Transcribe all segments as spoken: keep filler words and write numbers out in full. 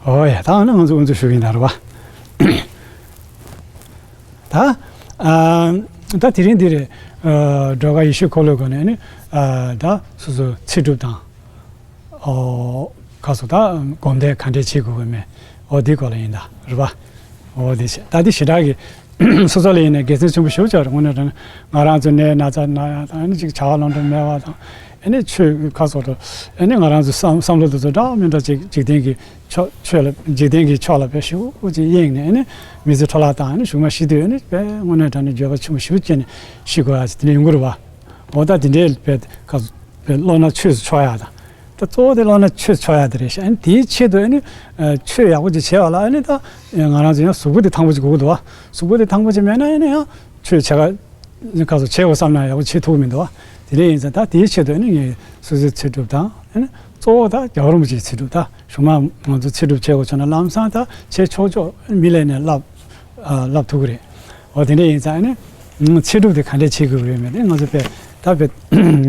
ཨོ་ཡ། ད་ཨ་ནི་ང་ཚོ་དབུ་འཛུགས་ཞུ་གི་ཡིན་ད་རེད་བ། ད་ཨ་ད་དེ་རིང་འདི་རེད། ཨ་སྒྲོལ་དཀར་ཡེ་ཤེས་འཁོར་ལོའི་སྒོ་ནས་ནི་ཨ་ད་སོ་སོ་ཚེ་སྒྲུབ་དང་། ཨོ་ཁ་སོ་ད་སྒོམ་བཟླས་ག་འདྲས་བྱེད་དགོས་ཀྱི་མེད། ཨོ་འདི་སྐོར་ལ་ཡིན་ད་རེད་བ། ཨོ་འདི་བྱས་ད་འདི་ཞེ་དྲག་གི་སོ་སོ་ལ་ཡིན་ན་དགེ་མཚན་ཆེན་པོ་ཞེ་པོ་ཅིག་རེད། དངོས་གནས་དྲང་གནས་ང་རང་ཚོ་ནད་ན་ཚ་ན་ཡག་དང་ཨ་ནི་ཅིག་བྱ་བ་ལམ་འགྲོ་མེད་པ་དང་། ཨ་ནི་ཆོས་ཁ་སོ་ད་ཨ་ནི་ང་རང་ཚོ་བསམ་བསམ་བློ་དེ་ཚོ་འདྲ་མི་འདྲ་ཅིག་འཇིག་རྟེན་གྱི་ཕྱོགས་ཆོས་ལ་འཇིག་རྟེན་གྱི་ཕྱོགས་ལ་དཔེ་ཞེ་པོ་ཅིག་གཡེངས་ནས་ཨ་ནི་མི་ཚེ་འཕྲོ་བརླག་དང་ཨ་ནི་གཞུག་མ་ཤི་དུས་ཨ་ནི་དཔེ་དངོས་གནས་དྲང་གནས་འགྱོད་པ་ཆེན་པོ་ཞེ་པོ་སྐྱེས་ནས་ཤི་དགོས་ཡག་ཅིག་དེ་འདྲ་ཡོང་གི་རེད་བ། འོ་ད་དེ་འདྲའི་དཔེ་ཁ་སོ་དཔེ་བློ་སྣ་ཆོས་སུ་ཕྱོགས་ཡག་དང་། ད་གཙོ་བོ་དེ་བློ་སྣ་ཆོས་ཕྱོགས་ཡག་དེ་རེད་ཤག་ཨ་ནི་དེའི་ཆེད་དུ་ཨ་ནི་ཆོས་ཡག་པོ་ཅིག་བྱས་པ་ལ་ཨ་ནི་ད་ང་རང་ཚོ་ཡང་གཟུགས་པོ་དེ་ཐང་པོ་ཅིག་དགོས་ཀྱི་འདུག་བ། གཟུགས་པོ་དེ་ཐང་པོ་ཅིག་མེད་ན་ཨ་ནི་ཡང་ཆོས་བྱེད་ག་ཁ་སོ་བྱེད་དགོས་བསམ་ན་ཡག་པོ་བྱེད་ཐུབ་ཀྱི་མི་འདུག་བ། དེ་འདྲ་ཡིན་ཙང་ད་དེའི་ཆེད་དུ་ཨ་ནི་ངས་སོ་སོའི་ཚེ་སྒྲུབ་དང་ཨ་ནི་གཙོ་བོ་ད་རྒྱལ་བ་རིན་པོ་ཆེའི་ཚེ་སྒྲུབ་ད་གཞུག་མ་ང་ཚོ་ཚེ་སྒྲུབ་བྱེད་དགོས་བྱུང་ན་ལམ་སང་ད་བྱེད་ཆོག་ཆོག་མི་ལས་ནས་བསླབ། ཨ་བསླབ་ཐུབ་ཀྱི་རེད། འོ་དེ་འདྲ་ཡིན་ཙང་ཨ་ནི་ཚེ་སྒྲུབ་དེ་ག་འདྲས་བྱེད་དགོས་ཀྱི་རེད་མེད་དེ་ང་ཚོ་དཔེ་ད་དཔེ་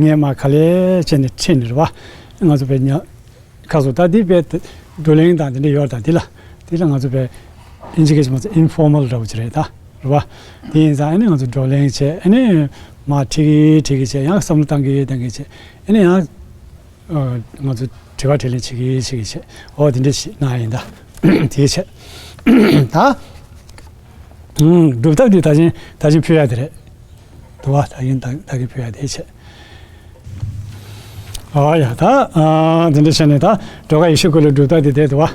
ངས་མ་ག་ལེ་བྱས་ནས་ཁྲིད་ནས་རེད་བ། ང་ཚོ་དཔེ་ཉ་ཁ་སོ་ད་འདི་དཔེ་བགྲོ་གླེང་དང་དེ་འདྲ་ཡོད་ད་འདི་ལ་འདི་ལ་ང་ཚོ་དཔེ་ཨིན་ཇི་སྐད་ཆ་མ་ཚད་ཨིན་ཕོར་མལ་འདྲ་བོ་ཅིག་རེད་ད་རེད་བ། དེ་ཡིན་ཙང་ཨ་ནི་ང་ཚོ་བགྲོ་གླེང་བྱས་ཨ་ནི་མ་ཁྲིད་ཀྱི་ཁྲིད་ཀྱི་བྱས་ཡང་བསམ་བློ་བཏང་གི་བཏང་གི་བྱས་ཨ་ནི་ཡང་། ཨ་ང་ཚོ་དྲི་བ་དྲིས་ལན་བྱེད་ཀྱི་བྱེད་ཀྱི་བྱེད། འོ་དེ་འདྲ་ཞིག་གནང་ཡིན་ད། དེའི་ཆེད། ད། ཨུམ་སྒྲུབ་ཐབས་འདི་ད་གིན་ད་གིན་ཕུལ་ཡ་དེ་རེད། དུ་བ་ད་གིན་ད་ད་གིན་ཕུལ་ཡ་དེའི་ཆེད། ཨོ་ཡ་ད་ཨ་དེ་འདྲ་བྱས་ནས་ད་སྒྲོལ་དཀར་ཡེ་ཤེས་འཁོར་ལོའི་སྒྲུབ་ཐབས་འདི་དེ་དུ་བ།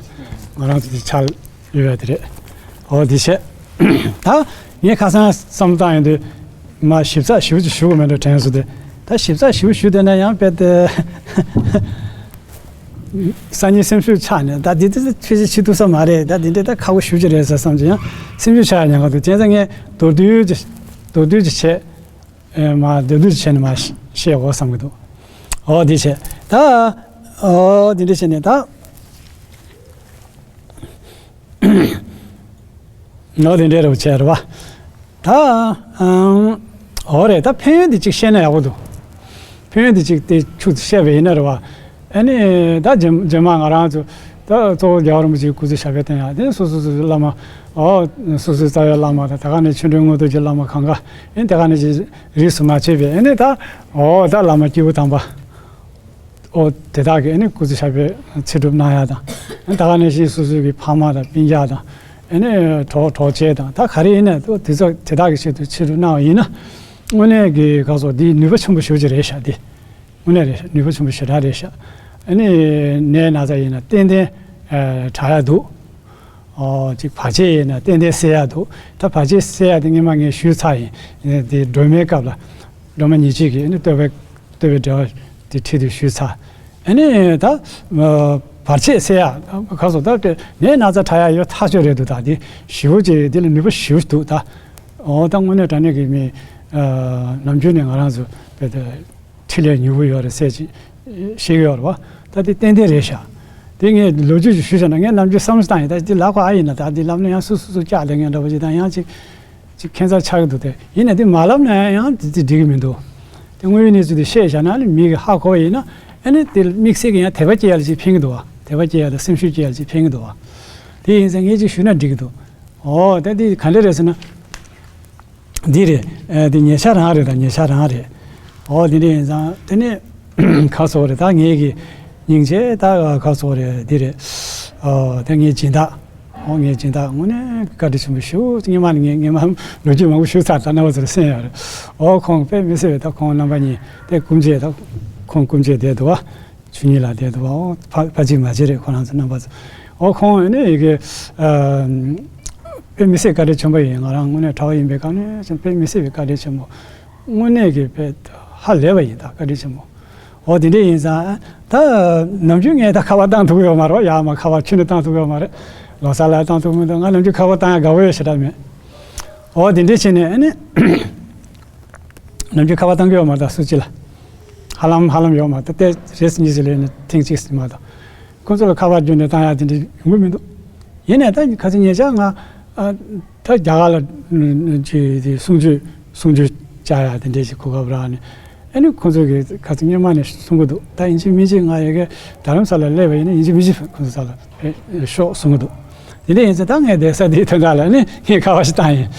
ང་རང་ཚོ་དེ་ཆ་ཡོད་ཡ་དེ་རེད། འོ་དེ་བྱས། ད་ངས་ཁ་སང་བསམ་བློ་བཏང་ཡོང་དུས་མ་ཞིབ་ཚགས་ཞིབ་ཅིག་ཞུ་དགོས་མེད་འགྲོ་དྲན་སོང་སྟེ། ད་ཞིབ་ཚགས་ཞིབ་ཞུ་བསྡད་ན་ཡང་དཔེ་དེ་སང་ཉིན་སེམས་ཤུགས་ཆག་ནས་ད་འདི་དེ་ཕལ་ཆེར་བྱེད་ཐུབ་ས་མ་རེད། ད་འདི་འདྲ་ད་ཁག་པོ་ཞེ་པོ་ཅིག་རེད་ཟེར་བསམ་གྱི་ཡང་སེམས་ཤུགས་ཆག་ཉེན་ཁ་འདུག་བྱས་ཙང་ངས་མདོར་བསྡུས་ཅིག་མདོར་བསྡུས་ཅིག་བྱས་མ་མདོར་བསྡུས་ཅིག་བྱས་ནས་མ་བཤད་འོ་བསམ་གྱི་འདུག་འོ་འདི་བྱས་ད་འོ་འདི་འདྲ་བྱས་ནས་ད། ནོ་དེ་འདྲའི་རོགས་བྱས་རེད་བ། ད་ཨང་། འོ་རེད། ད་ཕན་ཡོན་དེ་གཅིག་བཤད་ན་ཡག་པོ་འདུག་ཕན་ཡོན་དེ་གཅིག་དེ་ཁྱུག་ཙམ་བཤད་པ་ཡིན་ན་རེད་བ། ཨ་ནི་ད་རྗེས་རྗེས་མ་ང་རང་ཚོ་ད་གཙོ་བོ་རྒྱལ་བ་རིན་པོ་ཆེའི་སྐུ་ཚེ་ཞབས་པད་བརྟན་ཡག་དེ་སོ་སོ་སོ་སོའི་བླ་མ། འོ་སོ་སོའི་རྩ་བའི་བླ་མ་དང་ད་ག་ནས་ཆོས་འབྲེལ་དངོས་གྲུབ་ཀྱི་བླ་མ་གང་ག་ཨ་ནི་ད་ག་ནས་ཅིག་རིས་སུ་མ་ཆད་པའི་ཨ་ནི་ད་འོ་ད་བླ་མ་སྐྱེས་བུ་དམ་པ། ཨོ་དེ་དག་གིས་ཨ་ནི་སྐུ་ཚེ་ཞབས་པད་ཚེ་སྒྲུབ་གནང་ཡ་དང་། ཨ་ནི་ད་ག་ནང་བཞིན་སོ་སོའི་གི་ཕ་མ་དང་སྤུན་ཀྱག་དང་། ཨ་ནི་གྲོགས་གྲོགས་མཆེད་དང་ད་ག་རེ་ཡིན་ན་དེ་ཚོ་དེ་དག་གི་ཆེད་དུ་ཚེ་སྒྲུབ་གནང་བ་ཡིན་ན། དངོས་གནས་ཀྱི་ག་སོ་འདི་ནུས་པ་ཆེན་པོ་ཞེ་པོ་ཅིག་རེད་ཤག་འདི་དངོས་གནས་རེད་ཤག་ནུས་པ་ཆེན་པོ་ཞེ་དྲག་རེད་ཤག་ཨ་ནི་ནད་ན་ཚ་ཡིན་ན་ཏན་ཏན་དྲག་ཡ་འདུག་ཨོ་ཅིག་བར་ཆད་ཡིན་ན་ཏན་ཏན་སེལ་ཡ་འདུག་ད་བར་ཆད་སེལ་ཡ་དེ་སྔོན་མ་ངས་ཞུས་ཚར་ཡིན། དེ་སྒྲོལ་མའི་སྐབས་ལ་སྒྲོལ་མ་ཉེར་གཅིག་གིས་ཨ་ནི་བསྟོད་པའི་བསྟོད་པའི་འགྲེལ་པ་དེ་ཁྲིད་དུ་ཞུས་ཚར། ཨ་ནི་ད་བར་ཆད་སེལ་ཡ་ག་སོ་ད་དེ་ནད་ན་ཚ་དྲག་ཡ་ཡོད་ཐག་ཆོད་རེད་འདུག་ད་དེ་ཞེ་པོ་ཅིག་དེ་ལ་ནུས་པ་ཞེ་པོ་འདུག་ད་ཨོ་ད་དངོས་གནས་དྲང་གནས་ཀྱི་མི་ནམ་རྒྱུན་ནས་ང་རང་ཚོ་བས་ད། འཕྲིན་ལས་མྱུར་པོ་ཡོད་རེད་ཟེར་ཅིག་བཤད་ཀྱི་ཡོད་རེད་བ། ད་དེ་ཏན་ཏན་རེད་ཤག་དེ་ངས་ལོ་རྒྱུས་ཅིག་ཞུས་བྱས་ན་ངས་ནམ་རྒྱུན་བསམ་བློ་བཏང་ཡིན། ད་དེ་ལབ་དགོས་ཨ་ཡིན་ན་ད་དེ་ལབ་ན་ཡང་སུ་སུ་སུ་སྐྱག་ལེ་ངན་འདྲ་པོ་ཅིག་དང་ཡང་ཅིག་ཅིག་ཁྱད་མཚར་ཆགས་ཀྱི་འདུག་དེ་ཡིན་ན་དེ་མ་ལབ་ན་ཡང་དེ་དེ་འགྲིག་གི་མི་འདུག་དེ་དངོས་ཡོད་གནས་ཚུལ་དེ་བཤད་བཞག་ན་ནི་མི་གི་ཧ་གོ་བ་ཡིན་ན་ཨ་ནི་དེ་དམིགས་བསལ་གྱི་ཡང་དད་པ་སྐྱེ་ཡ་ལ་ཅིག་ཕན་གྱི་འདུག་བ། དད་པ་སྐྱེ་ཡ་དང་སེམས་ཤུགས་སྐྱེ་ཡ་ལ་ཅིག་ཕན་གྱི་འདུག་བ། དེ་ཡིན་ཙང་ངས་ཅིག་ཞུས་ན་འགྲིག་གི་འདུག་ཨོ་ད་དེ་ག་འདྲ་རེད་ཟེར་ན། འདི་རེད། ཨ་འདི་ཉེ་ཆར་རང་རེད་ད་ཉེ་ཆར་རང་རེད། ཨོ་འདི་འདྲ་ཡིན་ཙང་དེ་ནས་ཁ་སོ་རེད་ད་ངེད་ཀྱི་སྙིང་རྗེ་ད་ཁ་སོ་རེད་འདི་རེད། ཨོ་དེ་ངའི་སྦྱིན་བདག་ཨོ་ངའི་སྦྱིན་བདག་དངོས་གནས་བཀའ་དྲིན་ཆེན་པོ་ཞུ་སྙེ་མ་ནས་ངས་སྙེ་མ་ལོ་རྒྱུས་མང་པོ་ཞུ་ཚར་ད་རྣམ་པ་ཚོར་གསན་ཡོད་རེད། ཨོ་ཁོང་དཔེ་མི་སྲིད་པའི་ད་ཁོང་རྣམ་པ་གཉིས་དེ་སྐུ་མཆེད་ད་ཁོང་སྐུ་མཆེད་བསྡད་འདུག་བ། ཆོས་ཉིད་ལགས་དེ་འདུག་བ། ཨོ་ཕ་ཕ་གཅིག་མ་གཅིག་རེད་ཁོ་རང་ཚོ་རྣམ་པ་ཚོ། ཨོ་ཁོང་ཨ་ནི་ཡི་གེ་ཨ་དཔེ་མི་སྲིད་བཀའ་དྲིན་ཆེན་པོ་ཡིན། ང་རང་དངོས་གནས་གྲྭ་པ་ཡིན་པའི་སྐབས་ནས་དཔེ་མི་སྲིད་པའི་བཀའ་དྲིན་ཆེན་པོ། དངོས་གནས་ཀྱི་དཔེ་ཧ་ལས་པ་ཡིན་ད་བཀའ་དྲིན་ཆེན་པོ། ཨོ་དེ་འདྲ་ཡིན་ཙང་ད་ནམ་རྒྱུན་ངས་ད་ཁ་པར་བཏང་ཐུབ་ཡོད་མ་རེད་བ། ཡག་མ་ཁ་པར་ཁྱོན་ནས་བཏང་ཐུབ་ཡོད་མ་རེད། ལོ་གསར་ལ་བཏང་ཐུབ་མི་འདུག་ང་ནམ་རྒྱུན་ཁ་པར་བཏང་ཡག་དགའ་པོ་ཡོད་ཞེ་དྲག་མེད། ཨོ་དེ་འདྲ་བྱས་ནས་ཨ་ནི། ནམ་རྒྱུན་ཁ་པར་བཏང་གི་ཡོད་མ་རེད་ད་སུ་གཅིག་ལ། ཧ་ལམ་ཧ་ལམ་ཡོད་མ་རེད་ད་དེ་རེས་གཉིས་ཀྱི་ལས་ནི་ཐེངས་གཅིག་ཟིན་མ་གཏོགས། ཁོང་ཚོ་ལ་ཁ་པར་བརྒྱུད་ནས་བཏང་ཡག་དེ་འདྲ་ཡོང་གི་མི་འདུག་ཡིན་ནའི་ད་ཁ་སང་ཉེ་ཆར་ང་ཨ་ད་རྒྱ་གར་ལ་ཅིག་དེ་གསུང་ཆོས་གསུང་ཆོས་བཅར་ཡག་དེ་འདྲ་ཞིག་གོ་སྐབས་རག་ནས་ ཨ་ནི་ཁོང་ཚོས་གི་ཁ་ཚིག་སྔོན་མ་ནས་གསུང་གི་འདུག་ད་ཡིན་གཅིག་མིན་གཅིག་ང་ཡ་གི་རྡ་རམ་ས་ལ་སླེབས་པ་ཡིན་ན་ཡིན་གཅིག་མིན་གཅིག་ཁོང་ཚོ་ས་ལ་ཕེབས་ཤོག་གསུང་གི་འདུག་དེ་འདྲ་ཡིན་ཙང་ད་ངས་བསྡད་ས་དེའི་དོན་དག་ལ་ཨ་ནི་ངས་ཁ་པར་ཞིག་བཏང་ཡིན།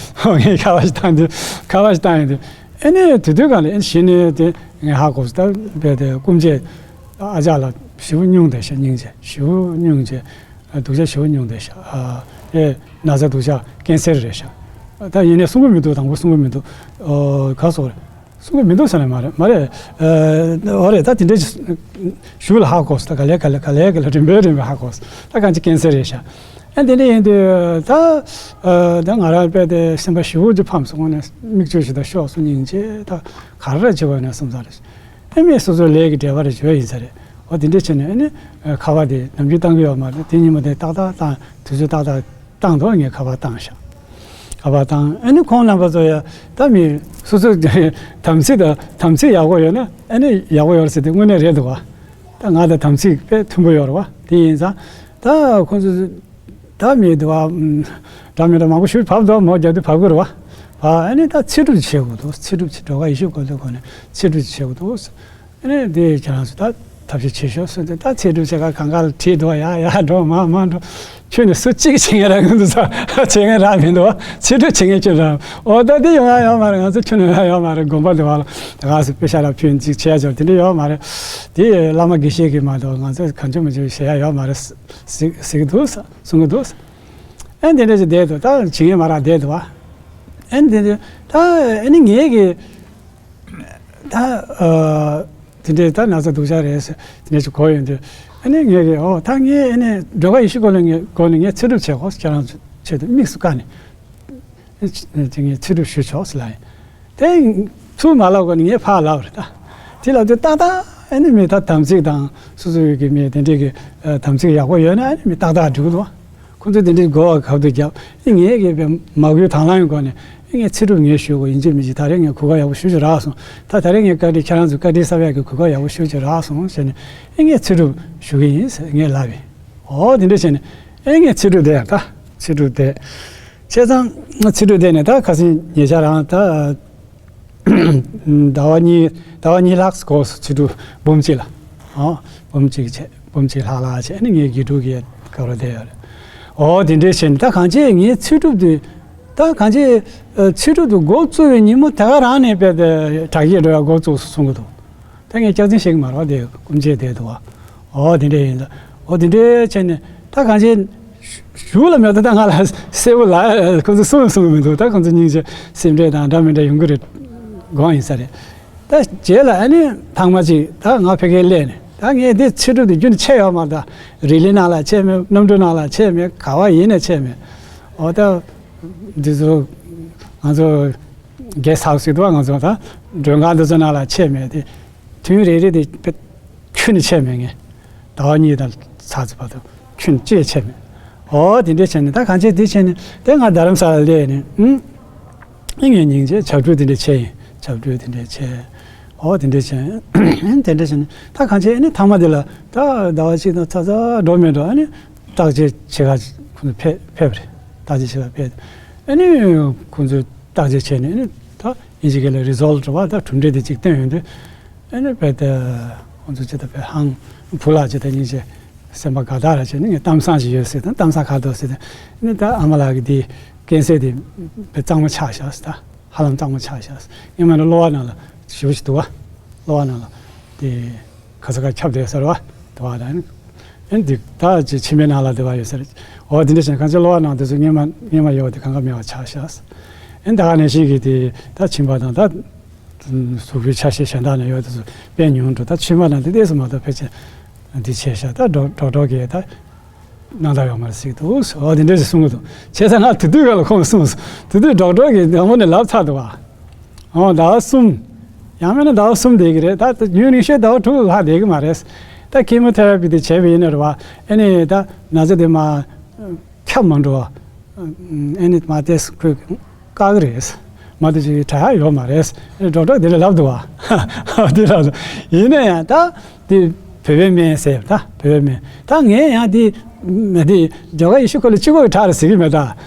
ངས་ཁ་པར་ཞིག་བཏང་དུས་ཁ་པར་ཞིག་བཏང་ཡིན་དུས། ཨ་ནི་དེ་དུས་གང་ལ་ཨ་ནི་གཞི་ནས་དེ་ངས་ཧ་གོ་སོང་། ད་རྦད་དེ་སྐུ་མཆེད་ཨ་ཅག་ལགས་ཞེ་པོ་སྙུང་བསྡད་ཤག་སྙིང་རྗེ་ཞེ་པོ་སྙུང་རྗེ། སྡུག་ཅག་ཞེ་པོ་མྱོང་བསྡད་ཤག་ཨ་ཨེ་ན་ཚ་སྡུག་ཅག་ཀན་སར་རེད་ཤག་ད་ཡིན་ནའི་གསུང་གི་མི་འདུག་དང་པོ་གསུང་གི་མི་འདུག་ཨོ་ག་སོགས་རེད། གསུང་གི་མི་འདུག་ཟེར་ནས་མ་རེད་མ་རེད། ཨ་འོ་རེད། ད་དེ་འདྲའི་ཞུ་ལ་ཧ་གོ་སོང་། ད་ག་ལེ་ག་ལེ་ག་ལེ་ག་ལེ་རིམ་པས་རིམ་པས་ཧ་གོ་སོང་། ད་གང་ཅི་ཀན་སར་རེད་ཤག་ཨ་དེ་འདྲ་ཡིན་དུས་ད་ཨ་ད་ང་རང་དཔེ་དེ་སེམས་པ་ཞེ་པོ་ཅིག་ཕམ་སོང་ནས་མིག་ཆུ་ཞིག་ད་ཤོར་སོང་། སྙིང་རྗེ། ད་ག་རེ་བྱེད་དགོས་ནས་བསམ་ས་རེད། ཨ་མི་སོ་སོའི་ལས་ཀྱི་འབྲེལ་བ་རེ་བྱོས་ཡིན་ས་རེད། འོ་དེ་འདྲ་བྱས་ནས་ཨ་ནི་ཁ་པར་དེ་ནམ་རྒྱུན་བཏང་གི་ཡོད་མ་རེད། དེ་ཉིན་མོ་དེ་ཏག་ཏག་བཏང་དུས་ཚོད་ཏག་ཏག་བཏང་འདུག་ངས་ཁ་པར་བཏང་ཤག་ཁ་པར་བཏང་ཨ་ནི་ཁོང་རྣམ་པ་ཚོ་ཡ་ད་མི་སོ་སོ་དམ་ཚིག་དང་དམ་ཚིག་ཡག་པོ་ཡོད་ན་ཨ་ནི་ཡག་པོ་ཡོད་རེད་ཟེར་དེ་དངོས་གནས་རེད་འདུག་བ། ད་ང་དང་དམ་ཚིག་དཔེ་མཐུན་པོ་ཡོད་རེད་བ། དེ་ཡིན་ཙང་ད་ཁོང་ཚོ་ད་མི་འདུག་བ། འདྲ་མི་འདྲ་མང་པོ་ཞིག་བབས་འདུག་མོ་རྒྱབ་དུས་བབས་དགོས་རེད་བ། བ་ཨ་ནི་ད་ཚེ་སྒྲུབ་བྱེད་དགོས་འདུག་ཚེ་སྒྲུབ་བྱེད་འགྲོ་ག་ཡེ་ཤེས་སྒོ་འདུས་སྒོ་ནས་ཚེ་སྒྲུབ་བྱེད་དགོས་འདུག་ཨ་ནི་དེ་ཁྱེད་རང་ཚོ་ད་ཐབས་ཤེས་བྱེད་ཤོག་ཟེར་ཏེ། ད་ཚེ་སྒྲུབ་བྱེད་ག་གང་ག་ལ་བྲིས་འདུག་ཡ་ཡ་འགྲོ་མ་མ་འགྲོ། ཁྱོད་ནི་སུ་གཅིག་བྱེད་མཁན་རག་གི་འདུག་ས་བྱེད་མཁན་རག་མི་འདུག་ཚེ་སྒྲུབ་བྱེད་མཁན་ཁྱོད་རང་། འོ་ད་དེ་ཡོང་ཡ་ཡོད་མ་རེད། ང་ཚོ་ཁྱོད་ནི་ཡོང་ཡ་ཡོད་མ་རེད། དགོན་པ་འདི་བ་ལ་ད་ག་སུ་དཔེ་ཤ་ར་ཕུལ་འཛིག་བྱེད་ཡ་ཅོར་དེ་འདྲ་ཡོད་མ་རེད། དེ་བླ་མ་དགེ་བཤེས་ཀྱིས་མ་གཏོགས་ང་ཚོ་གང་བྱུང་མི་བྱུང་བྱེད་ཡ་ཡོད་མ་རེད་ཟེར་གི་འདུག་ས་གསུང་གི་འདུག་ས། ཨ་དེ་འདྲ་ཅིག་བསྡད་འདུག་ད་བྱེད་མཁན་མ་རག་བསྡད་འདུག་བ། ཨ་དེ་འདྲ་ད་ཨ་ནི་ངས་གི་ད་ཨ་དེ་འདྲའི་ད་ན་ཚ་སྡུག་ཅག་རེད་ཟེར་དེ་འདྲ་ཅིག་གོ་ཡོང་དུས་ཨ་ནི་ངས་གི་ཨོ་ད་ངས་ཨ་ནི་སྒྲོལ་དཀར་ཡེ་ཤེས་སྒོ་ནས་ངས་སྒོ་ནས་ངས་ཚེ་སྒྲུབ་བྱེད་དགོས། ཁྱེད་རང་ཚོ་ཆེད་དུ་དམིགས་སུ་བཀར་ནས་དེ་ངས་ཚེ་སྒྲུབ་ཞུ་ཆོག་ཟེར་ལབ་ཡིན། དེ་ཚུར་མ་ལབ་གོང་ནས་ངས་ཕར་ལབ་རེད་ད། དེ་ལབ་དུས་ཏག་ཏག་ཨ་ནི་མི་ད་དམ་ཚིག་དང་སོ་སོ་ཡོད་ཀྱི་མི་དེ་འདྲས་ཀྱི་ཨ་དམ་ཚིག་ཡག་པོ་ཡོད་ན་ཨ་ནི་མི་ཏག་ཏག་འགྲིག་གི་འདུག་ཁོ་ཚོས་དེ་འདྲས་གོ་བ་གབ་ཏུ་བརྒྱབ། ཨ་ངས་གི་བས་མ་གུས་དང་བླངས་ཡོད་གོ་ནས་ཨ་ངས་ཚེ་སྒྲུབ་ངས་ཞུ་དགོས་ཡིན་གཅིག་མིན་གཅིག་ད་རེས་ངས་གོ་སྐབས་ཡག་པོ་ཞེ་པོ་ཅིག་རག་སོང་། ད་ད་རེས་ངས་བཀའ་དྲིན་ཁྱེད་རང་ཚོས་བཀའ་དྲིན་གསབ་ཡག་གི་གོ་སྐབས་ཡག་པོ་ཞེ་པོ་ཅིག་རག་སོང་ཟེར་ནས་ཨ་ངས་ཚེ་སྒྲུབ་ཞུ་གི་ཡིན་ཟེར་ངས་ལབ་པས། འོ་དེ་འདྲས་བྱས་ནས་ཨ་ངས་ཚེ་སྒྲུབ་བསྡད་ཡ་ད་ཚེ་སྒྲུབ་བསྡད། བྱས་ཙང་ཚེ་སྒྲུབ་བསྡད་ནས་ད་ཁ་སང་ཉེ་ཆར་རང་ད། ཟླ་བ་གཉིས་ཟླ་བ་གཉིས་ལྷག་འགོར་སོང་། ཚེ་སྒྲུབ་འབུམ་གཅིག་ལ། ཨོ། འབུམ་གཅིག་བྱས་འབུམ་གཅིག་ལྷག་ལྷག་བྱས་ནས་ངས་དགེ་ཕྲུག་གི་སྐབས་ལ་བསྡད་ཡོད་རེད། ཨོ་དེ་འདྲས་བྱས་ནས་ད་གང་བྱས་ངས་ཚེ་སྒྲུབ་དེ་ད་གང་བྱས་ཚེ་སྒྲུབ་དེ་འགོ་བཙུགས་པའི་ཉིན་མོ་དེ་ག་རང་ནས་དཔེ་དེ་དྲག་སྐྱེད་འགྲོ་ཡ་འགོ་བཙུགས་སོང་གསུང་གི་འདུག་ད་ངས་སྐྱག་རྫུན་བཤད་ཀྱི་མ་རེད་བ། དེ་སྐུ་མཆེད་བསྡད་འདུག་བ། ཨོ་དེ་འདྲས་ཡིན་ད། ཨོ་དེ་འདྲས་བྱས་ནས་ད་གང་བྱས་གཞུག་ལ་མེད་ད། ད་ང་ལ་གསལ་པོ་ལ་ཁོ་ཚོས་གསུང་གསུང་གི་མི་འདུག་ད་ཁོ་ཚོ་སྙིང་རྗེ་སེམས་ཁྲལ་དང་འདྲ་མི་འདྲ་ཡོང་གི་རེད། དགོངས་ཡིན་ས་རེད། ད་རྗེས་ལ་ཨ་ནི་ཐེངས་མ་གཅིག་ད་ང་ཕ་གིར་སླེབས་ནས་ད་ངས་འདི་ཚེ་སྒྲུབ་དེ་རྒྱུན་ཆད་ཡོད་མ་རེད། ད་རི་ལི་ནང་ལ་ཆད་མེད། གནམ་གྲུ་ནང་ལ་ཆད་མེད། ག་བ་ཡིན་ནས་ཆད་མེད། ཨོ་ད་འདི་ཚོ་ང་ཚོ་གེ་སི་ཧའུ་སི་ཟེར་འདུག་བ། ང་ཚོ་ད་མགྲོན་ཁང་འདི་ཚོ་ནང་ལ་ཆད་མེད་དེ། དུས་རེ་རེ་དེ་དཔེ་ཁྱོན་ནས་ཆད་མེད། ངས་ཟླ་བ་གཉིས་དང་ཚར་ཚར་བར་དུ་ཁྱོན་ནས་ཅི་ཡང་ཆད་མེད། ཨོ་དེ་འདྲས་བྱས་ནས་ད་གང་བྱས་དེ་བྱས་ནས་དེ་ང་རྡ་རམ་ས་ལ་སླེབས་ནས་ཨང་། ཨེ་ངས་སྙིང་རྗེ་ཕྱག་གྲུ་དེ་འདྲས་བྱས་ཡིན། ཕྱག་གྲུ་དེ་འདྲས་བྱས། ཨོ་དེ་འདྲས་བྱས། ཨེ་དེ་འདྲས་བྱས་ནས་ད་གང་བྱས་ཨ་ནི་ཐེངས་མ་དེ་ལ་ད་ཟླ་བ་གཅིག་དང་ཚར་ཚར་འགྲོ་མེད་འགྲོ། ཨ་ནི་བརྟག་དཔྱད་བྱེད་ག་ཁོང་ཚོ་ཕེབས་ཕེབས་པ་རེད། བརྟག་དཔྱད་བྱེད་ག་ཕེབས། ཨ་ནི་ཁོང་ཚོས་བརྟག་དཔྱད་བྱས་ནས་ཨ་ནི་ད་ཨིན་ཇི་སྐད་ལ་རི་ཛོལ་ཊི་བ་ད་གྲུབ་འབྲས་དེ་གཅིག་བཏོན་ཡོང་དུས། ཨ་ནི་བས་ད་ཁོང་ཚོ་ཅི་ད་བས་ཧང་བུ་ལགས་ཅི་ད་སྙིང་རྗེ་སེམས་པ་དགའ་ཐག་ར་བྱས་ནས་ངས་གཏམ་བཟང་ཞིག་ཡོད་ཟེར་དང་། གཏམ་བཟང་ག་འདུག་ཟེར་དང་། ཨ་ནི་ད་ཨ་མ་ལགས་ཀྱི་དེ་ཀན་སར་དེ་བས་གཙང་མ་ཆགས་ཤག་ཟེར། ད་ཧ་ལམ་གཙང་མ་ཆགས་ཤག་ཟེར། ངས་མ་ནི་གློ་བ་ནང་ལ་ཞེ་པོ་ཞིག་འདུག་བ། གློ་བ་ནང་ལ་དེ་ག་ས་ག་ཁྱབ་བསྡད་ཟེར་བ་འདུག་བ། ད་ཨ་ནི་འདི་ད་ཅི་མཆིན་པའི་ནང་ལ་བསྡད་པ་ཡོད་ཟེར། འོ་དེ་འདྲ་བྱས་ན་གང་ཅི་གློ་བ་ནང་དེ་ཚོ་སྔོན་མ་སྔོན་མ་ཡོད་པ་དེ་གང་ག་མེད་པ་ཆགས་ཤག་ཟེར། ཨ་ནི་ད་ག་ནང་བཞིན་གྱི་དེ་ད་མཆིན་པ་དང་ད། གཟུགས་པོའི་ཆ་ཤས་གཞན་དག་ནས་ཡོད་དེ་ཚོ་དཔེ་ཉུང་འགྲོ། ད་མཆིལ་མ་ནང་དེ་ཏོག་ཙམ་མ་གཏོགས་ཕལ་ཆེར་འདི་བྱས་ཤག་ད་ཌོག་ཌོག་ཊར་གིས་ད་སྣང་དག་ཡོད་མ་རེད་ཟེར་གྱི་འདུག་འོ་དེ་འདྲ་ཞིག་གསུང་གི་འདུག་བྱས་ཙང་ང་དེ་དུས་ག་ལ་ཁོང་གསུངས་སོང་། དེ་དུས་ཌོག་ཊར་གིས་དང་པོ་ནས་ལབ་ཚར་འདུག་བ། འོ་ཟླ་བ་གསུམ། ཡང་མིན་ན་ཟླ་བ་གསུམ་བསྡད་ཀྱི་རེད། ད་ཉུང་ཉུང་ཤོས་ཟླ་བ་དྲུག་ལྷག་བསྡད་ཀྱི་མ་རེད། ད་ཀི་མོ་ཐེ་ར་པི་དེ་བྱས་པ་ཡིན་ན་རེད་བ། ཨ་ནི་ད་ན་ཚ་དེ་མར་ཁྱབ་མ་འགྲོ་བ། ཨ་ནི་མར་ཏོག་ཙམ་ཁོས་བཀག་གི་རེད། མར་དེ་ཅིག་དྲག་ཡག་ཡོད་མ་རེད། ཌོག་ཊར་དེ་འདྲ་ལབ་འདུག་བ། དེ་ལབ་འདུག་ཡིན་ན་ཡང་ད་དེ་བོད་པའི་སྨན་ཟེར། ད་བོད་པའི་སྨན་ད་ངས་ཡང་དེ་མ་དེ་རྒྱ་གར་ཡེ་ཤུ་ཁོ་ལ་གཅིག་པོ་གི་དྲག་རེད་ཟེར་གྱི་མེད། ད་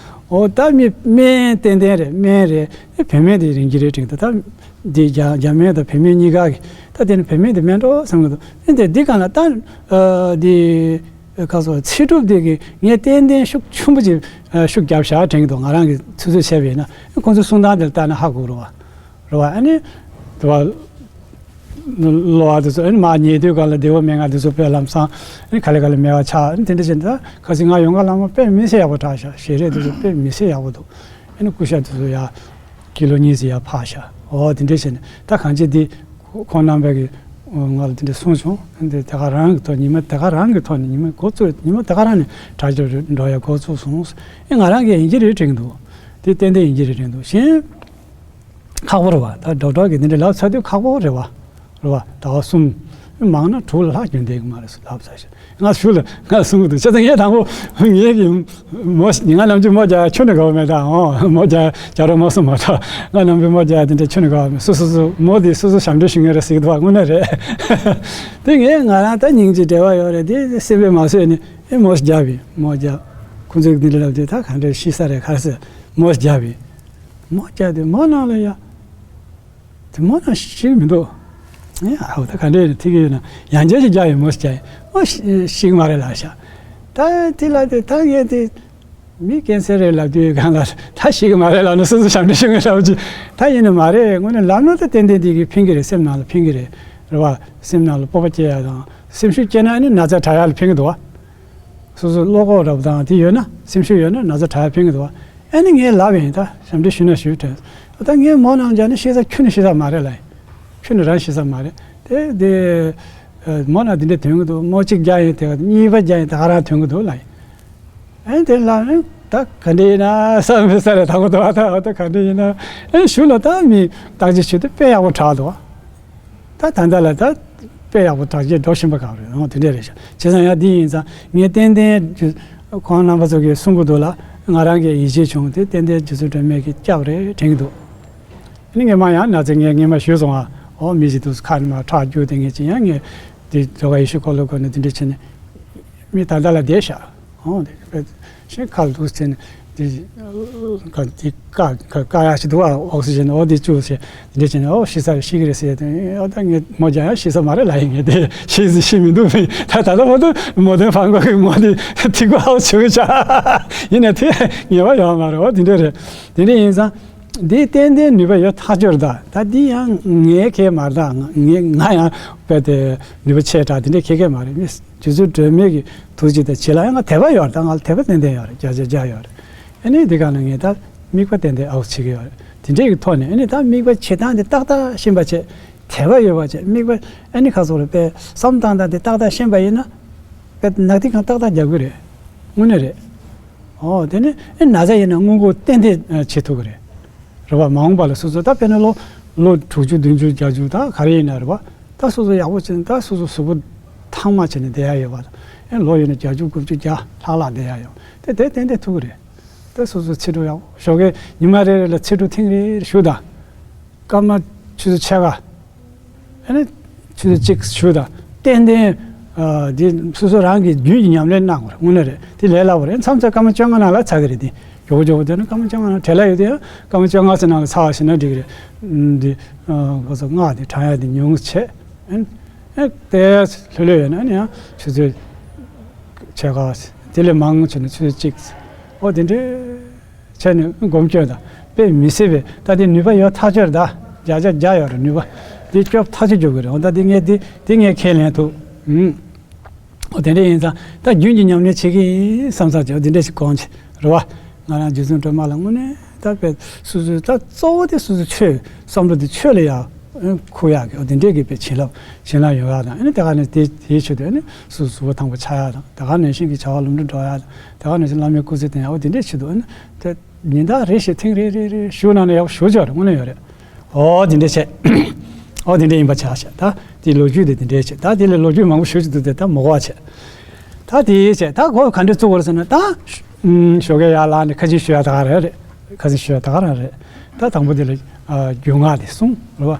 འོ་ད་མི་སྨན་ཏན་ཏན་རེད། སྨན་རེད། བོད་སྨན་དེ་རིན་གྱིས་རེད་དྲན་འདུག་ད་ འདི་རྒྱ་རྒྱ་སྨན་དང་བོད་སྨན་གཉིས་ཀ་གི་ད་དེ་ནི་བོད་སྨན་དེ་སྨན་འགྲོ་བསམ་གི་འདུག་ཨེ་འདི་འདི་གང་ལ་ད་འདི་ཁ་སོ་ཚེ་སྒྲུབ་དེ་གི་ངས་ཏན་ཏན་ཤུགས་ཆེན་པོ་ཅིག་ཤུགས་རྒྱབ་བཞག་དྲན་གི་འདུག་ང་རང་གི་ཚོད་ཚོད་བྱས་པ་ཡིན་ན་ཁོང་ཚོའི་གསུང་སྟངས་དེ་ལ་ལྟ་ན་ཧ་གོ་རུ་བ་རུ་བ་ཨ་ནི་དུ་བ། གློ་བ་དེ་ཚོ་ཨ་ནི་མར་ཉལ་དུས་སྒང་ལ་བདེ་བོ་མེད་ང་དེ་ཚོ་དཔེ་ལམ་སང་ཨ་ནི་ག་ལེ་ག་ལེ་མེད་པ་ཆགས་ཨ་ནི་དེ་འདྲ་བྱས་ད་ཁ་སང་ང་ཡོང་ག་ལ་མ་དཔེ་མི་སྲིད་ཡག་པོ་དྲག་ཤག་ཞལ་རས་དེ་ཚོ་དཔེ་མི་སྲིད་ཡག་པོ་འདུག་ཨ་ནི་སྐུ་ཤ་དེ་ཚོ་ཡ་ཀི་ལོ་གཉིས་ཙམ་ཡ་འཕར་ཤག་ཨོ་དེ་འདྲ་བྱས་ནས་ད་གང་ཅི་དེ་ཁོང་རྣམ་པས་ཀྱི་ང་ལ་དེ་འདྲ་གསུངས་བྱུང་ཨ་ནི་དེ་ག་རང་གི་ཐོག་ཉི་མ་དེ་ག་རང་གི་ཐོག་ནས་ཉི་མ་འགོ་བཙུགས་ཉི་མ་དེ་ག་རང་ནས་དྲག་ཅིག་འགྲོ་ཡ་འགོ་བཙུགས་སོང་ཨེ་ང་རང་གིས་ཡིན་གྱི་རེད་དྲན་གྱི་འདུག་དེ་ཏན་ཏན་ཡིན་གྱི་རེད་དྲན་གྱི་འདུག་གཞན། ཁག་པོ་རེད་བ། ད་ཌོག་ཊར་གྱིས་འདི་འདྲ་ལབ་ཚར་དུས་ཁག་པོ་རེད་བ། རེད་བ། ཟླ་བ་གསུམ། མང་ན་དྲུག་ལ་ལྷག་རྒྱུན་ལྡན་གྱི་མ་རེད་ཟེར་ལབ་ཚར་ཤག་ང་ཞུ་ལ་ང་གསུང་གི་འདུག་བྱས་ཙང་ངས་དང་པོ་ངས་ཀྱི་མོ་ང་ནམ་རྒྱུན་མོ་རྒྱག་ཁྱོན་ནས་དགའ་བ་མེད་ད་ཨོ་མོ་རྒྱག་རྒྱག་རོགས་མ་གསུང་མ་ཐག་ང་ནམ་རྒྱུན་མོ་རྒྱག་དེ་འདྲ་ཁྱོན་ནས་དགའ་བ་མེད་སོ་སོ་སོ་མོ་དེ་སོ་སོ་ཞབས་འདྲེན་ཞུ་མཁན་རེད་ཟེར་གྱི་འདུག་བ་དངོས་གནས་རེད། དེ་ངས་ང་རང་ད་སྙིང་རྗེ་འབྲེལ་བ་ཡོད་རེད་དེ་སེམས་པས་མ་བཟོད་ནས་ཨེ་མོ་རྒྱག་པས་མོ་རྒྱག་ཁོང་ཚོས་འདི་འདྲ་ལབ་དུས་ད་ག་འདྲ་ཤི་ས་རེད་ག་རེ་ཟེར་མོ་རྒྱག་པས། མོ་རྒྱག་དུས་མོ་ནང་ལ་ཡ། དེ་མོ་ནང་ཤི་གི་མི་འདུག་ཨེ་ཨ་ཧོ་ད་ག་འདྲས་ཐིག་གི་ཡོད་ན་ཡང་བསྐྱར་ཞིག་རྒྱག་ཡོད་མོ་ཞིག་རྒྱག་ཡོད་མོ་ཤི་གི་མ་རེད་ལབ་ཤག་ད་དེ་ལ་དེ་ད་ངས་དེ་མི་ཀན་སར་རེད་ལབ་དུས་གང་ལ་ད་ཤི་གི་མ་རེད་ལབ་ན་སོ་སོ་ཞབས་འདྲེན་ཞུ་ངེས་ལབ་ཅིག་ད་ཡིན་ནི་མ་རེད་དངོས་གནས་ལབ་ན་ད་ཏན་ཏན་དེ་གི་ཕན་གི་རེད་སེམས་ནང་ལ་ཕན་གི་རེད་རེད་བ་སེམས་ནང་ལ་སྤོབས་པ་སྐྱེ་ཡ་དང་སེམས་ཤུགས་སྐྱེ་ན་ནི་ན་ཚ་དྲག་ཡ་ལ་ཕན་གི་འདུག་བ། སོ་སོ་བློ་ཁོག་རབ་དང་དེ་ཡོད་ན་སེམས་ཤུགས་ཡོད་ན་ན་ཚ་དྲག་ཕན་གི་འདུག་ཨ་ནི་ངས་ལབ་ཡིན་ད་ཞབས་འདྲེན་ཞུས་ན་ཞུས་དྲན་ད་ངས་མོ་ནང་འཇགས་ནས་ཤེས་ས་ཁྱོད་ནི་ཤེས་ས་མ་རེད་ལ་ཁྱོད་ནི་རང་ཤེས་ས་མ་རེད་དེ་དེ་མོ་ནང་དེ་འདྲས་དོན་གི་འདུག་མོ་གཅིག་རྒྱག་ཡིན་དེ་གཉིས་པ་རྒྱག་ཡིན་ད་ག་རང་དོན་གི་འདུག་ལ་ཡིན་ཨ་ནི་དེ་ལབ་ནས་ད་ག་འདྲས་ཡིན་ན་བསམ་མི་ས་རེད་ད་གོ་ད་ད་ད་ག་འདྲས་ཡིན་ན་ཨ་ནི་ཞུ་ལ་ད་མི་བརྟག་དཔྱད་བྱེད་དུས་དཔེ་ཡག་པོ་དྲག་འདུག་ཨ། ད་ད་ལྟ་ལ་ད་དཔེ་ཡག་པོ་དྲག་ཆས་འགྲོ་བཞིན་པ་གང་རེད་འོང་དེ་འདྲས་རེད་ཤག་བྱས་ཙང་ཡང་འདི་ཡིན་ཙང་ངས་ཏན་ཏན་ཁོང་རྣམ་པ་ཚོ་གིས་གསུང་གི་འདུག་ལ་ང་རང་གིས་ཡིད་ཆེས་བྱུང་དེ་ཏན་ཏན་རྗེ་བཙུན་སྒྲོལ་མས་ཀྱི་སྐྱབས་རེད་དྲན་གྱི་འདུག་ཨ་ནི་ངས་མ་ཡང་ན་ཚེ་ངས་ངས་མ་ཞུས་སོང་ཨ་འོ་མི་ཞིག་འདུག་ཁ་ནས་མ་ཁྲག་རྒྱུག་དེ་ངས་ཅི་ཡང་ངས་དེ་ཇོ་ག་ཡེ་ཤུ་ཁོ་ལོ་ཁོ་ནས་དེ་འདྲས་བྱས་ནས་མི་ད་ལྟ་ལ་བསྡད་ཤག་ཨོ་དེ་ཤིང་ཁ་ལ་འདུག་ཟེར་ནས་དེ་ག་དེ་ཀ་ཀ་ཀ་ཡ་ཞིག་འདུག་ཨ་ཨོག་སི་ཇན་ཨོ་དེ་བཅུག་ཟེར་དེ་འདྲས་བྱས་ནས་ཨོ་ཤི་ས་རེད་ཤི་གི་རེད་ཟེར་དེ་ཨོ་ད་ངས་མོ་རྒྱག་ཡ་ཤི་ས་མ་རེད་ལ་ཡིན་ངས་དེ་ཤི་ཤི་མི་འདུག་ད་ད་ལྟ་བར་དུ་མོ་དོན་ཕང་གོ་གི་མོ་དེ་ཐིག་གོ་ཨོ་ཆུ་གི་ཆ་ཡིན་ན་དེ་ངེས་པ་ཡོད་མ་རེད་ཨོ་དེ་འདྲས་རེད་དེ་འདྲས་ཡིན་ཙང་འདི་ཏན་ཏན་ནུས་པ་ཡོད་ཐག་ཆོད་རེད་ད་ད་འདི་ཡང་ངའི་ཁེ་མ་རེད་ད་ངས་ང་ཡང་དཔེ་དེ་ནུས་པ་ཆེ་དྲགས་དེ་འདྲས་ཁེ་ཁེ་མ་རེད་མི། རྗེ་བཙུན་སྒྲོལ་མའི་གི་ཐུགས་རྗེ་དང་བྱེད་ལ་ཡང་ང་དད་པ་ཡོད་རེད་ད་ང་ལ་དད་པ་ཏན་ཏན་ཡོད་རེད་བརྒྱ་ཆ་བརྒྱ་ཡོད་རེད། ཨ་ནི་འདི་ག་ནང་ངས་ད་དམིགས་པ་ཏན་ཏན་ཨའུ་བྱེད་ཀྱི་ཡོད་རེད་དེ་འདྲས་ཀྱི་ཐོག་ནས་ཨ་ནི་ད་དམིགས་པ་བྱེད་སྟངས་འདི་ཏག་ཏག་ཤེས་པ་བྱས་དད་པ་ཡོད་པ་བྱས་དམིགས་པ་ཨ་ནི་ཁ་སོགས་རེད་པས་བསམ་སྟངས་དང་འདི་ཏག་ཏག་ཤེས་པ་ཡིན་ན་པས་ནག་ཐིག་གང་ཏག་ཏག་རྒྱག་གི་རེད་དངོས་གནས་རེད། ཨོ་དེ་ནི་ཨ་ན་ཚ་ཡིན་ན་སྔོན་འགོག་ཏན་ཏན་བྱེད་ཐུབ་ཀྱི་རེད། རེད་བ། མ་འོངས་པ་ལ་སོ་སོ་ད་དཔེར་ན་ལོ་ལོ་དྲུག་ཅུ་བདུན་ཅུ་བརྒྱད་ཅུ་ད་ག་རེ་ཡིན་ན་རེད་བ། ད་སོ་སོ་ཡག་པོ་བྱས་ནས་ད་སོ་སོ་གཟུགས་པོ་ཐང་མ་བྱས་ནས་བསྡད་ཡ་ཡོད་བ། ཨེ་ལོ་ཡིན་ན་བརྒྱད་ཅུ་དགུ་བཅུ་བརྒྱ་ལྷག་ལྷག་བསྡད་ཡ་ཡོད་དེ་དེ་ཏན་ཏན་ཐུབ་ཀྱི་རེད། ད་སོ་སོ་ཚེ་སྒྲུབ་ཡག་པོ་ཞོགས་ཀས་ཉི་མ་རེ་རེ་ལ་ཚེ་སྒྲུབ་ཐེངས་རེ་རེ་ཞུ་དང་། སྐར་མ་ཆུ་ཚོད་ཕྱེད་ཀ་ཨ་ནི་ཆུ་ཚོད་གཅིག་ཞུ་དང་ཏན་ཏན་ཨ་འདི་སོ་སོ་རང་གི་རྒྱུན་གྱི་ཉམས་ལེན་གནང་དགོས་རེད་དངོས་གནས་རེད་དེ་ལས་སླ་པོ་རེད་མཚམས་མཚམས་སྐར་མ་བཅོ་ལྔ་ནང་ལ་ཚར་གི་རེད་དེ་མགྱོགས་པོ་མགྱོགས་པོ་དེ་ནི་སྐར་མ་བཅོ་ལྔ་ནང་བྲེལ་བ་ཡོད་དེ་ཡང་སྐར་མ་བཅོ་ལྔ་ཙམ་ནང་ལ་ཚར་བ་ཞིག་ན་འགྲིག་གི་རེད་འདི་ཨ་ག་ཚོད་སྔགས་དེ་བགྲང་ཡ་དེ་ཉུང་ངུ་བྱས་ཨ་ནི་ཨ་དེ་ལྷོད་ལྷོད་ཡོད་ན་ཨ་ནི་ཡང་ཆུ་ཚོད་ཕྱེད་ཀ་དེ་ལས་མང་ཆེ་ན་ཆུ་ཚོད་གཅིག་ཨོ་དེ་འདྲའི། བྱས་ནས་སྒོམ་སྐྱོན་དང་དཔེ་མི་སྲིད་པའི་ད་དེ་ནུས་པ་ཡོད་ཐག་ཆོད་རེད་ད། བརྒྱ་ཆ་བརྒྱ་ཡོད་རེད་ནུས་པ། དེ་སྐྱོབ་ཐག་ཆོད་སྐྱོབ་གི་རེད་འོ་ད་དེ་ངས་དེ་དེ་ངས་ཁས་ལེན་ཐུབ། ཨུམ། འོ་དེ་འདྲ་ཡིན་ཙང་ད་རྒྱུན་གྱི་ཉམས་ལེན་བྱེད་ཀྱི་ཡིན་བསམ་ས་ཅིག་འོ་དེ་འདྲ་ཞིག་གོང་ཆེ་རེད་བ། ང་རང་རྗེ་བཙུན་སྒྲོལ་མ་ལ་དངོས་གནས་ད་དཔེ་སོ་སོའི་ད་གཙོ་བོ་དེ་སོ་སོའི་ཆོས་བསམ་བློ་དེ་ཆོས་ལ་ཡ་འཁུར་ཡག་གི་འོ་དེ་འདྲས་ཀྱི་དཔེ་བྱིན་རླབས་བྱིན་རླབས་ཡོང་ཡག་དང་ཨ་ནི་དེ་ག་ནས་དེ་དེའི་ཆེད་དུ་ཨ་ནི་སོ་སོ་གཟུགས་པོ་ཐང་པོ་ཆགས་ཡག་དང་དེ་ག་ནང་བཞིན་གྱི་བྱ་བ་ལམ་འགྲོ་འགྲོ་ཡག་དང་། དེ་ག་ནང་བཞིན་བླ་མའི་སྐུ་ཚེ་བརྟན་ཡག་འོ་དེ་འདྲས་ཆེད་དུ་ཨ་ནི་དེ་ཉིན་ལྟར་རེ་བཞིན་ཐེངས་རེ་རེ་རེ་ཞུ་གནང་ན་ཡག་པོ་ཞེ་པོ་ཅིག་ཡོད་རེད་དངོས་གནས་ཡོད་རེད། ཨོ་དེ་འདྲས་བྱས། ཨོ་དེ་འདྲས་ཡིན་པ་ཆགས་བྱས་ད་དེ་ལོ་རྒྱུས་དེ་དེ་འདྲས་བྱས་ད་དེ་ལས་ལོ་རྒྱུས་མང་པོ་ཞུ་ཅིག་འདུག་དེ་ད་མ་གོ་བ་བྱས། ད་དེ་བྱས་ད་གོ་ག་འདྲས་བཙུགས་པ་རེད་ཟེར་ན་ད། ཞོགས་ཀས་ཡར་ལངས་ནས་ཁ་ཆེམས་ཞུ་ཡག་ད་ག་རང་རེད། ཁ་ཆེམས་ཞུ་ཡག་ད་ག་རང་རེད། ད་དང་པོ་དེ་ལ་རྒྱུན་སྔགས་དེ་གསུངས་རེད་བ།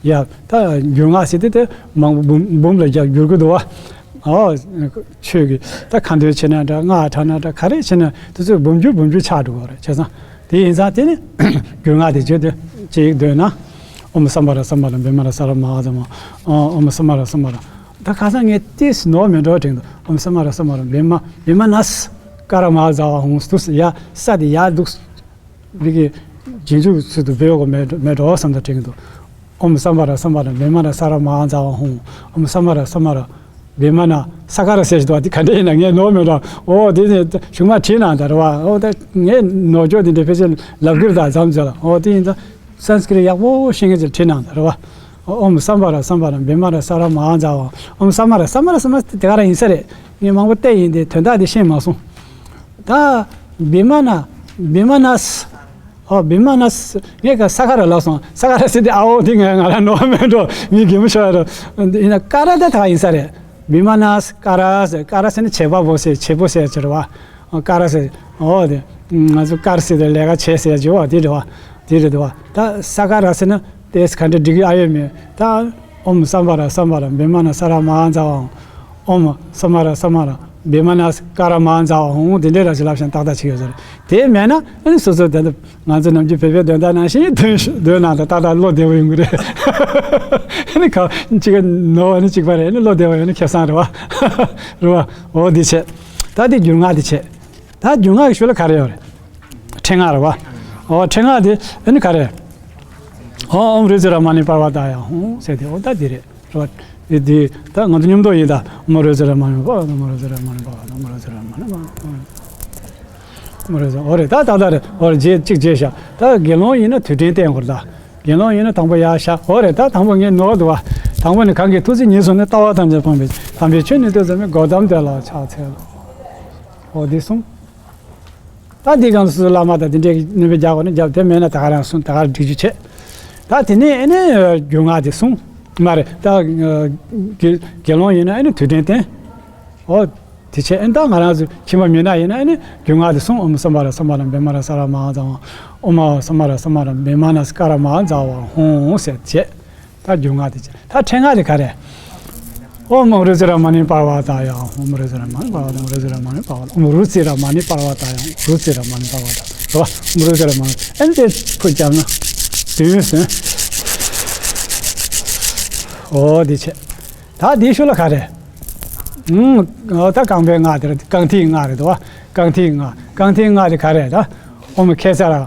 ཡ། ད་རྒྱུན་སྔགས་ཟེར་དུས་དེ་མང་པོ་འབུམ་འབུམ་ལ་རྒྱག་བསྒྱུར་གི་འདུག་བ། ཨོ། ཆོས་ཀྱི་ད་ཁ་འདོན་བྱེད་ན་འདྲ་སྔགས་བགྲང་ན་འདྲ་ག་རེ་བྱེད་ན་དེ་ཚོས་འབུམ་འགྱུར་འབུམ་འགྱུར་ཆགས་འགྲོ་གི་རེད་བྱས་ཙང་། དེ་ཡིན་ཙང་དེ་ནི་རྒྱུན་སྔགས་དེ་བརྗོད་དེ་ཅིག་འདོན་ན། ཨོཾ་སམྦྷ་ར་སམྦྷ་ར་བི་མ་ན་ས་ར་མ་ཧཱ་ཛ་ཝ་ཧཱུྃ། ཨོཾ་སམྦྷ་ར་སམྦྷ་ར། ད་ཁ་སང་ངས་ཏིས་ནོར་མེད་འགྲོ་དྲན་འདུག་ཨོཾ་སམྦྷ་ར་སམྦྷ་ར་བི་མ་བི་མ་ན་ས་ཀ་ར་མ་ཧཱ་ཛ་ཝ་ཧཱུྃ། འདུག་ཡ་ས་དེ་ཡ་འདུག་བི་གི་རྗེས་འཇུག་ཚུལ་དུ་བོད་གོ་མེད་མེད་འགྲོ་བསམ་དུ་དྲན་འདུག་ཨོཾ་སམྦྷ་ར་སམྦྷ་ར་བི་མ་ན་ས་ར་མ་ཧཱ་ཛ་ཝ་ཧཱུྃ། ཨོཾ་སམྦྷ་ར་སམྦྷ་ར་བི་མ་ན་ས་ཀ་ར་ཟེར་ཞིག་འདུག་བ། དེ་ག་འདྲ་ཡིན་ན་ངས་ནོར་མེད་འགྲོ། ཨོ་དེ་ནི་གཞུག་མ་བྲིས་གནང་ད་རེད་བ། ཨོ་ད་ངས་ནོར་འཇོག་དེ་འདྲ་ཕལ་ཆེར་ལབ་ཀྱི་རེད། ད་མཚམས་མཚམས་ལ་ཨོ་དེ་ཡིན་ད། སཾ་སྐྲྀ་ཏ་ཡག་པོ་ཤེས་མཁན་ཅིག་བྲིས་གནང་ད་རེད་བ། ཨོཾ་སམྦྷ་ར་སམྦྷ་ར་བི་མ་ར་ས་ར་མ་ཧཱ་ཛ་ཝ། ཨོཾ་སམྦྷ་ར་སམྦྷ་ར་སམྦྷ་ར་དེ་ག་རང་ཡིན་ས་རེད། ངས་མང་པོ་བལྟས་ཡིན་ཏེ་དོན་དག་དེ་ཤེས་མ་སོང་། ད་བི་མ་ན་བི་མ་ན་ས། ཨོ་བི་མ་ན་ས། ངས་ག་ས་ཀ་ར་ལབ་སོང་། ས་ཀ་ར་ཟེར་དེ་ཨ་འོ་དེ་ང་ང་རང་ནོར་མེད་འགྲོ། མི་གད་མོ་ཤོར་ར་ཡིན་ན་ཀ་ར་ད་ད་ག་ཡིན་ས་རེད། བི་མ་ན་ས་ཀ་ར་ཟེར། ཀ་ར་ཟེར་ནི་བྱེད་པ་པོ་ཟེར། བྱེད་པོ་ཟེར་ཅིག་རེད་བ། ཀ་ར་ཟེར། འོ་དེ། ང་ཚོ་ཀར་ཟེར་དེ་ལས་ཀ་བྱེད་ཟེར་ཅིག་འོ་དེ་རེད་བ། དེ་རེད་དོ་བ། ད་ས་ཀ་ར་ཟེར་ན་དེ་ག་འདྲ་འགྲིག་གི་ཨ་ཡོད་མེད། ད་ཨོཾ་སམྦྷ་ར་སམྦྷ་ར་བི་མ་ན་ས་ར་མ་ཧཱ་ཛ་ཝ་ཧཱུྃ། ཨོཾ་སམྦྷ་ར་སམྦྷ་ར་བི་མ་ན་ས་ཀ་ར་མ་ཧཱ་ཛ་ཝ་ཧཱུྃ། དེ་འདྲའི་ར་ཅིག་ལབ་ཤིང་ཏག་ཏག་བྱེད་ཡོད་ས་རེད། དེ་མེད་ན་ཨ་ནི་སོ་སོ་དེ་འདྲ་ང་ཚོ་ནམ་རྒྱུན་བོད་པའི་འདོན་སྟངས་ནང་བཞིན་འདོན་འདོན་ན་ད་ཏག་ཏག་བློ་བདེ་བོ་ཡོང་གི་རེད། ཨ་ནི་ག་གཅིག་ག་ནོར་བ་ནི་གཅིག་པ་རེད། ཨ་ནི་བློ་བདེ་བོ་ཡོང་ན་ཁེ་བཟང་རེད་བ། རེད་བ། འོ་འདི་བྱས། ད་འདི་རྒྱུན་ལྔ་འདི་བྱས། ད་རྒྱུན་ལྔ་གི་ཤུལ་ལ་ག་རེ་ཡོད་རེད། ཕྲེང་ལྔ་རེད་བ། འོ་ཕྲེང་ལྔ་འདི་ཨ་ནི་ག་རེ། ཨོཾ་རོ་ཙི་ར་མ་ཎི་པར་བ་ཏཱ་ཡ་ཧཱུྃ་ཟེར་དེ་འོ་ད་འདི་རེད། རེད་བ། འདི་འདི་ད་ང་ཚོ་མཉམ་དུ་ཡིན་ད། ཨོཾ་རོ་ཙི་ར་མ་ཎི་པར་བ་ཏཱ། ཨོཾ་རོ་ཙི་ར་མ་ཎི་པར་བ་ཏཱ། ཨོཾ་རོ་ཙི་ར་མ་ཎི་པར་བ་ཏཱ། ཨོཾ་རོ་ཙི། འོ་རེད་ད། ད་ད་རེད། འོ་རེད། རྗེས་གཅིག་རྗེས་བཞག་ད་དགེ་སློང་ཡིན་ན་དུས་དྲན་བསྟན་དགོས་རེད་ད། དགེ་སློང་ཡིན་ན་དང་པོ་ཡར་བཞག་འོ་རེད་ད། དང་པོ་ངས་ནོར་འདུག་བ། དང་པོ་ནི་གང་གིས་ཐུགས་བརྩེ་ཉེར་བཟུང་ནས། ལྟ་བ་ཐམས་ཅད་སྤངས་པའི་དམ་པའི་ཆོས་ནི་སྟོན་མཛད་མི་སྒོ་གདམས་དེ་ལ་ཕྱག་འཚལ་ལོ། འོ་འདི་གསུམ། ད་འདི་གང་སུ་བླ་མ་དང་དེ་འདྲའི་ནུས་པའི་རྒྱག་དགོས་ན་རྒྱབ། དེ་མེད་ན་ད་ག་རང་གསུམ་ད་ག་རང་སྒྲིག་རྒྱུ་བྱེད། ད་དེ་ནས་ཨ་ནི་རྒྱུན་ལྔ་དེ་གསུངས། མ་རེད་ད། དགེ་དགེ་སློང་ཡིན་ན་ཨ་ནི་དུས་དྲན་བསྟན། འོ། དེ་བྱས་ཨ་ནི་ད་ང་རང་ཚོ་ཁྱིམ་པ་མི་ནག་ཡིན་ན་ཨ་ནི་རྒྱུན་ལྔ་དེ་གསུངས། ཨོཾ་སམྦྷ་ར་སམྦྷ་ར་བི་མ་ར་ས་ར་མ་ཧཱ་ཛ་ཝ་ཧཱུྃ། ཨོཾ་སམྦྷ་ར་སམྦྷ་ར་བི་མ་ན་ས་ཀ་ར་མ་ཧཱ་ཛ་ཝ་ཧཱུྃ་ཟེར་བྱས། ད་རྒྱུན་ལྔ་དེ་བྱས། ད་ཕྲེང་ལྔ་དེ་ག་རེ། ཨོཾ་རོ་ཙི་ར་མ་ཎི་པར་བ་ཏཱ་ཡ་ཧཱུྃ། ཨོཾ་རོ་ཙི་ར་མ་ཎི་པར་བ་ཏཱ། ཨོཾ་རོ་ཙི་ར་མ་ཎི་པར་བ་ཏཱ་ཡ་ཧཱུྃ། རོ་ཙི་ར་མ་ཎི་པར་བ་ཏཱ་ཡ་ཧཱུྃ། རོ་ཙི་ར་མ་ཎི། ཨེ་འདི་ཕུ་བརྒྱབ་ན་དུས་ཡུན་ཟིན། འོ་འདི་བྱས། ད་འདིའི་ཤུལ་ལ་ག་རེ། ཨུམ། འོ་ད་རྐང་པའི་སྔགས་དེ་རེད། རྐང་མཐིལ་སྔགས་རེད་དོ། རྐང་མཐིལ་སྔགས། རྐང་མཐིལ་སྔགས་དེ་ག་རེ་ད། ཨོཾ་ཁེ་ཙ་ར་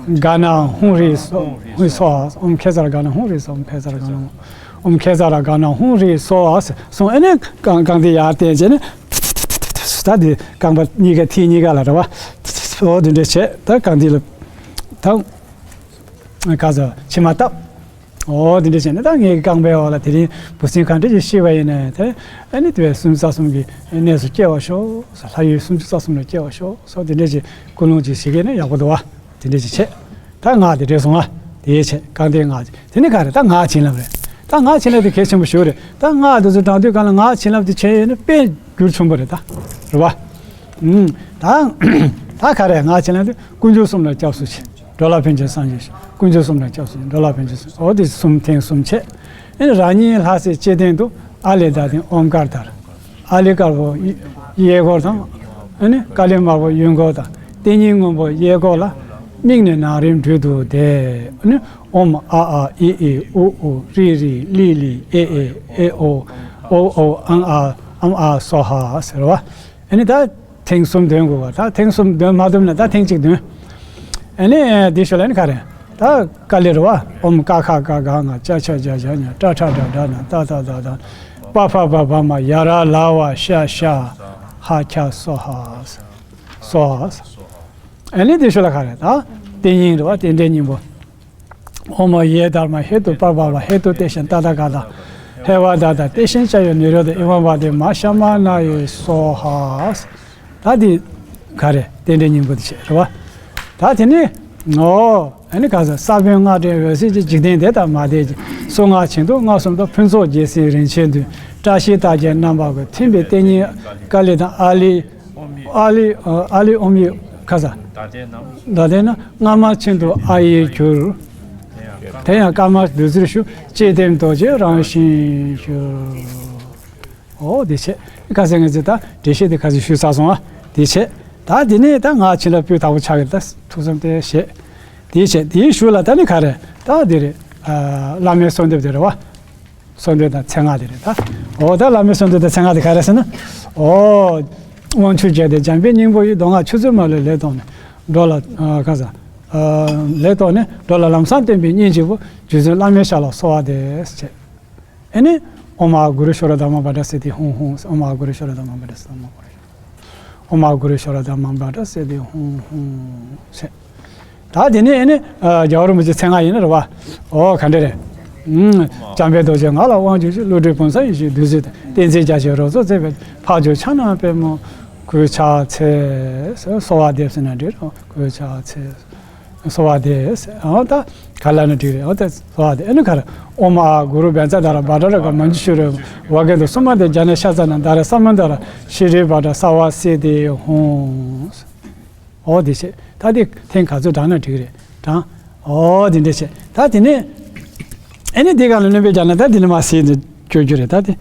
ག་ན་ཧཱུྃ་རེ་སྭཱ་ཧཱུྃ་སྭཱ་ཧཱ། ཨོཾ་ཁེ་ཙ་ར་ག་ན་ཧཱུྃ་རེ་སྭཱ་ཧཱུྃ། ཨོཾ་ཁེ་ཙ་ར་ག་ན་ཧཱུྃ་རེ་སྭཱ་ཧཱུྃ། ཨོཾ་ཁེ་ཙ་ར་ག་ན་ཧཱུྃ་རེ་སྭཱ་ཧཱུྃ་ཟེར་སོང་། ཨ་ནི་རྐང་རྐང་མཐིལ་ཡར་བསྟན་བྱས་ནས། ད་འདི་རྐང་པ་གཉིས་ཀ་མཐིལ་གཉིས་ཀ་ལ་རེད་བ། འོ་འདི་འདྲ་བྱས། ད་རྐང་མཐིལ་ལ་ད་ག་ཚོད་མཆིལ་མ་བཏབ། འོ་དེ་འདྲ་བྱས་ནས་ད་ངའི་རྐང་པའི་འོག་ལ་དེ་རིང་འབུ་སྲིན་ག་འདྲ་ཞིག་ཤི་བ་ཡིན་ནའི་དེ་ཨ་ནི་དེ་བས་སུམ་ཅུ་རྩ་གསུམ་གྱི་གནས་སུ་སྐྱེ་བར་ཤོག་ཟེར། ལྷ་ཡུལ་སུམ་ཅུ་རྩ་གསུམ་ལ་སྐྱེ་བར་ཤོག་ཟེར། དེ་འདྲ་ཞིག་ཀུན་སློང་ཅིག་བྱེད་མཁན་ནི་ཡག་པོ་འདུག་བ། དེ་འདྲ་ཞིག་བྱས། ད་སྔགས་དེ་འདྲ་སོང་ང་། དེ་བྱས་རྐང་མཐིལ་སྔགས་ཅིག་དེ་ནི་ག་རེ། ད་སྔགས་བྱིན་རླབས་རེད། ད་སྔགས་བྱིན་རླབས་དེ་གལ་ཆེན་པོ་ཞིག་རེད། ད་སྔགས་དེ་ཚོ་བགྲང་དུས་གང་ལ་སྔགས་བྱིན་རླབས་དེ་བྱས་ཡོད་ན་དཔེ་འགྱུར་ཆེན་པོ་རེད་ད། རེད་བ། ཨུམ། ད་ད་ག་རེ། སྔགས་བྱིན་རླབས་དེ་དཀོན་མཆོག་གསུམ་ལ་སྐྱབས་སུ་མཆི། འགྲོ་ལ་ཕན་ཕྱིར་སངས་རྒྱས་ཤིག་དཀོན་མཆོག་གསུམ་ལ་སྐྱབས་སུ་མཆི། འགྲོ་ལ་ཕན་ཕྱིར་སངས། འོ་དེ་གསུམ་ཐེངས་གསུམ་བྱས། ཨེ་ནི་རང་ཉིད་ལྷ་སྲས་བཅས་བསྟེན་དུ། ཨཱ་ལས་བདག་བསྟེན་ཨོཾ་དཀར་དར། ཨཱ་ལི་དཀར་པོ་གཡས་སྐོར་དང་། ཨེ་ནི་ཀ་ལི་དམར་པོ་གཡོན་སྐོར་དང་། རྟེན་སྙིང་སྔོན་པོ་གཡས་སྐོར་ལ། དམིགས་ནས་ནང་རིམ་སྦྲུལ་དུ་བཟླས། ཨེ་ནི་ཨོཾ་ཨ་ཨཱ་ཨི་ཨི་ཨུ་ཨུ་རི་རི་ལི་ལི་ཨེ་ཨེ་ཨེ་ཨོ། ཨོ་ཨོ་ཨཾ་ཨཱ་ཨཾ་ཨཱ་སྭཱ་ཧཱ་ཟེར་བ། ཨ་ནི་ད་ཐེངས་གསུམ་འདོན་དགོས་པ། ད་ཐེངས་གསུམ་འདོན་མ་ཐུབ་ན་ད་ཐེངས་གཅིག་འདོན། ཨ་ནི་འདི་ཞོར་ལ་ནི་ག་རེ། ད་ཀ་ལི་རེད་བ། ཨོཾ་ཀ་ཁ་ག་གྷ་ང་། ཅ་ཆ་ཇ་ཇ་ཉ། ཏྲ་ཊ་ཌ་ཌ་ན། ཏ་ཏ་ད་ད། པ་ཕ་བ་བ་མ། ཡ་ར་ལ་བ་ཤ་ཤ། ཧ་ཁྱ་སྭཱ་ཧཱ། སྭཱ་ཧཱ། ཨ་ནི་འདི་ཞོར་ལ་ག་རེ། ད་རྟེན་སྙིང་རེད་བ། རྟེན་འབྲེལ་སྙིང་པོ། ཨོཾ་ཡེ་དྷརྨ་ཧེ་ཏུ་པར་བྷ་བ། ཧེ་ཏུ་ཏེ་ཤཱན་ཏ་ཐཱ་ག་ཏ། ཧེ་ཝ་དྷ་ཏ་ཏེ་ཤཱན་ཅཱ་ཡོ་ནི་རོ་དྷ། ཨེ་ཝཾ་བ་དྷེ་མ་ཤ་མ་ན་ཡེ་སྭཱ་ཧཱ། ད་འདི་ག་རེ། རྟེན་འབྲེལ་སྙིང་པོ་དེ་བྱས་རེད་བ། ད་དེ་ནི་ངོ་། ཨ་ནི་ག་ས་ས་བོན་སྔགས་ཕྲེང་འོད་ཟེར་གྱིས། འཇིག་རྟེན་འདས་དང་མ་འདས་ཀྱི། གསུང་སྔགས་ཆེན་དུ་མངའ་གསུམ་དང་། ཕུན་ཚོགས་རྒྱལ་སྲས་རིན་ཆེན་བདུན། བཀྲ་ཤིས་རྟགས་བརྒྱད་རྣམ་པ་དགུ། ཐིམ་པའི་རྟེན་སྙིང་ཀ་ལི་དང་ཨཱ་ལི། ཨཱ་ལི། ཨཱ་ལི་ཨོཾ་ཡེ་ཁ་ས། ད་ལྟའི་ན་སྔ་མ་ཆེན་དུ་ཨཱ་ཡེ་གྱུར། དེ་ཡང་སྐར་མ་བདུད་རྩིར་ཞུགས། ལྕེ་ལྡེམ་རྡོ་རྗེ་རང་བཞིན་གྱུར། འོ་དེ་བྱས། ཁ་ས་ང་ཚོས་ད་འགྲེལ་བཤད་དེ་ཁ་ས་ཞུས་ཚར་སོང་ཨ། དེ་བྱས། ད་དེ་ནས་ད་སྔགས་བྱིན་རླབས་སྤུས་དག་པོ་ཆགས་ཀྱི་རེད། ད་ཐུགས་བསམ་དེ་བཞེས། དེའི་ཆེད་དེའི་ཤུལ་ལ་ད་ནི་ག་རེ། ད་དེ་རེད། ཨ། བླ་མའི་གསོལ་འདེབས་དེ་རེད་བ། གསོལ་འདེབས་དང་མཚན་སྔགས་དེ་རེད་ད། འོ་ད་བླ་མའི་གསོལ་འདེབས་དང་མཚན་སྔགས་དེ་ག་རེ་ཟེར་ན། འོ། དབང་ཕྱུག་རྒྱལ་དེ་འཇམ་དཔལ་སྙིང་པོ་ཡི། མདོ་སྔགས་ཆུ་ཚོད་མ་ལུས་ལས་ཐོག་ནས། འགྲོ་ལ། ཨ། ག་ས། ཨ། ལས་ཐོག་ནས་འགྲོ་ལ་ལམ་བཟང་སྟོན་པའི་སྙིང་རྗེ་བོ། རྗེ་བཙུན་བླ་མའི་ཞབས་ལ་གསོལ་བ་འདེབས་ཟེར། ཨེ་ནི། ཨོཾ་ཨཱཿུ་རུ་ཤྭ་ར་དྷརྨ་བྷ་དྲ་སིདྡྷི་ཧཱུྃ་ཧཱུྃ། ཨོཾ་ཨཱཿུ་རུ་ཤྭ་ར་དྷརྨ་བྷ་དྲ་སིདྡྷི་ཧཱུྃ་ཧཱུྃ། ཨོཾ་ཨཱཿུ་རུ་ཤྭ་ར་དྷརྨ་བྷ་དྲ་སིདྡྷི་ཧཱུྃ་ཧཱུྃ་ཟེར། ད་དེ་ནས་ཨེ་ནི། ཨ། རྒྱལ་བ་རིན་པོ་ཆེ་མཚན་སྔགས་ཡིན་ན་རེད་བ། ཨོ་ག་འདྲ་རེད། ཨུམ། འཇམ་དཔལ་རྡོ་རྗེ་ང་ལ་དབང་བསྒྱུར་ཅིག། ཀླུ་སྒྲུབ་བུམ་བཟང་ཡེ་ཤེས་བདུད་རྩི་དང་། བསྟན་འཛིན་རྒྱ་ཆེན་རོལ་མཚོ་རྩེ་བའི། ཕ་ཇོ་ཕྱག་ན་པདྨོ་གུས་ཕྱག་འཚལ་ཟེར་གསོལ་བ་འདེབས་ཟེར་ན་འགྲིག་རེད། གུས་ཕྱག་འཚལ། གསོལ་བ་འདེབས། ཨོ་ད་ག་ལ་ན་འགྲིག་རེད། ཨོ་ད་གསོལ་བ་འདེབས། ཨེ་ནི་ག་རེ། ཨོཾ་ཨཱཿུ་རུ་བཛྲ་དྷ་ར་བྷ་དྲ་རཀྵ་མཉྫུ་ཤྲཱི་ཝཱ་ཀཱ་ཏོ་སུ་མ་ཏི་ཛྙཱ་ན་ཤ་ཙ་ན་དྷ་ར་ས་མ་དྷ་ར་ཤྲཱི་བྷ་དྲ་སརྦ་སིདྡྷི་ཧཱུྃ། ཨོ་དེ་བྱས། ད་དེ་ཐེངས་ག་ཚོད་བགྲངས་ན་འགྲིག་རེད་བགྲངས། ཨོ་དེ་འདྲ་བྱས། ད་དེ་ནས་ཨེ་ནི་དེ་ག་ལ་སྣོན་པ་བརྒྱབ་ན་ད་དེ་ནས་མར་ཟེར་ནས་སྐྱོར་རྒྱུ་རེད་ད་དེ།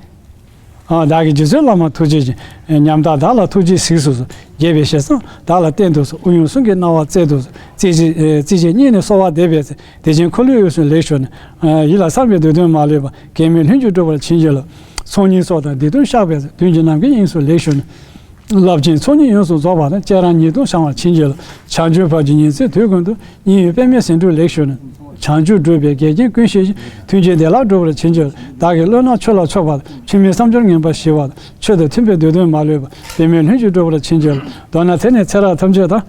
ཨ། བདག་གིས་རྗེ་བཙུན་བླ་མར་ཐུགས་བསྐྱེད་ཅིང་། ཉམ་ཐག་བདག་ལ་ཐུགས་རྗེས་གཟིགས་སུ་གསོལ། དགྱེས་པའི་ཞལ་བཟང་བདག་ལ་བསྟན་དུ་གསོལ། དབུགས་དབྱུང་གསུང་གི་རྣ་བར་སྩལ་དུ་གསོལ། བརྩེ་གཅིག་ཨེ། བརྩེ་གཅིག་སྙིང་ནས་གསོལ་བ་འདེབས་པའི་ཚེ། བདེ་ཆེན་འཁོར་ལོའི་དབུས་སུ་ལེགས་བཞུགས་ནས། ཡིད་ལ་བསམ་པའི་འདོད་དོན་མ་ལུས་པ། གེགས་མེད་ལྷུན་གྱིས་འགྲུབ་པར་བྱིན་གྱིས་རློབས། ཚོགས་གཉིས་སོགས་དང་སྡིག་ལྟུང་བཤགས་པའི་ཚེ། མདུན་གྱི་ནམ་མཁའི་དབྱིངས་སུ་ལེགས་བཞུགས་ནས། རླབས་ཆེན་ཚོགས་གཉིས་ཡོངས་སུ་རྫོགས་པ་དང་། བཅས་ར་ཉེས་ལྟུང་བྱང་བར་བྱིན་གྱིས་རློབས། བྱང་ཆུབ་བར་གྱི་ཉིན་མཚན་དུས་ཀུན་ཏུ། མཉན་ཡོད་པདྨའི་ཟེའུ་འབྲུར་ལེགས་བཞུགས་ནས། བྱང་ཆུབ་སྒྲུབ་པའི་གེགས་རྐྱེན་ཀུན་ཞི་ཞིང་། མཐུན་རྐྱེན་བདེ་བླག་འགྲུབ་པར་བྱིན་གྱིས་རློབས། བདག་གི་བློ་སྣ་ཆོས་ལ་ཕྱོགས་པ་དང་། ཆོས་མིན་བསམ་སྦྱོར་ངན་པ་ཞི་བ་དང་། ཆོས་དང་མཐུན་པའི་འདོད་དོན་མ་ལུས་པ། གེགས་མེད་ལྷུན་གྱིས་འགྲུབ་པར་བྱིན་གྱིས་རློབས། མདོར་ན་ཚེ་ནས་ཚེ་རབས་ཐམས་ཅད་དང་།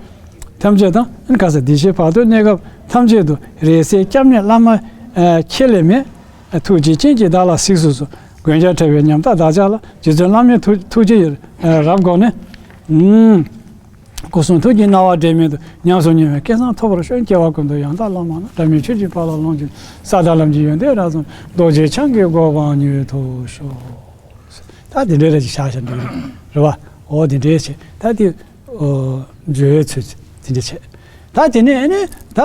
ཐམས་ཅད་དང་། ག་ས། འདི་ཕྱི་བར་དོའི་གནས་སྐབས་ཐམས་ཅད་དུ། རེ་ཞིག་སྐྱབས་གནས་བླ་མ་ཁྱེད་ལས་མེད། ཐུགས་རྗེའི་སྤྱན་གྱིས་བདག་ལ་གཟིགས་སུ་གསོལ། མགོན་སྐྱབས་བྲལ་བའི་ཉམ་ཐག་བདག་ཅག་ལ། རྗེ་བཙུན་བླ་མའི་ཐུགས་ཐུགས་རྗེ་ཡིས་རབ་དགོངས་ནས། སྐུ་གསུང་ཐུགས་ཀྱི་སྣང་བ་འབྲལ་མེད་དུ། ཉམས་སུ་མྱོང་བའི་སྐལ་བཟང་ཐོབ་པར་ཤོག། སྐྱེ་བ་ཀུན་ཏུ་ཡང་དག་བླ་མ་ལ། འབྲལ་མེད་ཆོས་ཀྱི་དཔལ་ལ་ལོངས་སྤྱོད། ས་དང་ལམ་གྱི་ཡོན་ཏན་རབ་གསུངས། རྡོ་རྗེ་འཆང་གི་གོ་འཕང་མྱུར་ཐོབ་ཤོག། ད་དེ་འདྲའི་རེ་ཞིག་བཞག་བཞག་འདུག་རེད་བ། འོ་དེ་འདྲའི་བྱས། ད་དེ་འོ་བརྗོད་པའི་ཚུལ་དེ་འདྲ་བྱས། ད་དེ་ནས་ཨ་ནི་ད་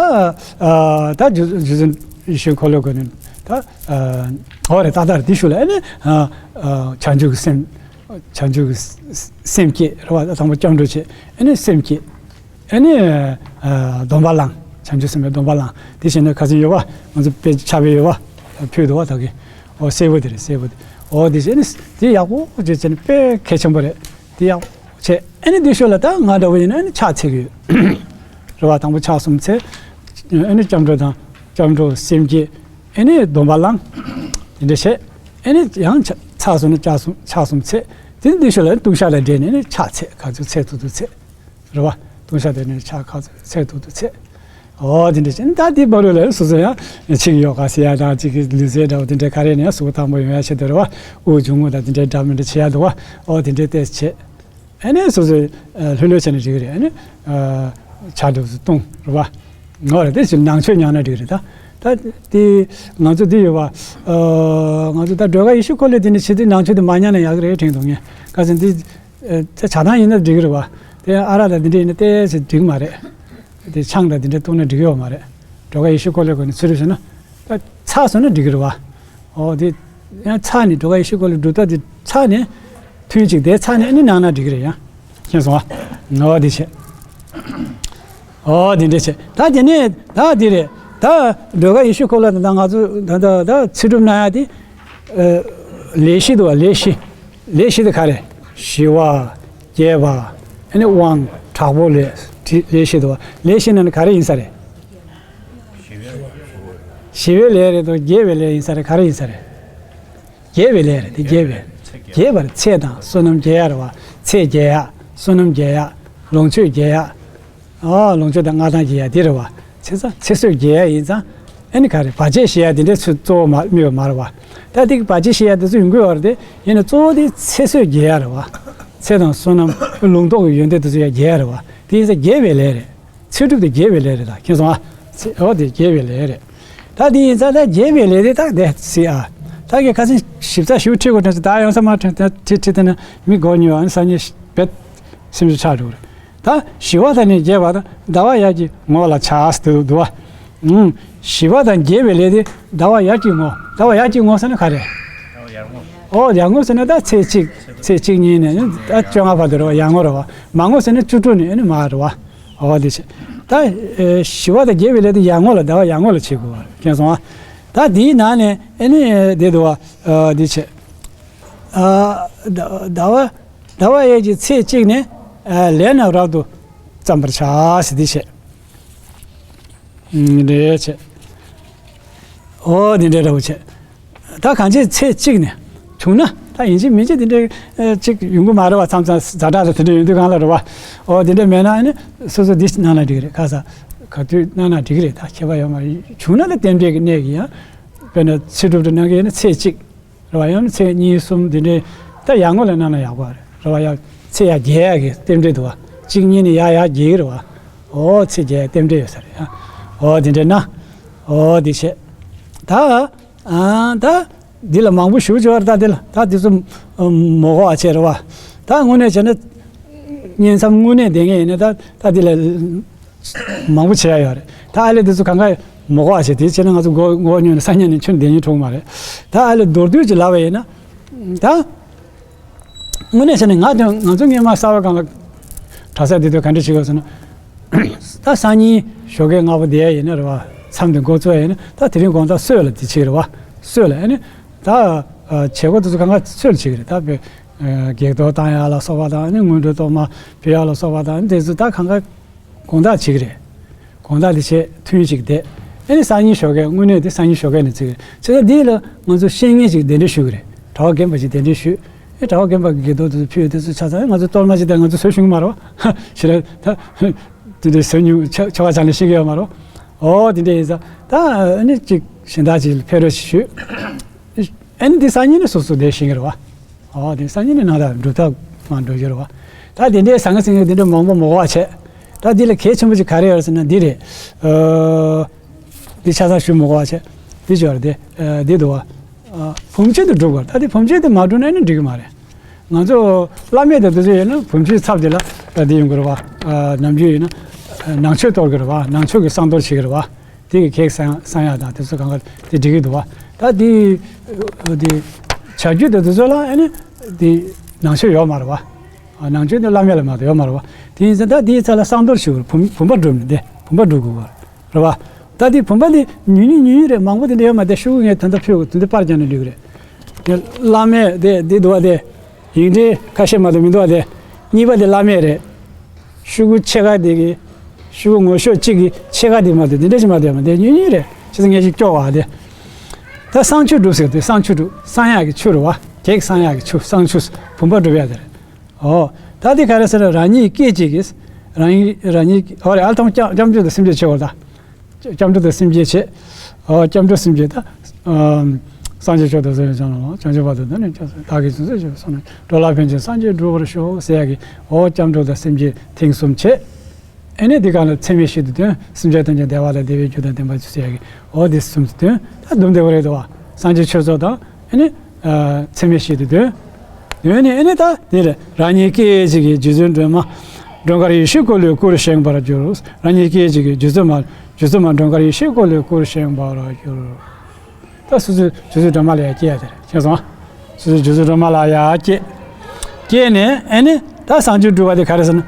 ཨ་ད་རྗེ་རྗེ་བཙུན་ཡེ་ཤེས་འཁོར་ལོ་སྒོ་ནས་ད་ཨ་འོ་རེད། ད་ལྟར་འདི་ཞུ་ལ་ཨ་ནི་ཨ་ཨ་བྱང་ཆུབ་ཀྱི་སེམས། བྱང་ཆུབ་ཀྱི་སེམས་བསྐྱེད་རེད་བ། དང་པོ་སྐྱབས་འགྲོ་བྱེད། ཨ་ནི་སེམས་བསྐྱེད། ཨ་ནི་ཨ་སྡོམ་པ་བླངས། བྱང་ཆུབ་སེམས་དཔའི་སྡོམ་པ་བླངས། དེ་བྱས་ནས་ཁ་སང་ཡོད་བ། ང་ཚོ་དཔེ་ཆ་ཕྱག་དཔེ་ཡོད་བ། ཕུལ་འདུག་བ་ད་གིན། འོ་སེར་པོ་དེ་རེད། སེར་པོ་དེ། འོ་དེ་བྱས་ནས་དེ་ཡག་པོ་བྱས་བྱས་ནས་དཔེ་གལ་ཆེན་པོ་རེད། དེ་ཡག་པོ་བྱས། ཨ་ནི་དེ་ཤོད་ལ་ད་ང་འདྲ་བོ་ཡིན་ན་ཨ་ནི་ཕྱག་འཚལ་གི་ཡོད་རེད་བ། དང་པོ་ཕྱག་གསུམ་འཚལ། ཨ་ནི་སྐྱབས་འགྲོ་དང་སྐྱབས་འགྲོ་སེམས་བསྐྱེད། ཨ་ནི་སྡོམ་པ་བླངས། དེ་འདྲ་བྱས། ཨ་ནི་ཡང་ཕྱག་ཚར་སོང་ན་ཕྱག་གསུམ་ཕྱག་གསུམ་འཚལ། དེ་ནས་དེ་ཤོད་ལ་ལྟུང་བཤགས་དང་འབྲེལ་ནས་ཨ་ནི་ཕྱག་འཚལ། ག་ཚོད་འཚལ་ཐུབ་ཐུབ་འཚལ། རེད་བ། ལྟུང་བཤགས་དང་འབྲེལ་ནས་ཕྱག་ག་ཚོད་འཚལ་ཐུབ་ཐུབ་འཚལ། འོ་དེ་འདྲ་བྱས་ན་ད་དེ་བར་དུ་ལ་སོ་སོ་ཡང་ཕྱིན་གྱི་ཡོད་ག་ཟེར་ཡ་དང་། གཅིག་གི་ལུས་རྩལ་འདྲ་བོ་དེ་འདྲ་ག་རེ་ནས་གཟུགས་པོ་ཐང་པོ་ཡོང་ཡ་ཆེད་དུ་རེད་བ། དབུགས་འབྱུང་རྔུབ་དང་དེ་འདྲའི་འདྲ་མི་འདྲ་བྱེད་ཡ་འདུག་བ། འོ་དེ་འདྲའི་ཏོག་ཙམ་བྱས། ཨ་ནི་སོ་སོས་ལྷོད་ལྷོད་བྱས་ནས་འགྲིག་གི་རེད། ཨ་ནི་ཕྱག་འདྲ་བོ་བཏང་རེད་བ། འོ་རེད། དེ་ཕྱིར་ནང་མཆོད་མྱངས་ན་འགྲིག་གི་རེད་ད། ད་དེ་ང་ཚོ་འདི་ཡོད་བ། ང་ཚོ་ད་སྒྲོལ་དཀར་ཡེ་ཤེས་འཁོར་ལོ་དེ་འདྲ་བྱེད་དུས་ནང་མཆོད་དེ་མ་མྱངས་ན་ཡག་གི་རེད་དྲན་འདུག་ངས། ག་ཚོད་འདི། ཨ། དེ་ཇ་ཐང་ཡིན་ན་འགྲིག་གི་རེད་བ། དེ་ཨ་རག་དང་འདི་འདྲ་ཡིན་ན་ཏོག་ཙམ་འགྲིག་གི་མ་རེད། དེ་ཆང་དང་འདི་འདྲ་བཏུང་ན་འགྲིག་གི་ཡོད་མ་རེད། སྒྲོལ་དཀར་ཡེ་ཤེས་འཁོར་ལོའི་སྒོ་ནས་ཚུལ་ཁྲིམས་བྱས་ན། ད་ཚར་སོང་ན་འགྲིག་གི་རེད་བ། འོ་དེ་ཡང་ཚར་ནས་སྒྲོལ་དཀར་ཡེ་ཤེས་འཁོར་ལོའི་སྒྲུབ་ཐབས་དེ་ཚར་ནས། ཐུན་གཅིག་དེ་ཚར་ནས་ཨ་ནི་གནང་ན་འགྲིག་གི་རེད་ཡ། མཁྱེན་སོང་ཨ། འོ་དེ་བྱས། འོ་དེ་འདྲ་བྱས། ད་དེ་ནས་ད་དེ་རེད། ད་སྒྲོལ་དཀར་ཡེ་ཤེས་འཁོར་ལོ་དང་ང་ཚོ་ད་ད་ད་ཚུལ་ཁྲིམས་གནང་ཡ་དེ། ཨ། ལས་བཞི་འདུག་བ། ལས་བཞི། ལས་བཞི་དེ་ག་རེ། ཞི་བ། རྒྱས་པ། ཨ་ནི་དབང་། དྲག་པོ་ལས། ལས་བཞི་འདུག་བ། ལས་བཞི་ནང་ནས་ག་རེ་ཡིན་ས་རེད། ཞི་བའི་ལས་རེད་དོ། རྒྱས་པའི་ལས་ཡིན་ས་རེད། ག་རེ་ཡིན་ས་རེད། རྒྱས་པའི་ལས་རེད་དེ། རྒྱས་པའི། རྒྱས་པར་ཚེ་དང་བསོད་ནམས་རྒྱས་ཡ་རེད་བ། ཚེ་རྒྱས་ཡ། བསོད་ནམས་རྒྱས་ཡ། ལོངས་སྤྱོད་རྒྱས་ཡ། ཨ། ལོངས་སྤྱོད་དང་མངའ་ཐང་རྒྱས་ཡ་དེ་རེད་བ། བྱས་ཙང་ཚེ་བསོད་རྒྱས་ཡ་ཡིན་ཙང་། ཨ་ནི་ག་རེ། བར་ཆད་ཞི་ཡ་དེ་འདྲའི་ཚུལ་གཙོ་བོ་མ་དམིགས་པ་མ་རེད་བ། ད་དེ་གི་བར་ཆད་ཞི་ཡ་དེ་ཚོ་ཡོང་གི་ཡོད་རེད་དེ། ཡིན་ནའི་གཙོ་བོ་དེ་ཚེ་བསོད་རྒྱས་ཡ་རེད་བ། ཚེ་དང་བསོད་ནམས་ལུང་རྟོགས་ཀྱི་ཡོན་ཏན་དེ་ཚོ་ཡ་རྒྱས་ཡ་རེད་བ། དེ་ཡིན་ཙང་རྒྱས་པའི་ལས་རེད། ཚུལ་ཁྲིམས་དེ་རྒྱས་པའི་ལས་རེད་ད། མཁྱེན་སོང་ཨ། ཚེ། འོ་དེ་རྒྱས་པའི་ལས་རེད། ད་དེ་ཡིན་ཙང་ད་རྒྱས་པའི་ལས་དེ་ད་དེ་སྲིད་ཨ། ད་གི་ཁ་སང་ཞིབ་ཚགས་ཞིབ་ཁྲིད་དགོས་དྲན་སོང་། ད་ཡང་ས་མ་ཁྲིད་ད་ཁྲིད་ཁྲིད་དེ་ན་མི་མགོ་ཉོས་ཨ་ནི་སང་ཉིན་བེད་སེམས་ཤུགས་ཆག་འགྲོ་གི་རེད། ད་ཞི་བ་དང་ནི་རྒྱས་པ་དང་ཟླ་བ་ཡར་གྱི་ངོ་ལ་བྱ་ཟེར་འདུག་བ། ཨུམ། ཞི་བ་དང་རྒྱས་པའི་ལས་དེ་ཟླ་བ་ཡར་གྱི་ངོ་། ཟླ་བ་ཡར་གྱི་ངོ་ཟེར་ན་ག་རེ། ཨོ་ཡར་ངོ་ཟེར་ན་ད་ཚེས་གཅིག་ཚེས་གཅིག་གཉིས་ནས་ད་བཅོ་ལྔ་བར་དུ་རེད་བ། ཡར་ངོ་རེད་བ། མར་ངོ་ཟེར་ན་བཅུ་དྲུག་ནས་ཨ་ནི་མར་རེད་བ། ཨོ་དེ་བྱས། ད་ཨེ་ཞི་བ་དང་རྒྱས་པའི་ལས་དེ་ཡར་ངོ་ལ། ཟླ་བ་ཡར་ངོ་ལ་བྱེད་དགོས་བ། མཁྱེན་སོང་ཨ། ད་དེའི་ནང་ནས་ཨ་ནི་དེ་འདུག་བ། ཨ་འདི་བྱས། ཨ་ཟླ་ཟླ་བ་ཟླ་བ་ཡས་ཀྱི་ཚེས་གཅིག་ནས་ཨ་ལས་རྣམས་རབ་ཏུ་བརྩམ་པར་བྱ་ཟེར་འདི་བྱས། ཨ་འདི་བྱས། ཨོ་འདི་འདྲའི་འདྲ་བོ་བྱས། ད་གང་ཅི་ཚེས་གཅིག་ནས་བྱུང་ན། ད་ཡིན་གཅིག་མིན་གཅིག་དེ་འདྲའི་ཨ་གཅིག་ཡོང་གི་མ་རེད་བ། མཚམས་མཚམས་ཛ་དྲག་ལ་དེ་འདྲ་ཡོང་དུས་གང་ལ་རེད་བ། ཨོ་དེ་འདྲ་མེད་ན་ཨ་ནི་སོ་སོ་འདི་གནང་ན་འགྲིག་གི་རེད། ཁ་ས་ག་དུས་གནང་ན་འགྲིག་གི་རེད། ད་ཁྱད་པར་ཡོད་མ་རེད། བྱུང་ན་ད་རྟེན་འབྲེལ་གྱི་གནས་ཀྱི་ཡང་། དཔེར་ན་ཚེས་དྲུག་ཏུ་གནང་གི་ཡིན་ན་ཚེས་གཅིག་རེད་བ། ཡང་ན་ཚེས་གཉིས་གསུམ་དེ་འདྲའི་ད་ཡར་ངོ་ལ་གནང་ན་ཡག་པོ་རེད་བ། ཡང་ཚེས་ཡར་རྒྱས་ཡག་གི་རྟེན་འབྲེལ་འདུག་བ། གཅིག་གཉིས་ནས་ཡར་ཡར་རྒྱས་ཀྱི་རེད་བ། ཨོ་ཚེས་རྒྱས་རྟེན་འབྲེལ་ཡོད་ས་རེད། ཨོ་དེ་འདྲ་ན། ཨོ་དེ་བྱས། ད་ཨ་ད་འདི་ལ་མང་པོ་ཞུ་བྱ་བར། ད་འདི་ལ་ད་འདི་ཚོ་མོ་གོ་བ་བྱས་རེད་བ། ད་དངོས་གནས་བྱས་ན་བསྙེན་མཚམས་དངོས་གནས་བསྡད་མཁན་ཡིན་ན་ད་ད་འདི་ལ་མང་པོ་བྱེད་ཡ་ཡོད་རེད། ད་ཨ་ལེ་འདི་ཚོ་གང་ག་མོ་གོ་བ་བྱས། དེ་བྱས་ན་ང་ཚོ་མགོ་མགོ་ཉོན་ནས་སང་ཉིན་ནས་ཁྱོན་བསྡད་ཉིན་འགྲོ་གི་མ་རེད། ད་ཨ་ལེ་མདོར་བསྡུས་ཅིག་ལབ་པ་ཡིན་ན། ད་དངོས་གནས་བྱས་ན་ང་དང་ང་ཚོ་སྔོན་མ་གསར་པ་སྒང་ལ་གྲྭ་ས་དེ་དུས་ག་འདྲ་བྱེད་དགོས་ཟེར་ན། ད་སང་ཉིན་ཞོགས་ཀས་སྔ་པོ་བསྡད་ཡ་ཡིན་ན་རེད་བ། མཚམས་དེ་འགོ་བཙུགས་ཡ་ཡིན་ན་ད་དེ་རིང་དགོང་དག་གསོལ་ལ་དེ་བྱེད་རེད་བ། གསོལ་ལ་ཨ་ནི་ད་བྱེད་སྒོ་དེ་ཚོ་གང་ག་གསོལ་བྱེད་ཀྱི་རེད། ད་དཔེ་བགེགས་གཏོར་བཏང་ཡ་ལ་སོགས་པ་དང་། ཨ་ནི་སྔོན་འགྲོའི་གཏོར་མ་ཕུལ་ཡ་ལ་སོགས་པ་དང་། དེ་ཚོ་ད་གང་ག་དགོང་དག་བྱེད་ཀྱི་རེད། དགོང་དག་དེ་བྱས་ཐུན་ཞིག་བསྡད། ཨ་ནི་སང་ཉིན་ཞོགས་ཀས་དངོས་གནས་དེ་སང་ཉིན་ཞོགས་ཀས་ནས་བརྩི་གི་རེད། བྱས་ཙང་འདི་ལ་ང་ཚོ་བཤེས་གཉེན་ཞིག་གདན་འདྲེན་ཞུ་གི་རེད། གྲྭ་པ་རྒན་པ་ཞིག་གདན་འདྲེན་ཞུས། ཨེ་གྲྭ་པ་རྒན་པ་གི་དགེ་རྡོར་དེ་ཚོ་ཕུལ། དེ་ཚོ་ཆ་ཚང་ང་ཚོ་གཏོར་མ་ཅིག་དང་ང་ཚོ་བཟོ་ཤེས་ཀྱི་མ་རེད་བ། ཞེ་ལ་ད་དེ་འདྲའི་བཟོ་མྱོང་། ཆ་ཆ་བ་ཆ་ནས་ཤེས་ཀྱི་ཡོད་མ་རེད། ཨོ་དེ་འདྲ་ཡིན་ཙང་ད་ཨ་ནི་ཅིག་གཞན་དག་ཅིག་ལ་ཕེབས་རོགས་ཞུས། ཨ་ནི་འདི་སང་ཉིན་ནས་སོ་སོ་བསྡད་ཤེས་ཀྱི་རེད་བ། ཨོ་དེ་སང་ཉིན་ནས་ནང་ལ་སྒྲུབ་ཐབས་མ་འགྲོ་རྒྱུ་རེད་བ། ད་དེ་འདྲའི་ཟང་ངེ་ཟིང་ངེ་དེ་འདྲ་མང་པོ་མ་དགོས་པ་བྱས། ད་འདི་ལ་གལ་ཆེན་པོ་ཅིག་ག་རེ་ཡོད་རེད་ཟེར་ན་འདི་རེད། ཨོ། འདི་ཆ་ཚང་ཞུ་མ་དགོས་པ་བྱས། འདི་ཅོག་རེད་དེ། ཨ་འདི་འདུག་བ། ཨ་བུམ་ཆེན་དུ་སྒྲུབ་དགོས། ད་འདི་བུམ་ཆེན་དུ་མ་སྒྲུབ་ན་ནི་འགྲིག་གི་མ་རེད། ང་ཚོ་བླ་མེད་དང་དེ་ཚོ་ཡོད་ན་བུམ་ཆེན་ཚབ་དེ་ལ་ད་འདི་ཡོང་གི་རེད་བ། ཨ་ནམ་རྒྱུན་ཡིན་ན་ནང་མཆོད་གཏོར་གི་རེད་བ། ནང་མཆོད་ཀྱི་བསང་གཏོར་བྱེད་ཀྱི་རེད་བ། དེ་གི་གེགས་སང་སང་ཡག་དང་དེ་ཚོ་གང་ག་དེ་འགྲིག་གི་འདུག་བ། ད་དེ་དེ་བྱ་རྒྱུད་དང་དེ་ཚོ་ལ་ཨ་ནི་དེ་ནང་མཆོད་ཡོད་མ་རེད་བ། ཨ་ནང་མཆོད་དེ་བླ་མེད་ལ་མ་གཏོགས་ཡོད་མ་རེད་བ། དེ་ཡིན་ཙང་ད་དེའི་ཚེ་ལ་བསང་གཏོར་ཞུ་དགོས། བུམ་བུམ་པ་སྒྲུབ་ནས་དེ་བུམ་པ་སྒྲུབ་དགོས་པ་རེད་བ། ད་དེ་བུམ་པ་དེ་ཉུང་ཉུང་ཉུང་ཉུང་རེད། མང་པོ་དེ་འདྲ་ཡོད་མ་རེད། ཤོག་གུ་ངས་དོན་དག་ཕུལ་དགོས། དེ་འདྲ་པར་རྒྱག་ན་འགྲིག་གི་རེད། དེ་བླ་མེད་དེ་དེ་འདུག་བ་དེ། ཡིག་འབྲུ་ཁ་ཤས་མ་གཏོགས་མི་འདུག་བ་དེ། གཉིས་པ་དེ་བླ་མེད་རེད། ཤོག་གུ་ཕྱེད་ཀ་དེ་གི། ཤོག་གུ་ངོ་ཤོག་གཅིག་གི་ཕྱེད་ཀ་དེ་མ་གཏོགས་དེ་འདྲ་ཞིག་མ་གཏོགས་མ་དེ་ཉུང་ཉུང་རེད། བྱས་ཙང་ངས་ཅིག་སྐྱོར་བ་དེ། ད་བསང་ཆུ་སྒྲུབ་ཟེར་དུས་བསང་ཆུ་སྒྲུབ། བསང་ཡག་གི་ཆུ་རེད་བ། གེགས་སང་ཡག་གི་ཆུ། བསང་ཆུ་བུམ་པ་སྒྲུབ་ཡག་དེ་རེད། ཨོ། ད་དེ་ག་རེ་ཟེར་ན་རང་ཉིད་སྐད་ཅིག་གིས། རང་ཉིད་རང་ཉིད་ཨོ་རེད། ཨ་ལ་ཐང་སྐྱབས་སྐྱབས་འགྲོ་དང་སེམས་བསྐྱེད་བྱེད་དགོས་ད། སྐྱབས་འགྲོ་དང་སེམས་བསྐྱེད་བྱེད། ཨོ་སྐྱབས་འགྲོ་སེམས་བསྐྱེད་ད། ཨམ། སངས་རྒྱས་ཆོས་དང་ཟེར་བའི་ཅང་ལ་བྱང་ཆུབ་བར་དུ་བདག་ནི་སྐྱབས་སུ། བདག་གིས་སུ་འཚོ་ཞིང་སོང་ན། འགྲོ་ལ་ཕན་ཕྱིར་སངས་རྒྱས་འགྲུབ་པར་ཤོག་ཟེར་ཡག་གི། ཨོ་སྐྱབས་འགྲོ་དང་སེམས་བསྐྱེད་ཐེངས་གསུམ་བྱེད། ཨེ་ནས་འདི་གང་ལ་ཚད་མེད་བཞི་དུ་འདོན། སེམས་ཅན་ཐམས་ཅད་བདེ་བ་དང་བདེ་བའི་རྒྱུ་དང་ལྡན་པར་གྱུར་ཅིག་ཟེར་ཡག་གི། ཨོ་འདི་གསུམ་དུ་འདོན། ད་སྡོམ་བདེ་བོ་རེད་དོ། སངས་རྒྱས་ཆོས་ཚོགས་དང་། ཨེ་ནས། ཨ་ཚད་མེད་བཞི་དུ་འདོན། འདོན་ནས་ཨེ་ནས་ད་འདི་རེད། རང་ཉིད་སྐད་ཅིག་གིས་རྗེ་བཙུན་སྒྲོལ་མ། སྒྲོལ་དཀར་ཡེ་ཤེས་སྐུ་ལས་སྐུར་བཞེངས་པར་གྱུར། རང་ཉིད་སྐད་ཅིག་གིས་རྗེ་བཙུན་མ། རྗེ་བཙུན་མ་སྒྲོལ་དཀར་ཡེ་ཤེས་སྐུ་ལས་སྐུར་བཞེངས་པར་གྱུར། ད་སོ་སོའི་རྗེ་བཙུན་སྒྲོལ་མ་ལ་ཡར་བསྐྱེད་ཡག་དེ་རེད། ཤེས་སོང་ཨ། སོ་སོའི་རྗེ་བཙུན་སྒྲོལ་མ་ལ་ཡར་བསྐྱེད། བསྐྱེད་ནས་ཨེ་ནི་ད་བསང་ཆུ་སྒྲུབ་པ་དེ་ག་རེ་ཟེར་ན།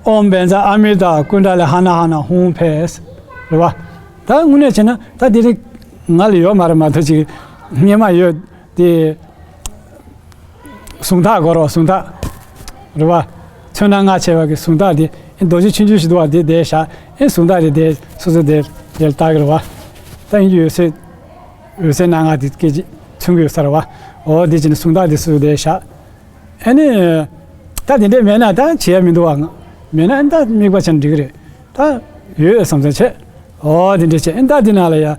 ཨོཾ་བཛྲ་ཨ་མི་ཏ་ཀུན་ཌ་ལི་ཧ་ན་ཧ་ན་ཧཱུྃ་ཕཊ། རེད་བ། ད་དངོས་གནས་བྱས་ན་ད་དེ་རིགས་ང་ལ་ཡོད་མ་རེད་མ་གཏོགས་ཅིག་སྔོན་མ་ཡོད་དེ། གཟུངས་ཐག་དགོས་རེད་བ། གཟུངས་ཐག་རེད་བ། ཚོན་སྣ་ལྔ་བྱས་པ་གི་གཟུངས་ཐག་དེ། ཨེ་རྡོ་རྗེ་ཆུང་ཆུང་ཞིག་འདུག་བ། དེ་དེ་བཞག་ཨེ་གཟུངས་ཐག་དེ་དེ་སོ་སོ་དེ་དེ་ལ་བཏགས་ཀྱི་རེད་བ། ད་ཡིན་གྱི་འོད་ཟེར། འོད་ཟེར་སྣ་ལྔ་དེ་སྐད་ཅིག་མཚོན་གྱི་ཡོད་ས་རེད་བ། འོ་དེ་བྱས་ནས་གཟུངས་ཐག་དེ་སོ་སོ་དེ་བཞག་ཨེ་ནི། ད་དེ་འདྲས་མེད་ན་ད་བྱེད་ཡ་མི་འདུག་བ། ང་མེད་ན་ཨེ་ད་དམིགས་པ་བྱས་ན་འགྲིག་གི་རེད། ད་ཡོད་བསམ་བསམ་བྱས། ཨོ་དེ་འདྲས་བྱས་ཨེ་ད་དེ་ནང་ལ་ཡ། ཨ་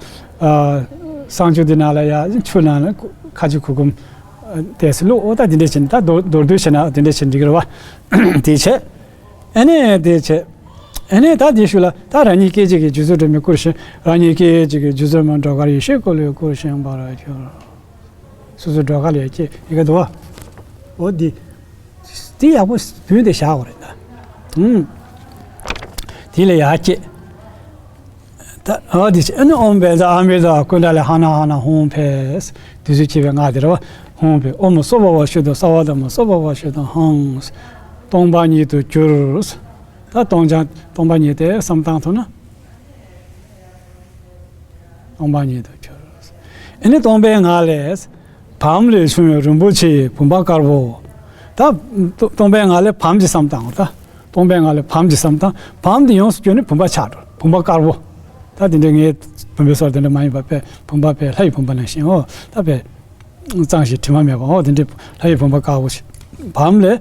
བསང་ཆུ་དེ་ནང་ལ་ཡ་ཆུ་ནང་ལ་ཁ་ཆུ་གུ་གུམ། ཨ་དེ་སུ་བླུགས། ཨོ་ད་དེ་འདྲས་བྱས་ནས་ད་མདོར་མདོར་བསྡུས་བྱས་ན་དེ་འདྲས་བྱས་ན་འགྲིག་གི་རེད་བ། དེ་བྱས། ཨེ་ནས་དེ་བྱས། ཨེ་ནས་ད་དེ་ཤུལ་ལ་ད་རང་ཉིད་སྐད་ཅིག་གིས་རྗེ་བཙུན་སྒྲོལ་མའི་སྐུར་བཞེངས། རང་ཉིད་སྐད་ཅིག་གིས་རྗེ་བཙུན་མ་སྒྲོལ་དཀར་ཡེ་ཤེས་སྐུ་ལས་སྐུར་བཞེངས་པར་གྱུར། སོ་སོ་སྒྲོལ་དཀར་ལ་ཡར་བསྐྱེད་ཡི་གེ་འདུག་བ། འོ་འདི། འདི་ཡག་པོ་བུན་དེ་བཞག་དགོས་རེད་ད། ཨུམ། དེ་ལ་ཡར་བསྐྱེད། ད་འོ་འདི་བྱས་ཨ་ནི་ཨོཾ་བཛྲ་ཨ་མི་ཏ་ཀུན་ཌ་ལི་ཧ་ན་ཧ་ན་ཧཱུྃ་ཕཊ། དུས་གསུམ་མཁྱེན་པའི་སྔགས་དེ་རེད་བ། ཧཱུྃ་ཕཊ། ཨོཾ་སྭ་བྷཱ་ཝ་ཤུདྡྷ་སརྦ་དྷརྨ་སྭ་བྷཱ་ཝ་ཤུདྡྷ་ཧཱུྃ། སྟོང་པ་ཉིད་དུ་གྱུར། ད་སྟོང་ཆ་སྟོང་པ་ཉིད་དེ་བསམ་བཏང་ཐུབ་ན། སྟོང་པ་ཉིད་དུ་གྱུར། ཨེ་ནི་སྟོང་པའི་ངང་ལས། བམ་ལས་བྱུང་བའི་རིན་པོ་ཆེའི་བུམ་པ་དཀར་པོ། ད་སྟོང་པའི་ངང་ལས་བམ་གྱི་བསམ་སྟངས་ད། སྟོང་པའི་ངང་ལས་བམ་གྱི་བསམ་སྟངས་བམ་དེ་ཡོངས་སུ་གྱུར་ནས་བུམ་པ་ཆགས་འགྲོ། བུམ་པ་དཀར་པོ། ད་དེ་འདྲའི་ངའི་བུམ་པའི་སོགས་དེ་འདྲ་མ་ཡིན་པ་དཔེ་བུམ་པ་དཔེ་ལྷ་ཡི་བུམ་པ་ནང་བཞིན་འོ་ད་དཔེ། གཙང་ཞིང་དྲི་མ་མེད་པ་འོ་དེ་འདྲའི་ལྷ་ཡི་བུམ་པ་དཀར་པོ་ཞིག་བམ་ལས།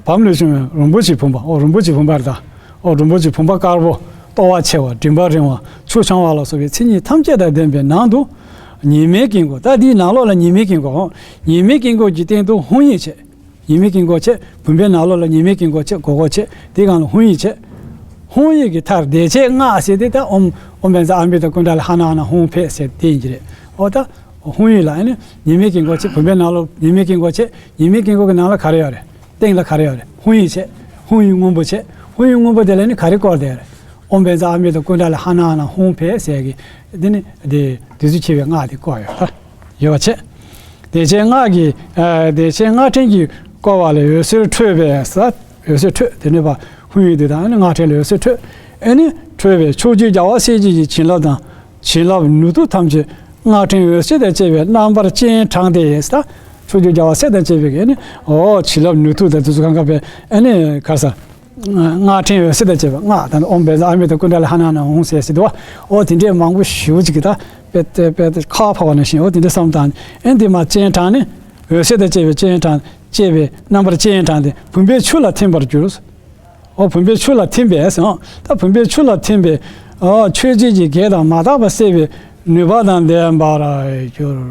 བམ་ལས་བྱུང་བའི་རིན་པོ་ཆེའི་བུམ་པ་འོ་རིན་པོ་ཆེའི་བུམ་པ་རེད་ད། འོ་རིན་པོ་ཆེའི་བུམ་པ་དཀར་པོ། ལྟོ་བ་ཆེ་བ་མགྲིན་པ་རིང་བ་ཆུ་འཕྱང་བ་ལ་སོགས་པའི་མཚན་ཉིད་ཐམས་ཅད་དང་ལྡན་པའི་ནང་དུ། ཉི་མའི་དཀྱིལ་འཁོར་ད་དེའི་ནང་ལོགས་ལ་ཉི་མའི་དཀྱིལ་འཁོར་འོ། ཉི་མའི་དཀྱིལ་འཁོར་གྱི་སྟེང་དུ་ཧཱུྃ་ཡིག་བྱས། ཉི་མའི་དཀྱིལ་འཁོར་བྱས། བུམ་པའི་ནང་ལོགས་ལ་ཉི་མའི་དཀྱིལ་འཁོར་བྱས། སྒོར་སྒོར་བྱས། དེའི་སྒང་ལ་ཧཱུྃ་ཡིག་བྱས། ཧཱུྃ་ཡིག་གི་མཐར་བདེ་བྱེད་སྔགས་ཟེར་དེ་ད་ཨོཾ་ཨོཾ་བཛྲ་ཨ་མི་ཏ་ཀུན་ཌ་ལི་ཧ་ན་ཧ་ན་ཧཱུྃ་ཕཊ་ཟེར་དེ་ཡིན་གྱི་རེད། འོ་ད་ཧཱུྃ་ཡིག་ལ་ཨ་ནི་ཉི་མའི་དཀྱིལ་འཁོར་བྱས། བུམ་པའི་ནང་ལོགས་ཉི་མའི་དཀྱིལ་འཁོར་བྱས། ཉི་མའི་དཀྱིལ་འཁོར་གྱི་ནང་ལ་ག་རེ་ཡོད་རེད། སྟེང་ལ་ག་རེ་ཡོད་རེད། ཧཱུྃ་ཡིག་བྱས། ཧཱུྃ་ཡིག་སྔོན་པོ་བྱས། ཧཱུྃ་ཡིག་སྔོན་པོ་དེ་ལ་ནི་ག་རེ་བསྐོར་བསྡད་ཡོད་རེད། ཨོཾ་བཛྲ་ཨ་མི་ཏ་ཀུན་ཌ་ལི་ཧ་ན་ཧ་ན་ཧཱུྃ་ཕཊ་ཟེར་གྱི་དེ་ནི་དེ་བདུད་རྩི་འཁྱིལ་བའི་སྔགས་དེ་བསྐོར་ཡོད་ད། ཡོད་པ་བྱས། བདེ་བྱེད་སྔགས་ཀྱི་ཨ་བདེ་བྱེད་སྔགས་ཕྲེང་གིས་བསྐོར་བ་ལས་འོད་ཟེར་འཕྲོས་པས་ཟེར། འོད་ཟེར་འཕྲོས་དེ་ནས་པ་ཧཱུྃ་ཡིག་དེ་དང་ཨ་ནི་སྔགས་ཕྲེང་ལས་འོད་ཟེར་འཕྲོས། ཨ་ནི་འཕྲོས་པས་ཕྱོགས་བཅུའི་རྒྱལ་བ་སྲས་བཅས་ཀྱི་བྱིན་རླབས་དང་བྱིན་རླབས་ནུས་མཐུ་ཐམས་ཅད་སྔགས་ཕྲེང་འོད་ཟེར་དང་བཅས་པའི་རྣམ་པར་སྤྱན་དྲངས་ཏེ་ཟེར། ཕྱོགས་བཅུའི་རྒྱལ་བ་སྲས་དང་བཅས་པའི་ཨ་ནི་འོ་བྱིན་རླབས་ནུས་མཐུ་དང་དེ་ཚོ་གང་ག་པའི་ཨ་ནི་ག་ས། སྔགས་ཕྲེང་འོད་ཟེར་དང་བཅས་པ་སྔགས་དང་ཨོཾ་བཛྲ་ཨ་མི་ཏ་ཀུན་ཌ་ལི་ཧ་ན་ཧ་ན་ཧཱུྃ་ཟེར་ཟེར་དུས་འོ་དེ་འདྲའི་མང་པོ་ཞེ་པོ་ཅིག་གིས་ད་དཔེ་དཔེ་དཔེ་ཁ་བ་ཕབ་པ་ནང་བཞིན་འོ་དེ་འདྲ་བསམ་བཏང་ཨེ་འདི་མ་སྤྱན་དྲངས་ནས་འོད་ཟེར་དང་བཅས་པའི་སྤྱན་དྲངས་བཅས་པའི་རྣམ་པར་སྤྱན་དྲངས་ཏེ་བུམ་པའི་ཆུ་ལ་ཐིམ་པར་གྱུར། འོ་བུམ་པའི་ཆུ་ལ་ཐིམ་པས་ཟེར་འོ་ད་བུམ་པའི་ཆུ་ལ་ཐིམ་པས་འོ་ཆོས་རྗེ་གི་བགེགས་དང་མ་དག་པ་སེལ་བའི་ནུས་པ་དང་ལྡན་པར་གྱུར།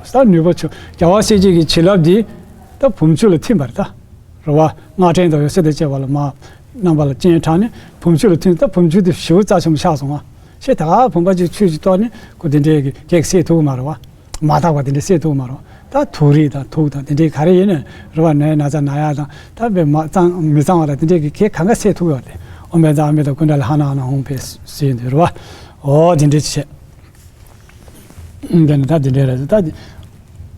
ད་ནུས་པ་ཆུ་རྒྱལ་བ་སྲས་བཅས་ཀྱི་བྱིན་རླབས་འདི་ད་བུམ་ཆུ་ལ་ཐིམ་པ་རེད་ད། རེད་བ། སྔགས་ཕྲེང་དང་འོད་ཟེར་དང་བཅས་པ་ལ་མ་རྣམ་པ་ལ་སྤྱན་དྲངས་ནས་བུམ་ཆུ་ལ་ཐིམ། ད་བུམ་ཆུ་དེ་ཞེ་པོ་རྩ་ཆེན་པོ་ཆགས་སོང་བ། ཞེས་ད་ག་བུམ་པ་གཅིག་ཆུ་གཅིག་གཏོར་ནས་ཁོ་དེ་འདྲའི་གི་གེགས་སེལ་ཐུབ་ཀྱི་མ་རེད་བ། མ་དག་པ་དེ་འདྲ་སེལ་ཐུབ་ཀྱི་མ་རེད་བ། ད་དུག་རིགས་དང་དུག་དང་དེ་འདྲའི་ག་རེ་ཡིན་ནའི་རེད་བ། ནད་ན་ཚ་ན་ཡག་དང་ད་དཔེ་མ་གཙང་མི་གཙང་བ་དང་དེ་འདྲའི་གི་གེགས་གང་ག་སེལ་ཐུབ་ཀྱི་ཡོད་རེད། ཨོཾ་བཛྲ་ཨ་མི་ཏ་ཀུན་ཌ་ལི་ཧ་ན་ཧ་ན་ཧཱུྃ་ཕཊ་ཟེར་ཡོང་དུས་རེད་བ། འོ་དེ་འདྲའི་བྱས། འདི་ནི་ད་འདི་འདྲའི་རེད། ད་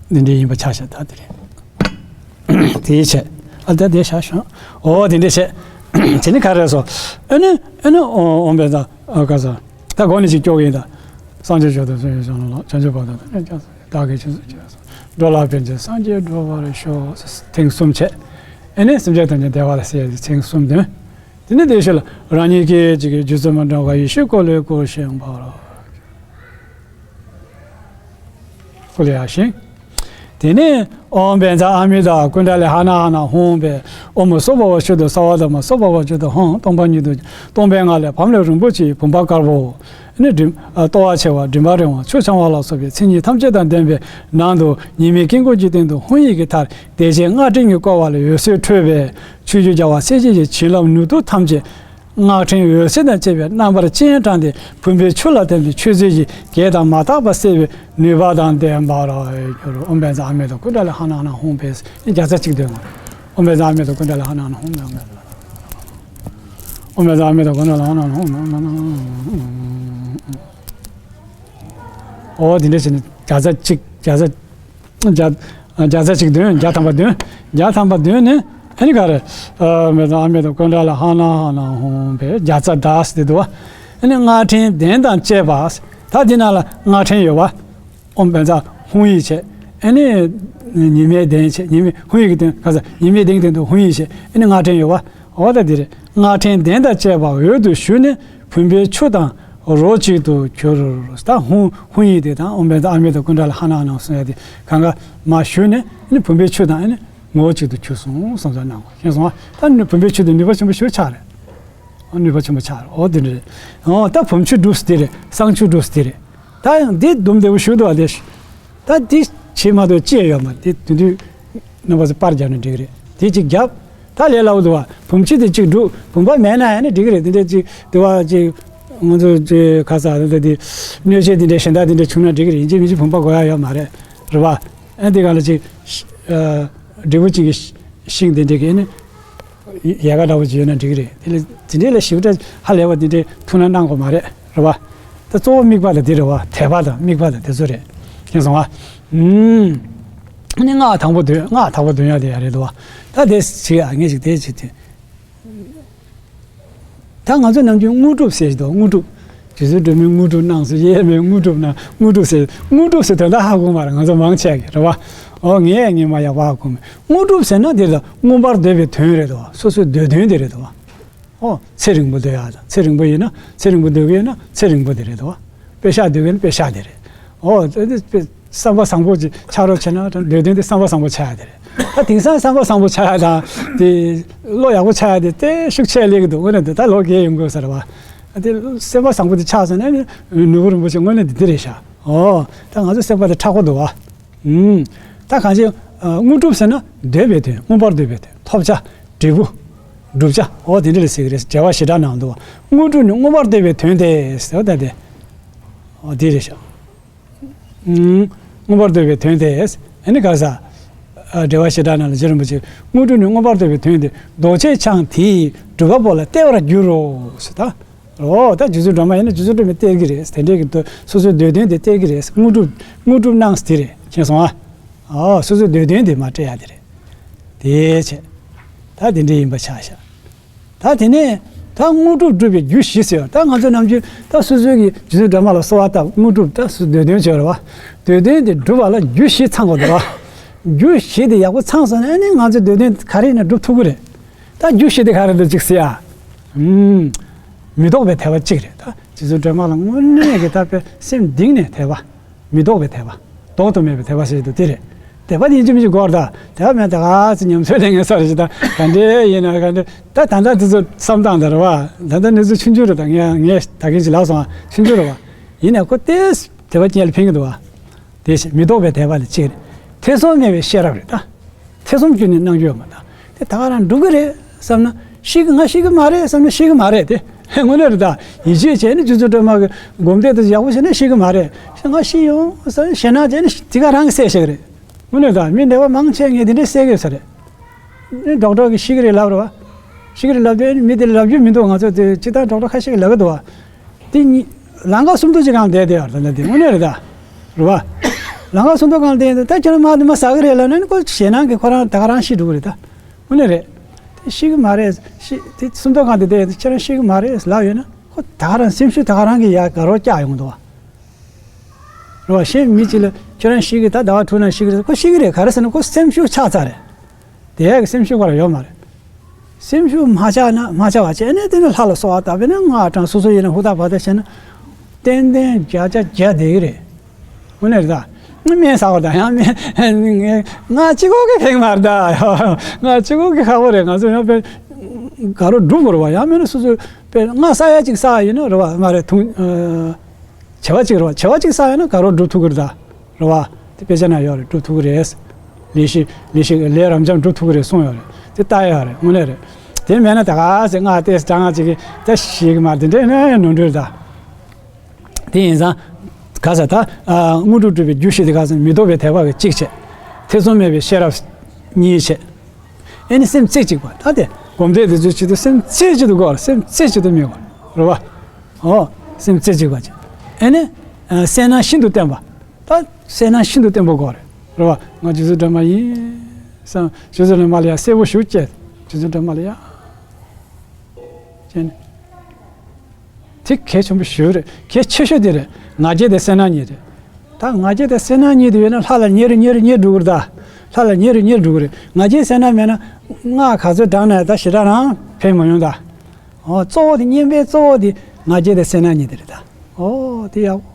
འདི་འདྲའི་ཡིན་པ་ཆ་བཞག་ད་དེ་རེད། དེའི་ཆེད་ཨ་ད་དེ་བཞག་ཤོག་འོ་དེ་འདྲའི་བྱས། དེ་ནི་ག་རེ་སོ། ཨ་ནི་ཨ་ནི་ཨོ་ཨོ་བེ་ད་ཨ་ག་ས། ད་གོང་ནས་ཅིག་སྐྱོག་གི་ཡིན་ད། སངས་རྒྱས་ཆོས་དང་སངས་རྒྱས་བྱང་ལ་བྱང་ཆུབ་བར་དུ་བདག་གིས་ཆོས་སུ་བྱས་སོ། འགྲོ་ལ་ཕན་ཕྱིར་སངས་རྒྱས་འགྲུབ་པར་ཤོག་ཐེངས་གསུམ་བྱས། ཨ་ནི་སེམས་ཅན་ཐམས་ཅད་བདེ་བ་ལ་སྲིད་ཐེངས་གསུམ་འདོན། དེ་ནས་དེའི་ཤུལ་ལ་རང་ཉིད་ཀྱི་ཅིག་གི་རྒྱུད་ཚོད་མ་འདྲ་བ་ཡེ་ཤེས་སྐོར་ལས་བསྐོར་ཞིང་འབར། བསྐོར་ལས་ཡར་ཞིང་། དེ་ནས་ཨོཾ་བཛྲ་ཨ་མི་ཏ་ཀུན་ཌ་ལི་ཧ་ན་ཧ་ན་ཧཱུྃ་ཕཊ། ཨོཾ་སྭ་བྷཱ་ཝ་ཤུདྡྷ་སརྦ་དྷརྨ་སྭ་བྷཱ་ཝ་ཅུད་དྷ་ཧཱུྃ། སྟོང་པ་ཉིད་དུ་སྟོང་པའི་ངང་ལས་བམ་ལས་རིན་པོ་ཆེའི་བུམ་པ་དཀར་པོ། ནི་མགྲིན་ལྟོ་བ་ཆེ་བ་མགྲིན་པ་རིང་བ་ཆུ་འཕྱང་བ་ལ་སོགས་པའི་མཚན་ཉིད་ཐམས་ཅད་དང་ལྡན་པའི་ནང་དུ་ཉི་མའི་དཀྱིལ་འཁོར་གྱི་སྟེང་དུ་ཧཱུྃ་ཡིག་གི་མཐར་བདེ་བྱེད་སྔགས་ཕྲེང་གིས་བསྐོར་བ་ལས་འོད་ཟེར་འཕྲོས་པས་ཕྱོགས་བཅུའི་རྒྱལ་བ་སྲས་བཅས་ཀྱི་བྱིན་རླབས་ནུས་མཐུ་ཐམས་ཅད་སྔགས་ཕྲེང་འོད་ཟེར་དང་བཅས་པའི་རྣམ་པར་སྤྱན་དྲངས་ཏེ་བུམ་པའི་ཆུ་ལ་ཐིམ་པས་མཆོད་རྫས་ཀྱི་བགེགས་དང་མ་དག་པ་སེལ་བའི་ནུས་པ་དང་ལྡན་པར་གྱུར། ཨོཾ་བཛྲ་ཨ་མི་ཏ་ཀུན་ཌ་ལི་ཧ་ན་ཧ་ན་ཧཱུྃ་ཕཊ། བརྒྱ་རྩ་གཅིག་འདོན། ཨོཾ་བཛྲ་ཨ་མི་ཏ་ཀུན་ཌ་ལི་ཧ་ན་ཧ་ན་ཧཱུྃ། ཨོཾ་བཛྲ་ཨ་མི་ཏ་ཀུན་ཌ་ལི་ཧ་ན་ཧ་ན་ཧཱུྃ། འོ་དེ་འདྲ་བྱས་ནས་བརྒྱ་རྩ་གཅིག་བརྒྱ་རྩ་བརྒྱ་བརྒྱ་རྩ་གཅིག་འདོན། བརྒྱ་ཐམ་པ་འདོན། བརྒྱ་ཐམ་པ་འདོན་ནས་ཨ་ནི་ག་རེ། ཨོཾ་བཛྲ་ཨ་མི་ཏ་ཀུན་ཌ་ལི་ཧ་ན་ཧ་ན་ཧཱུྃ་ཕཊ་བརྒྱ་རྩ་བརྒྱ་ཟེར་དེ་འདུག་བ། ཨ་ནི་སྔགས་ཕྲེང་གདན་དང་བཅས་པ། ད་འདི་ནང་ལ་སྔགས་ཕྲེང་ཡོད་བ། ཨོཾ་བཛྲ་ཧཱུྃ་ཡིག་བྱས། ཨ་ནི་ཉི་མའི་གདན་བྱས། ཉི་མའི་ཧཱུྃ་ཡིག་གི་སྟེང་ག་ས་ཉི་མའི་གདན་གྱི་སྟེང་དུ་ཧཱུྃ་ཡིག་བྱས། ཨ་ནི་སྔགས་ཕྲེང་ཡོད་བ། འོ་ད་འདི་རེད། སྔགས་ཕྲེང་གདན་དང་བཅས་པ་འོད་དུ་ཞུ་ནས་བུམ་པའི་ཆུ་དང་རོ་གཅིག་ཏུ་གྱུར། ད་ཧཱུྃ་ཧཱུྃ་ཡིག་དེ་དང་ཨོཾ་བཛྲ་ཨ་མི་ཏ་ཀུན་ཌ་ལི་ཧ་ན་ཧ་ན་གསུང་ཡ་དེ་གང་ག་མ་ཞུ་ནས་ཨ་ནི་བུམ་པའི་ཆུ་དང་ཨ་ནི་ངོ་བོ་གཅིག་ཏུ་གྱུར་སོང་བསམ་ཚུལ་གནང་དགོས། ཤེས་སོང་ང་། ད་ནི་བུམ་པའི་ཆུ་དེ་ནུས་པ་ཆེན་པོ་ཞེ་པོ་ཆགས་རེད། ཨ་ནུས་པ་ཆེན་པོ་ཆགས་རེད། འོ་དེ་འདྲ་རེད། འོ་ད་བུམ་ཆུ་འགྲུབ་སྟེ་རེད། བསང་ཆུ་འགྲུབ་སྟེ་རེད། ད་ཡང་འདི་སྡོམ་བདེ་པོ་ཞུ་འདུག་བ་དེ། ད་འདི་བྱེད་མ་གཏོགས་ཅི་ཡང་ཡོད་མ་རེད། དེ་དུས་རྣམ་པ་ཚོ་པར་རྒྱབ་ན་འགྲིག་གི་རེད། དེ་གཅིག་རྒྱབ། ད་ལས་སླ་པོ་འདུག་བ། བུམ་ཆུ་དེ་གཅིག་འགྲུབ། བུམ་པ་མེད་ན་ཡང་ནི་འགྲིག་གི་རེད། དེ་འདྲ་གཅིག་དུ་བ་གཅིག་ང་ཚོ་གཅིག་ཁ་ས་རེད། ད་དེ་སྣོད་ཆས་དེ་འདྲ་གཞན་དག་དེ་འདྲ་བྱུང་ན་འགྲིག་གི་རེད། ཡིན་གཅིག་མིན་གཅིག་བུམ་པ་དགོས་ཡ་ཡོད་མ་རེད། རེད་བ། ཨ་འདི་ག་ལ་གཅིག་ཨ་འབྲས་བུ་གཅིག་གི་ཤིང་དེ་འདྲ་གི་ནི་ཡལ་ག་འདྲ་བོ་གཅིག་ཡོད་ན་འགྲིག་གི་རེད། དེ་ལ་དེ་འདྲ་ལ་ཞིབ་ཕྲ་ཧ་ལས་པ་དེ་འདྲ་ཐུགས་སྣང་གནང་དགོས་མ་རེད། རེད་བ། ད་གཙོ་བོ་དམིགས་པ་ལ་དེ་རེད་བ། དད་པ་དང་དམིགས་པ་དང་དེ་ཚོ་རེད། ཤེས་སོང་ང་། ཨུམ། ནི་སྔགས་དང་པོ་འདོན། སྔགས་དང་པོ་འདོན་ཡ་དེ་ཡ་རེད་འདུག་བ། ད་དེ་ཞིག་ཨ་ངས་ཞིག་དེ་ཞིག་དེ། ད་ང་ཚོ་ནམ་རྒྱུན་དངོས་གྲུབ་ཟེར་གྱི་འདུག་དངོས་གྲུབ། རྗེ་བཙུན་སྒྲོལ་མས་དངོས་གྲུབ་གནང་ཟེར། གཡེར་མས་དངོས་གྲུབ་གནང་། དངོས་གྲུབ་ཟེར། དངོས་གྲུབ་ཟེར་དོན་དག་ཧ་གོ་མ་རེད། ང་ཚོ་མང་ཆེ་གིས་རེད་བ། ཨོ་ངས་ངས་མ་ཡག་པོ་ཧ་གོ་མེད། དངོས་གྲུབ་ཟེར་ན་འདིར་ད་མངོན་པར་འདོད་པའི་དོན་རེད་དོ། སོ་སོའི་འདོད་དོན་དེ་རེད་དོ། ཨོ་ཚེ་རིང་པོ་འདོད་ཡག་དང་། ཚེ་རིང་པོ་ཡིན་ན་ཚེ་རིང་པོ་འདོད་ཀྱི་ཡོད་ན་ཚེ་རིང་པོ་དེ་རེད་དོ། པེ་ཤག་འདོད་ཀྱི་ཡོད་ན་པེ་ཤག་དེ་རེད། ཨོ་དེ་དེ་བསམ་པ་བཟང་པོ་ཅིག་ཆགས་རོགས་བྱས་ན་འདོད་དོན་དེ་བསམ་པ་བཟང་པོ་ཆགས་ཡག་དེ་རེད། ད་དེང་སང་བསམ་པ་བཟང་པོ་ཆགས་ཡག་དང་དེ་བློ་ཡག་པོ་ཆགས་ཡག་དེ་དེ་ཤུགས་ཆེ་སླེབས་ཀྱི་འདུག་དངོས་གནས་འདི་ད་ལོ་རྒས་ཡོང་གི་ཡོད་ས་རེད་བ། དེ་སེམས་པ་བཟང་པོ་དེ་ཆགས་སོང་ན་ནི་ནོར་བུ་རིན་པོ་ཆེ་དངོས་གནས་འདི་འདི་རེད་ཤག་ཨོ་ད་ང་ཚོ་སེམས་པ་དེ་མཁྲེགས་པོ་འདུག་བ། ཨུམ། ད་གང་ཅི། ཨ་དངོས་གྲུབ་ཟེར་ན་འདོད་པའི་དོན། མངོན་པར་འདོད་པའི་དོན། ཐོབ་བྱ། འབྲས་བུ། བསྒྲུབ་བྱ། འོ་དེ་འདྲ་ལ་ཟེར་གི་རེད། འགྲེལ་པ་ཞེ་དྲག་ནང་འདུག་དངོས་གྲུབ་ནི་མངོན་པར་འདོད་པའི་དོན་ཏེ་ཟེར་བ་ད་དེ། འོ་དེ་རེད་ཤག་ཨུམ། མངོན་པར་འདོད་པའི་དོན་ཏེ། ཨ་ནི་ག་ས། ཨ་འགྲེལ་པ་ཞེ་དྲག་ནང་ལ་རྗེ་རིན་པོ་ཆེ་དངོས་གྲུབ་ནི་མངོན་པར་འདོད་པའི་དོན་ཏེ། ལྡོག་ཆོས་ཀྱང་དེ་ཡིས་སྒྲུབ་པ་པོ་ལ་སྟེར་བར་འགྱུར་རོ་ཟེར་ད། ཨོ་ད་རྗེ་བཙུན་སྒྲོལ་མ་ཡིན་ན་རྗེ་བཙུན་སྒྲོལ་མས་སྟེར་གི་རེད། དེ་འདྲའི་གི་དོ་སོ་སོའི་འདོད་དོན་དེ་སྟེར་གི་རེད། དངོས་གྲུབ་དངོས་གྲུབ་གནང་དེ་རེད། མཁྱེན་སོང་ཨ། ཨོ་སོ་སོའི་འདོད་དོན་དེ་མར་སྤྲད་ཡག་དེ་རེད། དེ་བྱས། ད་དེ་འདྲའི་ཡིན་པ་ཆགས་ཤག་ད་དེ་ནས་ད་དངོས་གྲུབ་སྒྲུབ་པའི་རྒྱུ་བཞི་ཟེར་བ། ད་ང་ཚོ་ནམ་རྒྱུན་ད་སོ་སོའི་གི་རྗེ་བཙུན་སྒྲོལ་མ་ལ་གསོལ་བ་བཏབ། དངོས་གྲུབ་ད་སོ་འདོད་དོན་བྱོས་རེད་བ། འདོད་དོན་དེ་སྒྲུབ་པ་ལ་རྒྱུ་བཞི་ཚང་དགོས་འདུག་བ། རྒྱུ་བཞི་དེ་ཡག་པོ་ཚང་སོང་ན་ཨ་ནི་ང་ཚོའི་འདོད་དོན་ག་རེ་ཡིན་ན་སྒྲུབ་ཐུབ་ཀྱི་རེད། ད་རྒྱུ་བཞི་དེ་ག་རེ་འདུག་ཅིག་ཟེར་ཡ། ཨུམ། མི་ལྡོག་པའི་དད་པ་གཅིག་རེད། ད་རྗེ་བཙུན་སྒྲོལ་མ་ལ་དངོས་གནས་ཀྱི་ད་དཔེ་སེམས་གཏིང་ནས་དད་པ། མི་ལྡོག་པའི་དད་པ། ལྡོག་ཏུ་མེད་པའི་དད་པ་ཟེར་གྱི་འདུག་དེ་རེད། དད་པ་དེ་ཡིན་གཅིག་མིན་གཅིག་དགོས་རེད་ད། དད་པ་མེད་ད་ག་ཚོད་ཉམས་ཚོད་ལེན་ངེས་ས་རེད་ཅིག་ད་ག་འདྲའི་ཡིན་ན་ག་འདྲ། ད་ད་ལྟ་དེ་ཚོ་བསམ་སྟངས་ད་རེད་བ། ད་ལྟ་གནས་ཚུལ་ཆུང་ཆུང་རེད་ད། ངས་ངས་ད་གིན་ཅིག་ལབ་སོང་ཨ། ཆུང་ཆུང་རེད་བ། ཡིན་ནའི་ཁོ་ཏོག་ཙམ་དད་པ་ཅན་ལ་ཕན་གྱི་འདུག་བ། དེ་བཞིན་མི་ལྡོག་པའི་དད་པ་ལ་གཅིག་རེད། ཐེ་ཚོམ་མེད་པའི་ཤེས་རབ་རེད་ད། ཐེ་ཚོམ་ཁྱོན་ནས་གནང་རྒྱུ་ཡོད་མ་རེད། དེ་ད་ག་རང་འགྲུབ་ཀྱི་རེད་བསམ་ན་ཤེས་ཀྱི། ང་ཤེས་ཀྱི་མ་རེད་བསམ་ན་ཤེས་ཀྱི་མ་རེད་དེ། དངོས་གནས་རེད་ད། ཡིད་ཆེས་བྱས་ནས་རྗེ་བཙུན་སྒྲོལ་མ་གི་སྒོམ་བཟླས་དེ་ཡག་པོ་བྱས་ན་ཤེས་ཀྱི་མ་རེད། ང་ཤེས་ཡོང་བསམ་ཞེད་སྣང་བྱས་ནས་དེ་ག་རང་གིས་སེལ་ཤེས་ཀྱི་རེད། དངོས་གནས་ད་མི་འདི་པ་མང་ཆེ་ངས་དེ་འདྲས་སེལ་གྱི་ཡོད་ས་རེད། ནི་ཌོག་ཊར་གིས་ཤེས་ཀྱི་རེད་ལབ་རེད་བ། ཤེས་ཀྱི་རེད་ལབ་དུས་མི་དེ་ལ་ལབ་རྒྱུ་མི་འདུག་ང་ཚོ་དེ་སྤྱིར་བཏང་ཌོག་ཊར་ཁ་ཤས་ཀྱིས་ལབ་ཀྱི་འདུག་བ། དེ་གཉིས། ལམ་ཁ་སུམ་མདོ་ཅིག་སྒང་བསྡད་བསྡད་ཡོད་རེད་ད། དེ་དངོས་གནས་རེད་ད། རེད་བ། ལམ་ཁ་སུམ་མདོ་སྒང་བསྡད་ཡོད་ད། ཁྱོད་རང་མ་དེ་མ་ཟ་གི་རེད་ལབ་ན་ནི་ཁོ་ཞེད་སྣང་གིས་ཁོ་རང་ད་ག་རང་ཤི་འགྲོ་གི་རེད་ད། དངོས་གནས་རེད། དེ་ཤི་གི་མ་རེད། ཤི་དེ་སུམ་མདོ་སྒང་དེ་བསྡད་ཡོད་ད། ཁྱོད་རང་ཤི་གི་མ་རེད་ལབ་ཡོད་ན་ཁོ་ད་ག་རང་སེམས་ཤུགས་ད་ག་རང་གིས་ཡར་དགའ་རོགས་བཀྱག་ཡོང་གི་འདུག་བ། རེད་བ། གཞན་མི་གཅིག་ལ་ཁྱོད་རང་ཤི་གི་ད་ཟླ་བ་དྲུག་ནང་ཤི་གི་རེད། ཁོ་ཤི་གི་རེད། ག་རེ་ཟེར་ན་ཁོ་སེམས་ཤུགས་ཆག་ཚར་རེད། དེ་ཡག་གི་སེམས་ཤུགས་བར་ཡོད་མ་རེད། སེམས་ཤུགས་མ་ཆག་ན་མ་ཆག་པ་བྱས་ནས་དེ་ནས་ལྷ་ལ་གསོལ་བ་བཏབ་པས་ན་སྔགས་བགྲང་སོ་སོ་ཡིན་ན་ཧུར་ཐག་བར་ཐག་བྱས་ན་ཏན་ཏན་བརྒྱ་ཆ་བརྒྱ་བསྡད་ཀྱི་རེད། དངོས་གནས་རེད་ད། སྨན་ཟ་བ་དང་ཡང་སྨན་ང་གཅིག་པོ་གིས་ཕན་མ་རེད་ད། ང་གཅིག་པོ་གིས་ཁག་པོ་རེད། ང་ཚོ་ཡང་དཔེ་དགའ་རོགས་སྒྲུབ་དགོས་རེད་བ། ཡང་མིན་ན་སོ་སོ་དཔེ་སྔགས་ཟ་ཡ་གཅིག་ཟ་ཡ་ཡིན་ན་རེད་བ། མ་རེད་ཐུང་། བྱེ་བ་གཅིག་རེད་བ། བྱེ་བ་གཅིག་ཟ་ཡ་ན་དགའ་རོགས་སྒྲུབ་ཐུབ་ཀྱི་རེད་ད། རེད་བ། དེ་དཔེ་ཆ་ན་ཡོད་རེད། སྒྲུབ་ཐུབ་ཀྱི་རེད། ལས་ཤིག་ལས་ཤིག་ལས་རབ་འབྱམས་སྒྲུབ་ཐུབ་ཀྱི་རེད་གསུངས་ཡོད་རེད། དེ་ལྟ་ཡ་རེད། དངོས་གནས་རེད། དེ་མེད་ན་ད་ག་ཟེ་སྔགས་ཏོག་ཙམ་བགྲང་ཡ་གཅིག་གིས་ད་ཤེས་ཀྱི་མ་རེད། དེ་འདྲ་ནས་ནོར་འཁྲུལ་རེད་ད། དེ་ཡིན་ཙང་། ག་ས་ད། དངོས་གྲུབ་སྒྲུབ་པའི་རྒྱུ་བཞི་དེ་ག་ས་མི་ལྡོག་པའི་དད་པ་གི་གཅིག་བྱས། ཐེ་ཚོམ་མེད་པའི་ཤེས་རབ་གཉིས་བྱས། ཨེ་ནི་སེམས་རྩེ་གཅིག་པ། ད་དེ་སྒོམ་བཟླས་དེ་ཚོའི་ཆེད་དུ་སེམས་རྩེ་གཅིག་ཏུ་དགོས་རེད། སེམས་རྩེ་གཅིག་ཏུ་དམིགས་པ་རེད་བ། ཨོ། སེམས་རྩེ་གཅིག་པ་བྱས། ཨེ་ནི། གསལ་སྣང་ཤིན་ཏུ་བརྟན་པ། ད་གསལ་སྣང་ཤིན་ཏུ་བརྟན་པོ་དགོས་རེད། རེད་བ། ང་རྗེ་བཙུན་སྒྲོལ་མ་ཡིན། བསམ། རྗེ་བཙུན་སྒྲོལ་མ་ལ་ཡང་གསལ་པོ་ཞེ་པོ་སྐྱེས། རྗེ་བཙུན་སྒྲོལ་མ་ལ་ཡང་། བྱས་ནས། དེ་གལ་ཆེན་པོ་ཞེ་པོ་རེད། གལ་ཆེ་ཤོས་དེ་རེད། ང་རྒྱལ་དང་གསལ་སྣང་གཉིས་རེད། ད་ང་རྒྱལ་དང་གསལ་སྣང་གཉིས་དེ་ཡོད་ན་ལྷ་ལ་ཉེ་རུ་ཉེ་རུ་ཉེ་རུ་འགྲོ་གི་རེད་ད། ལྷ་ལ་ཉེ་རུ་ཉེ་རུ་འགྲོ་གི་རེད། ང་རྒྱལ་གསལ་སྣང་མེད་ན་སྔགས་ག་ཚོད་བགྲངས་ན་ད་ཞེ་དྲག་རང་ཕན་མ་ཡོང་ད། ཨོ། གཙོ་བོ་དེ་བསྙེན་པའི་གཙོ་བོ་དེ་ང་རྒྱལ་དང་གསལ་སྣང་གཉིས་དེ་རེད་ད། ཨོ། དེ་ཡག་པོ།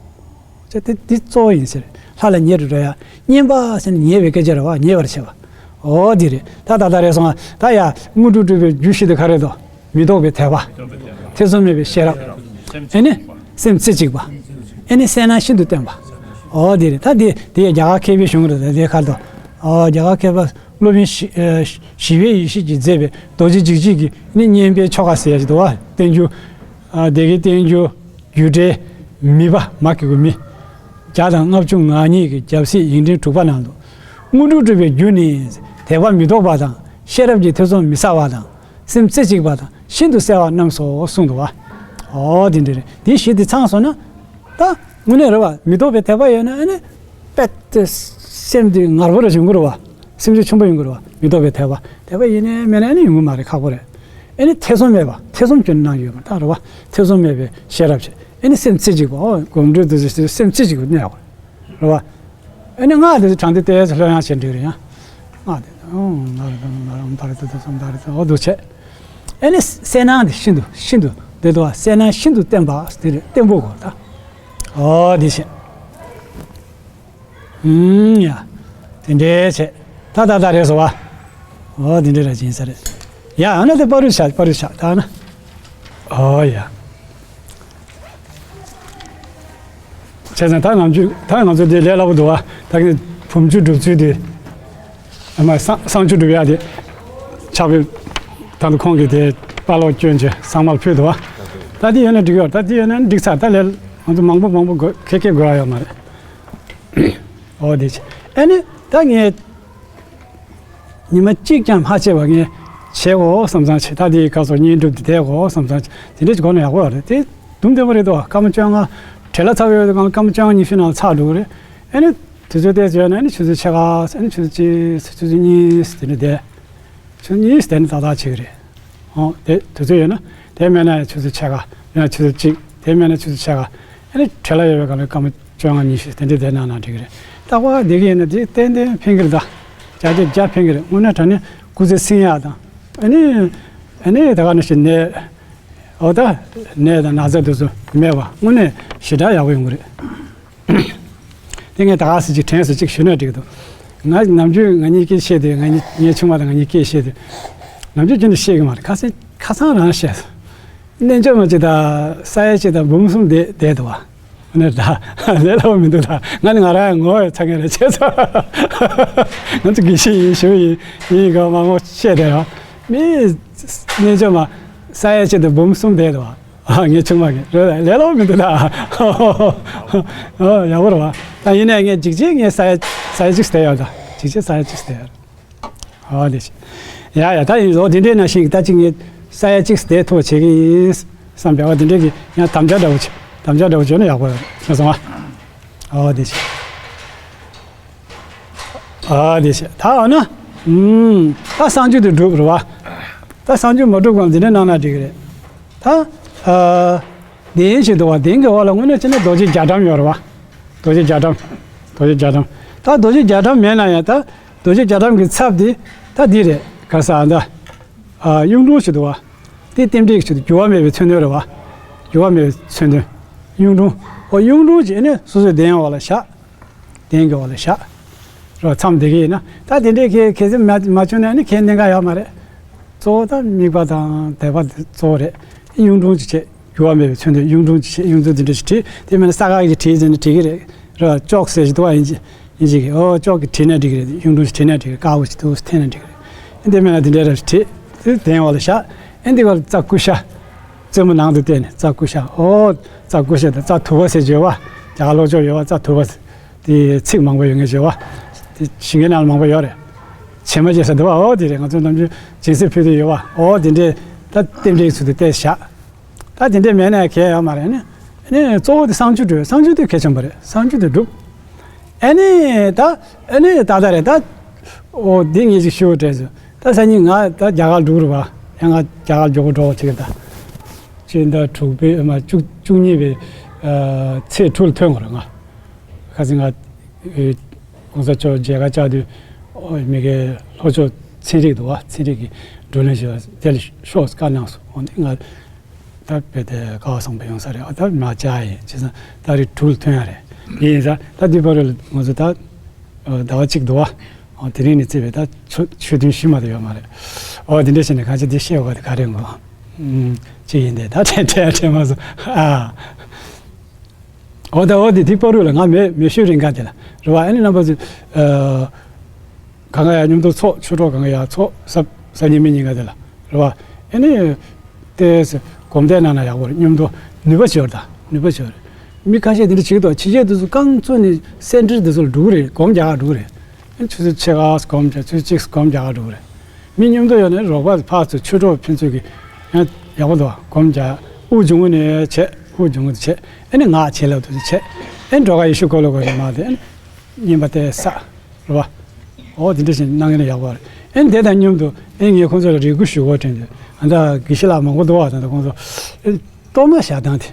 ཅེས་དེ་དེ་གཙོ་བོ་ཡིན་ཟེར། ལྷ་ལ་ཉེ་རུ་འགྲོ་ཡ། བསྙེན་པ་ཟེར་ན་ཉེ་བའི་སྐད་ཆ་རེད་བ། ཉེ་བར་བྱེད་པ། ཨོ་དེ་རེད། ད་ད་ད་རེད་སོང་ང་། ད་ཡ་དངོས་གྲུབ་སྒྲུབ་པའི་རྒྱུ་བཞི་དེ་ག་རེ་རེད་དོ། མི་ལྡོག་པའི་དད་པ། ཐེ་ཚོམ་མེད་པའི་ཤེས་རབ། ཨེ་ནི། སེམས་རྩེ་གཅིག་པ། ཨེ་ནི་གསལ་སྣང་ཤིན་ཏུ་བརྟན་པ། ཨོ་དེ་རེད། ད་དེ་དེ་ཡ་རྒྱ་གར་མཁས་པའི་གཞུང་རེད། ད་དེ་ཁར་དོ། ཨོ་རྒྱ་གར་མཁས་པ། སློབ་དཔོན་ཞི་ཨ་ཞི་བའི་ཡེ་ཤེས་ཀྱིས་མཛད་པའི་རྡོ་རྗེ་འཇིགས་བྱེད་ཀྱི་ནི་བསྙེན་པའི་ཆོ་ག་ཟེར་ཡ་ཞིག་འདུག་བ། བསྟན་འགྱུར། ཨ་སྡེ་དགེ་བསྟན་འགྱུར། རྒྱུ་འགྲེལ། མིད་པ། མ་གི་གུ་མི། བརྒྱ་དང་ལྔ་བཅུ་ང་གཉིས་ཀྱི་རྒྱབ་གཟིགས་ཡིག་ཕྲེང་དྲུག་པ་ནང་དུ། དངོས་གྲུབ་སྒྲུབ་པའི་རྒྱུ་ནི། དད་པ་མི་ལྡོག་པ་དང་། ཤེས་རབ་ཀྱི་ཐེ་ཚོམ་མི་ཟ་བ་དང་། སེམས་རྩེ་གཅིག་པ་དང་། ཤིན་ཏུ་གསལ་བ་རྣམས་སོ་གསུངས་འདུག་བ། ཨོ་དེ་འདྲ་རེད། དེ་བཞི་དེ་ཚང་སོང་ན། ད་དངོས་གནས་རེད་བ། མི་ལྡོག་པའི་དད་པ་ཡོད་ན་ཨ་ནི། དཔེ་དེ་སེམས་དེ་ངར་པོ་རེ་བྱུང་གི་རེད་བ། སེམས་ཤུགས་ཆེན་པོ་ཡོང་གི་རེད་བ། མི་ལྡོག་པའི་དད་པ། དད་པ་ཡིན་ནའི་མེད་ནའི་ཨ་ནི་ཡོང་གི་མ་རེད། ཁག་པོ་རེད། ཨ་ནི་ཐེ་ཚོམ་མེད་པ། ཐེ་ཚོམ་སྐྱོན་གནང་ཡོད་མ་རེད་ད་རེད་བ། ཐེ་ཚོམ་མེད་པའི་ཤེས་རབ་བྱེད། ཨེ་ནི་སེམས་རྩེ་གཅིག་པ། ཨོ་གོམ་འགྲོས་དེ་ཚོ་སེམས་རྩེ་གཅིག་པ་གནས་དགོས་རེད་བ། ཨེ་ནི་སྔགས་དེ་ཚོ་དྲང་བདེན་ཏོག་ཙམ་ལྷོད་ཡངས་བྱས་འགྲིག་རེད་ཡ། སྔགས་དེ་ཨོ་ང་རེད་ད་ང་རེད་ད་ད་ད་ད་ད་ཨོ་འདུག་བྱས། ཨེ་ནི་གསལ་སྣང་དེ་ཤིན་ཏུ་ཤིན་ཏུ་དེ་འདུག་བ། གསལ་སྣང་ཤིན་ཏུ་བརྟན་པ་དེ་རེད། བརྟན་པོ་དགོས་ད། ཨོ་དེ་བྱས། ཨུམ་ཡ། དེ་འདྲའི་བྱས། ད་ད་ད་རེད་སོ་བ། ཨོ་དེ་འདྲའི་ར་སྦྱིན་ས་རེད། ཡ་ཨ་ན་དེ་པ་རུ་ཆ་པ་རུ་ཆ་ད་ན། ཨོ་ཡ། བྱས་ཙང་ད་ནམ་རྒྱུན་ད་ང་ཚོ་འདི་ལས་སླ་པོ་འདུག་བ། ད་གིན་བུམ་ཆུ་སྒྲུབ་ཚུལ་དེ། ཨ་མ་བསང་བསང་ཆུ་སྒྲུབ་ཡ་དེ། ཕྱག་དཔེ་ད་ལྟ་ཁོང་གིས་དེ་པཱ་ལགས་སྐྱོན་བྱས་བསང་མར་ཕུལ་འདུག་བ། ད་འདི་ཡོད་ན་འགྲིག་ཡོད། ད་འདི་ཡོད་ན་འགྲིག་ཚར། ད་ལས་ང་ཚོ་མང་པོ་མང་པོ་དགོས་ཁེ་ཁེ་དགོས་ཡ་ཡོད་མ་རེད། ཨོ་དེ་བྱས། ཨ་ནི་ད་ངས་ཉི་མ་གཅིག་ཀྱང་མ་བྱས་པ་ངས་བྱེད་དགོས་བསམ་བསམ་བྱས། ད་དེའི་སྐབས་སུ་བསྙེན་སྒྲུབ་དེ་བསྡད་དགོས་བསམ་བསམ་བྱས། དེ་འདྲ་ཅིག་གོ་ན་ཡག་པོ་རེད། དེ་དུམ་བདེ་པོ་རེད་དོ། སྐར་མ་བཅོ་ལྔ་བྲེལ་བ་ཚ་པོ་ཡོད་དུས་སྐར་མ་བཅོ་ལྔ་ཉི་ཤུ་ནང་ཚར་འགྲོ་གི་རེད། ཨ་ནི་དུས་ཚོད་དེ་བརྗོད་ན་ཨ་ནི་ཆུ་ཚོད་ཕྱེད་ཀ་ཨ་ནི་ཆུ་ཚོད་གཅིག་ཆུ་ཚོད་གཉིས་དེ་འདྲ་བསྡད། ཆུ་ཚོད་གཉིས་དེ་འདྲ་ཏག་ཏག་བྱེད་ཀྱི་རེད། ཨོ་དེ་དུས་ཚོད་ཡོད་ན་དེ་མེད་ན་ཆུ་ཚོད་ཕྱེད་ཀ་ཡང་ཆུ་ཚོད་གཅིག་དེ་མེད་ན་ཆུ་ཚོད་ཕྱེད་ཀ་ཨ་ནི་བྲེལ་བ་ཡོད་པའི་སྐབས་ལ་སྐར་མ་བཅོ་ལྔ་ཉི་ཤུ་དེ་འདྲ་བསྡད་གནང་ན་འགྲིག་གི་རེད། རྟག་པར་བསྡད་ཀྱི་ཡིན་ན་དེ་ཏན་ཏན་ཕན་གྱི་རེད་ད། བརྒྱ་ཆ་བརྒྱ་ཕན་གྱི་རེད། དངོས་གནས་དྲང་གནས་སྐུ་ཚེ་བསྲིང་ཡག་དང་ཨ་ནི་ཨ་ནི་ད་ག་ནང་བཞིན་ནད་ཨོ་ད་ནད་དང་ན་ཚ་དེ་ཚོ་མེད་པ་དངོས་གནས་ཞེ་དྲག་ཡག་པོ་ཡོང་གི་རེད། དེ་ངས་ད་ག་ཟེར་ཅིག་དྲན་སོང་ཅིག་ཞུས་ན་འགྲིག་འདུག་ང་ནམ་རྒྱུན་ང་གཉིས་སྐད་བཤད་དུས་ང་གཉིས་ངའི་ཆུང་མ་དང་ང་གཉིས་སྐད་བཤད་དུས་ནམ་རྒྱུན་རྒྱུན་དུ་བཤད་ཀྱི་མ་རེད། ཁ་སང་ཁ་སང་རང་བཤད་སོང་། རྣལ་འབྱོར་མ་གཅིག་དང་ས་ཡ་གཅིག་དང་འབུམ་གསུམ་བསྡད་བསྡད་འདུག་བ། ཨ་ནི་ད་ལས་སླ་པོ་མི་འདུག་ད་ང་ནི་ང་རང་ངོ་ཚ་མཁན་རེད་བྱས་ཙང་། ང་ཚོ་དགེ་བཤེས་ཡིན་ཞུ་ཡིན་ཡིན་ག་མ་ངོ་བཤད་བསྡད་རོགས། མི་རྣལ་འབྱོར་མ་ས་ཡ་གཅིག་དང་འབུམ་གསུམ་བསྡད་འདུག་བ། ཨ་ངའི་ཆུང་མ་གིས་རེད་ལས་སླ་པོ་མི་འདུག་ད། ཨོ་ཡག་པོ་རེད་བ། ད་ཡིན་ནའི་ངས་འཇིགས་བྱེད་ངས་ས་ཡ་ས་ཡ་གཅིག་བསྡད་ཡོད་ད། འཇིགས་བྱེད་ས་ཡ་གཅིག་བསྡད་ཡོད། ཨོ་དེ་བྱས། ཡ་ཡ་ད་ཡིན་ཨོ་དེ་འདྲའི་ནང་བཞིན་གྱི་ད་ཅིག་ངས་ས་ཡ་གཅིག་བསྡད་ཐུབ་པ་བྱེད་ཀྱི་ཡིན་བསམ་པའི་ཨོ་དེ་འདྲའི་གི་ཡང་དམ་བཅའ་འདྲ་པོ་བྱས་དམ་བཅའ་འདྲ་པོ་བྱས་ན་ཡག་པོ་རེད་ཤེས་སོང་ཨ། ཨོ་དེ་བྱས། ཨ་དེ་བྱས་ད་འོ་ན། ཨུམ། ད་བསང་མཆོད་དེ་སྒྲུབ་རེད་བ། ད་བསང་མཆོད་མ་སྒྲུབ་གོང་འདི་འདྲ་གནང་ན་འགྲིག་གི་རེད། ད། ཨ། གདན་ཞིག་འདུག་བ། གདན་གྱི་འོག་ལ་དངོས་གནས་བྱས་ན་རྡོ་རྗེ་རྒྱ་གྲམ་ཡོད་རེད་བ། རྡོ་རྗེ་རྒྱ་གྲམ། རྡོ་རྗེ་རྒྱ་གྲམ། ད་རྡོ་རྗེ་རྒྱ་གྲམ་མེད་ན་ཡང་ད། རྡོ་རྗེ་རྒྱ་གྲམ་གྱི་ཚབ་དེ། ད་འདི་རེད་ག་ས་ཨ་ད། ཨ་གཡུང་དྲུང་ཞིག་འདུག་བ། དེ་རྟེན་འབྲེལ་གྱི་ཆེད་དུ་འགྱུར་བ་མེད་པའི་མཚོན་དོན་རེད་བ། འགྱུར་བ་མེད་པའི་མཚོན་དོན། གཡུང་དྲུང་། ཨོ་གཡུང་དྲུང་བྱས་ནས་སོ་སོའི་གདན་འོག་ལ་བཞག་གདན་གྱི་འོག་ལ་བཞག་རོགས་མཚམས་བསྡད་ཀྱི་ཡིན་ན་ད་དེ་འདྲའི་གལ་གལ་སྲིད་མ་མ་བྱུང་ན་ནི་ཁས་ལེན་ག་ཡོད་མ་རེད། གཙོ་བོ་ད་དམིགས་པ་དང་དད་པ་དེ་གཙོ་བོ་རེད། གཡུང་དྲུང་གི་ཆེད་འགྱུར་བ་མེད་པའི་མཚོན་དོན་གཡུང་དྲུང་གི་ཆེད་གཡུང་དྲུང་དེ་འདྲ་ཞིག་བྲིས་དེ་མིན་ན་ས་ག་གི་བྲིས་ཟེར་ནས་བྲིས་ཀྱི་རེད། རོགས་ཅོག་ཟེར་ཞིག་འདུག་བ་ཡིན་གྱི་ཡིན་གྱི་གི་ཨོ་ཅོག་གི་བྲིས་ན་འགྲིག་གི་རེད། གཡུང་དྲུང་ཞིག་བྲིས་ན་འགྲིག་གི་རེད། ཀ་བོ་ཞིག་འདུག་འཐེན་ན་འགྲིག་གི་རེད། དེ་མིན་ན་དེ་འདྲ་ར་བྲིས་དེ་གདན་འོག་ལ་བཞག་ཨེ་འདི་ག་ལ་རྩ་ཀུ་ཤ། རྩེ་མོ་ནང་དུ་བལྟས་ནས་རྩ་ཀུ་ཤ། ཨོ་རྩ་ཀུ་ཤ་དང་རྩ་དུ་བ་ཟེར་བརྗོད་བ། རྒྱ་གར་ལྷོ་ཕྱོགས་ཡོད་བ་རྩ་དུ་བ་ཟེར། དེ་ཚིག་མང་པོ་ཡོད་ངེས་བརྗོད་བ། དེ་ཞིང་ཁའི་ནང་ལ་མང་པོ་ཡོད་རེད། བྱེ་མ་ཅན་ཟེར་འདུག་བ། ཨོ་དེ་རེད། ང་ཚོ་ནམ་རྒྱུན་སྦྱིན་སྲེག་ཕུལ་དུས་ཡོད་བ། ཨོ་དེ་འདྲས་ད་རྟེན་འབྲེལ་གྱི་ཚུལ་དུ་བལྟས་བཞག་ད་དེ་འདྲས་མེད་ན་གལ་ཡོད་མ་རེད། ཨ་ནི་ཨ་ནི་གཙོ་བོ་དེ་བསང་མཆོད་སྒྲུབ། བསང་མཆོད་དེ་གལ་ཆེན་པོ་རེད། བསང་མཆོད་དེ་སྒྲུབ། ཨ་ནི་ད་ཨ་ནི་ད་ལྟ་རེད་ད། ཨོ་འདི་ངས་ཅིག་ཞུ་དྲན་སོང་། ད་སང་ཉིན་ང་ད་རྒྱ་གར་འགྲོ་གི་རེད་བ། ཡང་ང་རྒྱ་གར་མགྱོགས་པོ་འགྲོ་བ་བྱེད་ཀྱི་ད། སྤྱི་ཟླ་དྲུག་པའི་མ་བཅུ་བཅུ་གཉིས་པའི་ཚེས་དྲུག་ལ་ཐོན་དགོས་རེད་ང་། ཁ་སང་ང་༸གོང་ས་མཆོག་མཇལ་ཁ་བཅར་དུས་ཨོ་མི་གའི་ལྷོ་ཕྱོགས་ཚན་རིག་འདུག་བ། ཚན་རིག་གི་བགྲོ་གླེང་ཞུ་བ་དེ་ལ་ཤོག་བཀའ་གནང་སོང་། འོ་འདི་ང་ད་དཔེ་དེ་ཀ་བ་བཟང་པོ་ཡོང་ས་རེད། ཨ་ད་མ་བཅར་ཡིན་བྱས་ཙང་ད་རེས་དྲུག་ལ་ཐོན་ཡ་རེད། ཡིན་ས་ད་འདི་བར་ལ་ང་ཚོ་ད་ཟླ་བ་གཅིག་འདུག་བ། ཨོ་དེ་རིང་ནས་བརྩིས་པའི་ད་ཆོ་ཆོས་ཐུན་བཞི་མ་གཏོགས་ཡོད་མ་རེད། ཨོ་དེ་འདྲ་བྱས་ནས་གང་ཅི་འདི་བཤད་དགོས་དེ་ག་རེ་ངོ་། ཨུམ་ཅི་ཡིན་དེ་ད་དྲན་དྲན་དྲན་མ་སོང་ཨ། ཨོ་ད་ཨོ་དེ་དེ་བར་ལ་ང་མེ་མེ་ཤོད་རིང་ག་དེ་ལ་རེད་བ། ཨ་ནི་རྣམ་པ་ཚོ་ཨ། གང་ག་ཡ་མཉམ་དུ་ཚོགས། ཆོས་གྲོགས་གང་ག་ཡ་ཚོགས། གཟབ་གཟབ་ཉིན་མི་ཉིན་ག་དེ་ལ་རེད་བ། ཨ་ནི་ཏེ་སྒོམ་བཟླས་གནང་ན་ཡག་པོ་རེད། མཉམ་དུ་ནུས་པ་ཅིག་ཡོད་རེད་ད། ནུས་པ་ཅིག་ཡོད་རེད། མི་ཁ་ཤས་དེ་འདྲ་བྱེད་ཀྱི་འདུག་ཕྱི་རྒྱལ་དེ་ཚོ་རྐང་བཙུགས་ནས་སེ་འབྲེལ་དེ་ཚོ་ལ་འགྲོ་གི་རེད། སྒོམ་རྒྱག་ག་འགྲོ་གི་རེད། ཨ་ཆུ་ཚོད་ཕྱེད་ཀ་སྒོམ་རྒྱག་ཆུ་ཚོད་གཅིག་སྒོམ་རྒྱག་ག་འགྲོ་གི་རེད། མི་མཉམ་དུ་ཡོད་ནས་རོགས་པ་ཕར་ཚུར་ཆོས་གྲོགས་ཕན་ཚུན་གྱི་ཡང་ཡག་པོ་འདུག་སྒོམ་རྒྱག་དབུགས་འབྱུང་བ་ནས་བྱས། དབུགས་འབྱུང་བ་དེ་བྱས། ཨ་ནི་ངག་བྱེད་ལབ་དུས་བྱས། ཨ་ནི་འགྲོ་ཁ་ཡེ་ཤེས་འཁོར་ལོ་སྒོམ་རེད་མ་དེ་ཨ་ནི་བསྙེན་པ་དེ་བསགས། རེད་བ། འོ་དེ་འདྲ་ཞིག་གནང་གི་ན་ཡག་པོ་རེད། ཨེ་དེ་དང་མཉམ་དུ་ཨེ་ངས་ཁོང་ཚོ་ལ་རེ་སྐུལ་ཞུ་དགོས་དྲན་ཏེ། ཨ་ད་དགེ་བཤེས་ལགས་མང་པོ་འདུག་བ། ད་ལྟ་ཁོང་ཚོ་ཨེ་གཏོར་མ་བཞག་སྟངས་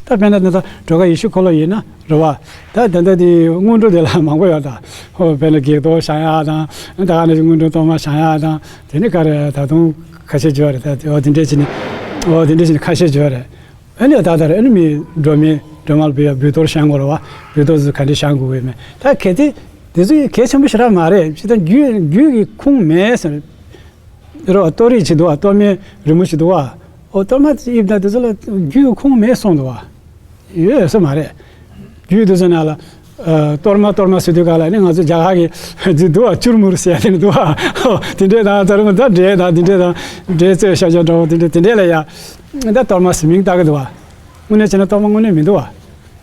དེ། ད་དཔེར་ན་ད་ལྟ་སྒྲོལ་དཀར་ཡེ་ཤེས་འཁོར་ལོ་ཡིན་ན་རེད་བ། ད་ད་ལྟ་དེ་སྔོན་འགྲོ་དེ་ལ་མང་པོ་ཡོད་ད། ཧོ་དཔེར་ན་བགེགས་གཏོར་བཤམས་ཡག་དང་། ད་ག་ནང་བཞིན་སྔོན་འགྲོ་གཏོར་མ་བཤམས་ཡག་དང་། དེ་ནི་ག་རེ་ད་དུང་ཁ་ཤས་བརྗོད་རེད། ད་འོ་དེ་འདྲས་བྱས་ནས། འོ་དེ་འདྲས་བྱས་ནས་ཁ་ཤས་བརྗོད་རེད། ཨ་ནི་ད་ལྟ་རེད། ཨ་ནི་མི་སྒྲོལ་མའི་སྒྲོལ་མ་ལ་འབུལ་ཡག་འབུལ་གཏོར་བཤམས་དགོས་རེད་བ། འབུལ་གཏོར་ཚོ་ག་འདྲས་བཤམས་དགོས་ཀྱི་མེད། ད་གལ་ཏེ་དེ་ཚོ་གལ་ཆེན་པོ་ཞེ་དྲག་མ་རེད། ཅི་ལྟར་རྒྱུད་རྒྱུད་ཀྱི་ཁུངས་མེད་ཟེར། རོ་གཏོར་རིགས་ཅིག་འདུག་བ། གཏོར་མའི་རི་མོ་ཞིག་འདུག་བ། ཨོ་གཏོར་མ་དབྱིབས་དང་དེ་ཚོ་ལ་རྒྱུད་ཁུངས་མེད་གསུངས་འདུག་བ། ཡོད་ས་མ་རེད། རྒྱུད་དེ་ཚོ་ནང་ལ་ཨ་གཏོར་མ་གཏོར་མ་ཟེར་དུས་ག་ལ་ནི་ང་ཚོ་རྒྱ་གར་གྱི་ཅིག་འདུག་བ། ཅུར་མུར་ཟེར་ཡ་དེ་འདྲ་འདུག་བ། ཨོ་དེ་འདྲས་དང་ད་རུང་ད་འབྲས་དང་དེ་འདྲས་དང་། འབྲས་བཙོས་བཞག་བཞག་འདྲ་བོ་དེ་འདྲས་དེ་འདྲས་ལ་ཡ། ད་གཏོར་མ་ཟེར་མིང་བཏགས་ཀྱི་འདུག་བ། དངོས་གནས་བྱས་ན་གཏོར་མ་དངོས་གནས་མི་འདུག་བ།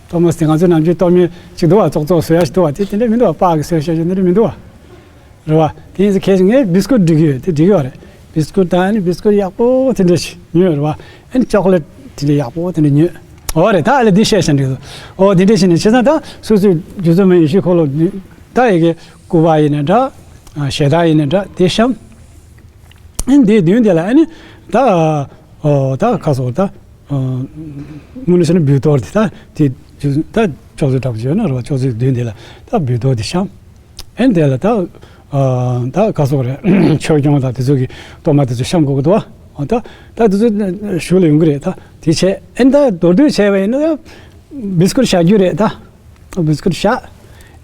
གཏོར་མ་ཟེར་ང་ཚོ་ནམ་རྒྱུན་གཏོར་མའི་ཅིག་འདུག་བ། ཙོག་ཙོག་བཟོ་ཡ་ཞིག་འདུག་བ། དེ་དེ་འདྲས་མི་འདུག་བ། པགས་ཀྱི་བཟོས་བཞག་བཞག་འདི་འདྲས་མི་འདུག་བ། རེད་བ། དེ་ཡིན་ཙང་གལ་སྲིད་ངས་བིས་ཀུད་འགྲིག་གི་ཡོད། དེ་འགྲིག་གི་ཡོད་རེད། བིས་ཀུད་དང་ཨ་ནི་བིས་ཀུད་ཡག་པོ་དེ་འདྲ་ཞིག་ཉོས་རེད་བ། ཨ་ནི་ཅོག་ལེ་ཊི་དེ་འདྲ་ཡག་པོ་དེ་འདྲ་ཉོས། འོ་རེད། ད་ཨ་ལས་འདི་བཤད་བཞག་འགྲིག་འདུག་འོ་དེ་འདྲ་ཞིག་ནས་བྱས་ཙང་ད་སོ་སོའི་རྒྱུད་ཚོད་མ་ཡེ་ཤེས་འཁོར་ལོ་འདི་ད་ཡི་གེ་སྐུད་པ་ཡིན་ན་འདྲ། ཞལ་ཐང་ཡིན་ན་འདྲ། དེ་བཤམས། ཨ་ནི་དེའི་མདུན་དེ་ལ་ཨ་ནི་ད་ཨོ་ད་ཁ་སོགས་ད་དངོས་གནས་བྱས་ན་འབུལ་གཏོར་དེ་ད་དེ་ད་ཅོག་ཙེ་འདྲ་པོ་ཅིག་ཡོད་ན་རེད་བ། ཅོག་ཙེའི་མདུན་དེ་ལ་ད་འབུལ་གཏོར་དེ་བཤམས། ཨེ་དེ་ལ་ད་ཨ་ད་ག་སོགས་རེད། ཆོས་སྐྱོང་དང་དེ་ཚོ་གི་གཏོར་མ་དེ་ཚོ་བཤམས་དགོས་ཀྱི་འདུག་བ། ད་ད་དེ་ཚོ་གཞུག་ལ་ཡོང་གི་རེད། ད་དེ་བྱས། ཨེ་ད་མདོར་བསྡུས་བྱས་པ་ཡིན་ན་ད་བིས་ཀུད་བཞག་རྒྱུ་རེད། ད་བིས་ཀུད་བཞག་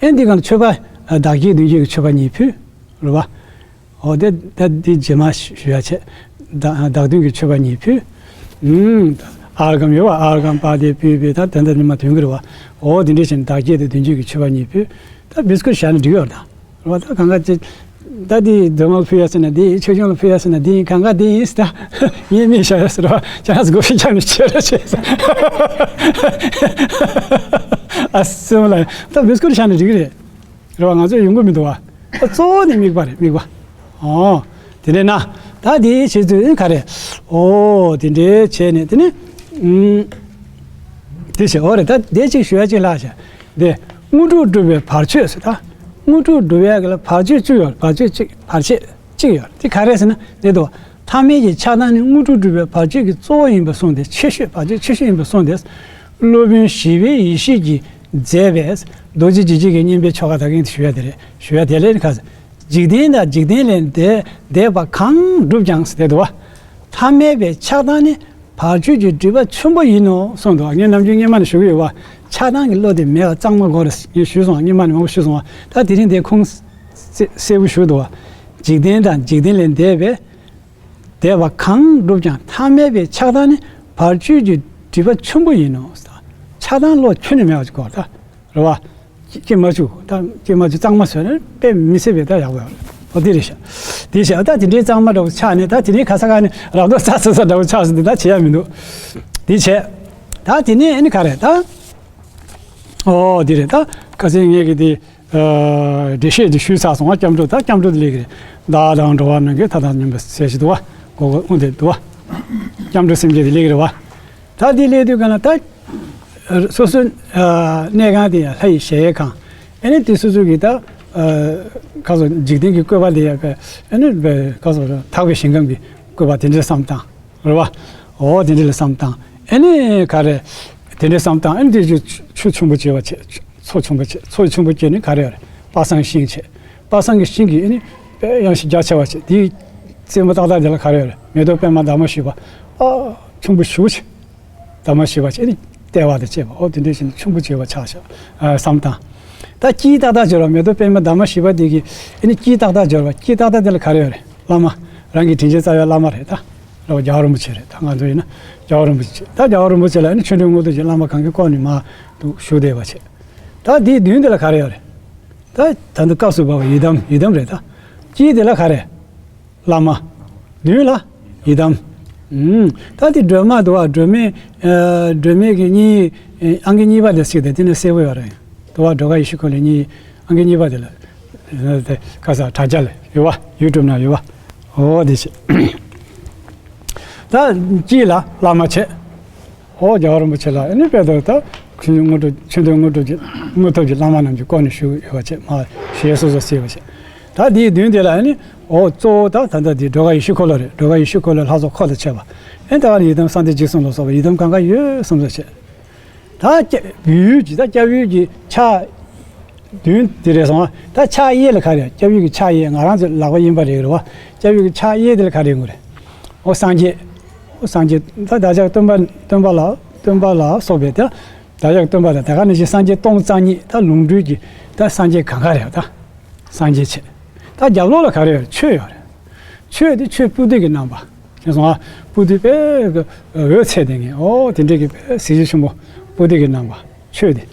ཨེ་འདི་གང་མཆོད་པ་བདག་བསྐྱེད་མདུན་བསྐྱེད་ཀྱི་མཆོད་པ་གཉིས་ཕུལ་རེད་བ། འོ་དེ་ད་འདི་རྗེས་མ་ཞུ་ཡ་བྱས། བདག་བདག་མདུན་གྱི་མཆོད་པ་གཉིས་ཕུལ། ཨུམ། ཨརྒྷཾ་ཡོད་བ། ཨརྒྷཾ་པཱ་དྱེ་པུཥྤེ་ད་དེ་འདྲ་ནི་མ་ཐོན་གྱི་རེད་བ། འོ་དེ་འདྲ་བྱས་ནས་བདག་བསྐྱེད་དེ་མདུན་བསྐྱེད་ཀྱི་མཆོད་པ་གཉིས་ཕུལ། ད་བིས་ཀུད་བཞག་ན་འགྲིག་ཡོད་ད། རེད་བ། ད་གང་ག་ཅི། ད་འདི་སྒྲོལ་མ་ལ་ཕུལ་ཡ་ཟེར་ན་འདི་ཡིན། ཆོས་སྐྱོང་ལ་ཕུལ་ཡ་ཟེར་ན་འདི་ཡིན། གང་ག་འདི་ཡིན་ཟེར། ད་ངས་མིག་བཞག་ཡ་ཟེར་བ། ཁྱེད་རང་ཚོ་སྒོ་ཕྱི་རྒྱབ་ནས་ཁྱེར་ར་བྱས་ཟེར། ཨ་སེམས་ལ་ད་བིས་ཀུད་བཞག་ན་འགྲིག་གི་རེད། རེད་བ། ང་ཚོ་ཡོང་གི་མི་འདུག་བ། ད་གཙོ་བོ་ནི་དམིགས་པ་རེད། དམིགས་པ། ཨོ། དེ་འདྲས་ན། ད་དེའི་ཆེད་དུ་ནི་ག་རེ། ཨོ་དེ་འདྲས་བྱས་ནས་དེ་ནི། ཨུམ། དེ་བྱས། འོ་རེད། ད་དེ་གཅིག་ཞུ་ཡ་གཅིག་ལྷག་བྱས། དེ་དངོས་གྲུབ་སྒྲུབ་པའི་བར་ཆད་ཟེར། ད་དངོས་གྲུབ་སྒྲུབ་ཡ་གི་ལ་བར་ཆད་བཅུ་ཡོད། བར་ཆད་གཅིག་བར་ཆད་གཅིག་ཡོད། དེ་ག་རེ་ཟེར་ན་དེ་འདུག་ཐ་མལ་གྱི་ཆགས་སྡང་ནི་དངོས་གྲུབ་སྒྲུབ་པའི་བར་ཆད་ཀྱི་གཙོ་བོ་ཡིན་པར་གསུངས་ཏེ། ཆེ་ཤོས། བར་ཆད་ཆེ་ཤོས་ཡིན་པར་གསུངས་ཏེ། སློབ་དཔོན་ཞི་བའི་ཡེ་ཤེས་ཀྱིས་མཛད་པའི་རྡོ་རྗེ་འཇིགས་བྱེད་ཀྱི་བསྙེན་པའི་ཆོ་ག་ད་གིན་ཞུ་ཡ་དེ་རེད། ཞུ་ཡ་དེ་ལས་ཁ། འཇིག་རྟེན་དང་འཇིག་རྟེན་ལས་འདས་འདས་པ་གང་བསྒྲུབས་ཀྱང་ཟེར་དེ་འདུག་བ། ཐ་མལ་པའི་ཆགས་སྡང་ནི་བར་ཆད་ཀྱི་སྒྲིབ་པ་ཆེན་པོ་ཡིན་ནོ་གསུངས་འདུག་ངས་ནམ་རྒྱུན་སྔོན་མ་ནས་ཞུ་གི་ཡོད་བ། ཆགས་སྡང་གི་བློ་དེ་མེད་པ་གཙང་མ་དགོས་རེད། ངས་ཞུས་སོང་། སྔོན་མ་ནས་མང་པོ་ཞུས་སོང་བ། ད་དེ་རིང་དེ་ཁུངས་གསལ་གསལ་པོ་ཞུ་འདུག་བ། འཇིག་རྟེན་དང་འཇིག་རྟེན་ལས་འདས་པའི་འདས་པ་གང་བསྒྲུབས་ཀྱང་ཐ་མལ་པའི་ཆགས་སྡང་ནི་བར་ཆད་ཀྱི་སྒྲིབ་པ་ཆེན་པོ་ཡིན་ནོ། ཆགས་སྡང་བློ་ཁྱོན་ནས་མེད་པ་ཅིག་དགོས་རེད་ད། རེད་བ། སྐྱེ་མ་བཅུག་ད་སྐྱེ་མ་བཅུག་གཙང་མ་བཟོས་ན་དཔེ་མི་སྲིད་པའི་ད་ཡག་པོ་ཡོད་རེད། འོ་དེ་རེད་ཤག་དེ་བྱས་ད་དེ་འདྲའི་གཙང་མ་འདྲ་བོ་ཆགས་ནས། ད་དེ་ནས་ག་ས་ག་ནས་རབ་རྟོག་ཚ་ཚ་ཚ་འདྲ་བོ་ཆགས་སོང་དུས་ད་བྱེད་ཡ་མི་འདུག་དེ་བྱས། ད་དེ་ནས་ཨ་ནི་ག་རེད་ད། ཨོ་དེ་རེད། ད་ཁ་སང་ངས་ཀྱི་དེ། ཨ་འགྲེལ་བཤད་དེ་ཞུས་ཚར་སོང་བ། སྐྱབས་འགྲོ། ད་སྐྱབས་འགྲོ་དེ་ལས་ཀྱི་རེད། བདག་དང་འགྲོ་བ་རྣམས་ཀྱི། མཐའ་དག་སྙོམས་པའི་ཟས་ཞིག་འདུག་བ། གོ་གོ་ཨུ་དེ་འདུག་བ། སྐྱབས་འགྲོ་སེམས་བསྐྱེད་དེ་ལས་ཀྱི་རེད་བ། ད་དེ་ལས་དུས་ག་ན་ད། སོ་སོའི་ཨ་གནས་ཁང་དེ་ཡང་ལྷ་ཡི་གཞལ་ཡས་ཁང་། ཨ་ནི་དེ་སོ་སོ་གི་ད་ཨ་ཁ་སོ་འཇིག་རྟེན་གྱི་བཀོད་པ་དེ་ཡང་བས། ཨ་ནི་བས་ཁ་སོ་དག་པའི་ཞིང་ཁམས་ཀྱི་བཀོད་པ་དེ་འདྲའི་བསམ་བཏང་། རེད་བ། འོ་དེ་འདྲ་ལ་བསམ་བཏང་། ཨ་ནི་ག་རེ། དེ་འདྲ་བསམ་བཏང་། ཨ་ནི་དེ་ཆུ་ཆུ་ཆེན་པོ་བྱེད་པ་བྱེད། མཚོ་ཆེན་པོ་བྱེད། མཚོ་ཆེན་པོ་བྱེད་ནི་ག་རེ་ཡོད་རེད། དཔག་བསམ་ཤིང་བྱེད། དཔག་བསམ་གྱི་ཤིང་གི་ཨ་ནི་དཔེ་ཡངས་ཤིང་རྒྱ་ཆེ་བ་བྱེད། དེའི་རྩེ་མོ་ཏག་ཏག་དེ་ལ་ག་རེ་ཡོད་རེད། མེ་ཏོག་པད་མ་འདབ་མ་བཞི་པ། ཨ་ཆེན་པོ་ཞེ་པོ་བྱེད། འདབ་མ་བཞི་པ་བྱེད་ནི་ལྟེ་བ་དང་བཅས་པ། འོ་དེ་འདྲ་བྱས་ནས་ཆེན་པོ་བྱེད་པ་ཆགས་ཤག་ཨ་བསམ་བཏང་། ད་དཀྱིལ་ཏག་ཏག་སྦྱོར་བ། མེ་ཏོག་པད་མ་འདབ་མ་བཞི་པ་དེ་གི་ཨ་ནི་དཀྱིལ་ཏག་ཏག་སྦྱོར་བ། དཀྱིལ་ཏག་ཏག་དེ་ལ་ག་རེ་ཡོད་རེད། བླ་མ། རང་གི་དྲིན་ཅན་རྩ་བའི་བླ་མ་རེད་ད། རེད་བ། རྒྱལ་བ་རིན་པོ་ཆེ་རེད། ད་ང་ཚོ་ཡིན་ན་རྒྱལ་བ་རིན་པོ་ཆེ། ད་རྒྱལ་བ་རིན་པོ་ཆེ་ལ་ཨ་ནི་ཆོ་འཕྲུལ་དངོས་གྲུབ་ཀྱི་བླ་མ་གང་གིས་བསྐོར་ནས་མར་འདུག་བཞུགས་བསྡད་པ་བྱས། ད་དེའི་མདུན་དེ་ལ་ག་རེ་ཡོད་རེད། ད་ད་དུང་སྐབས་སུ་བབས་པ་ཡི་དམ། ཡི་དམ་རེད་ད། དཀྱིལ་དེ་ལ་ག་རེ། བླ་མ། མདུན་ལ་ཡི་དམ། ཨུམ། ད་དེ་སྒྲོལ་མ་འདུག་བ། སྒྲོལ་མའི་ཨ་སྒྲོལ་མའི་གི་གཉིས། ཨ་ཨང་ཀི་གཉིས་པ་དེ་གཟིགས་དང་། དེ་ནས་གསལ་པོ་ཡོད་རེད། འདུག་བ། སྒྲོལ་དཀར་ཡེ་ཤེས་འཁོར་ལོའི་གཉིས། ཨང་ཀི་གཉིས་པ་དེ་ལ། དེ་ཁ་སང་དྲ་རྒྱ་ལ་ཡོད་བ། ཡུ་ཊུབ་ནང་ཡོད་བ། འོ་དེ་བྱས། ད་དཀྱིལ་ལ་བླ་མ་བྱས། འོ་རྒྱལ་བ་རིན་པོ་ཆེ་ལ་ཨ་ནི་དཔེ་ད་ད་ཆོ་འཕྲུལ་དངོས་གྲུབ། ཆོ་འཕྲུལ་དངོས་གྲུབ་ཀྱི་དངོས་ཐོབ་ཀྱི་བླ་མ་རྣམས་ཀྱིས་བསྐོར་ནས་བཞུགས་ཡོད་པ་བྱས། མར་ཞལ་སོ་སོར་གཟིགས་པ་བྱས། ད་དེའི་མདུན་དེ་ལ་ཨ་ནི་འོ་གཙོ་བོ་ད་ད་ལྟ་དེ་སྒྲོལ་དཀར་ཡེ་ཤེས་འཁོར་ལོ་རེད། སྒྲོལ་དཀར་ཡེ་ཤེས་འཁོར་ལོའི་ལྷ་ཚོགས་འཁོར་དང་བཅས་པ། ཨ་ནི་ད་ག་ནས་ཡི་དམ་གསང་བདེ་འཇིགས་གསུམ་ལ་སོགས་པ་ཡི་དམ་གང་ག་ཡོད་བསམ་ས་བྱས། ད་སྐྱབས་ཡུལ་གྱི་ད་སྐྱབས་ཡུལ་གྱི་ཕྱག་བདུན་དེ་རེད་སོང་བ། ད་ཕྱག་གཡས་ལ་ག་རེ། སྐྱབས་ཡུལ་གྱི་ཕྱག་གཡས། ང་རང་ཚོའི་ལག་པ་གཡོན་པ་རེད་རེད་བ། སྐྱབས་ཡུལ་གྱི་ཕྱག་གཡས་དེ་ལ་ག་རེ་ཡོང་གི་རེད། ཨོ་སངས་རྒྱས། ཨོ་སངས་རྒྱས། ད་བདག་ཅག་སྟོན་པ་སྟོན་པ་ལ་སྟོན་པ་ལ་སོགས་པའི་ད་བདག་ཅག་སྟོན་པ་དང་དེ་ག་ནང་བཞིན་སངས་རྒྱས་སྟོང་རྩ་གཉིས། ད་ལོངས་སྤྲུལ་གྱི་ད་སངས་རྒྱས་གང་ག་རེད་བ། ད་སངས་རྒྱས་བྱས། ད་རྒྱབ་ལོགས་ལ་ག་རེ་ཡོད། ཆོས་ཡོད་རེད། ཆོས་དེ་ཆོས་སྤུ་དུད་ཀྱི་རྣམ་པ། ཁྱེད་སོང་ཨ། སྤུ་དུད་དཔེ་འོད་ཚད་ལྡན་མཁན། ཨོ་དེ་འདྲས་ཀྱི་དཔེ་གཟི་བརྗིད་ཆེན་པོ་སྤུ་དུད་ཀྱི་རྣམ་པ། ཆོས་དེ།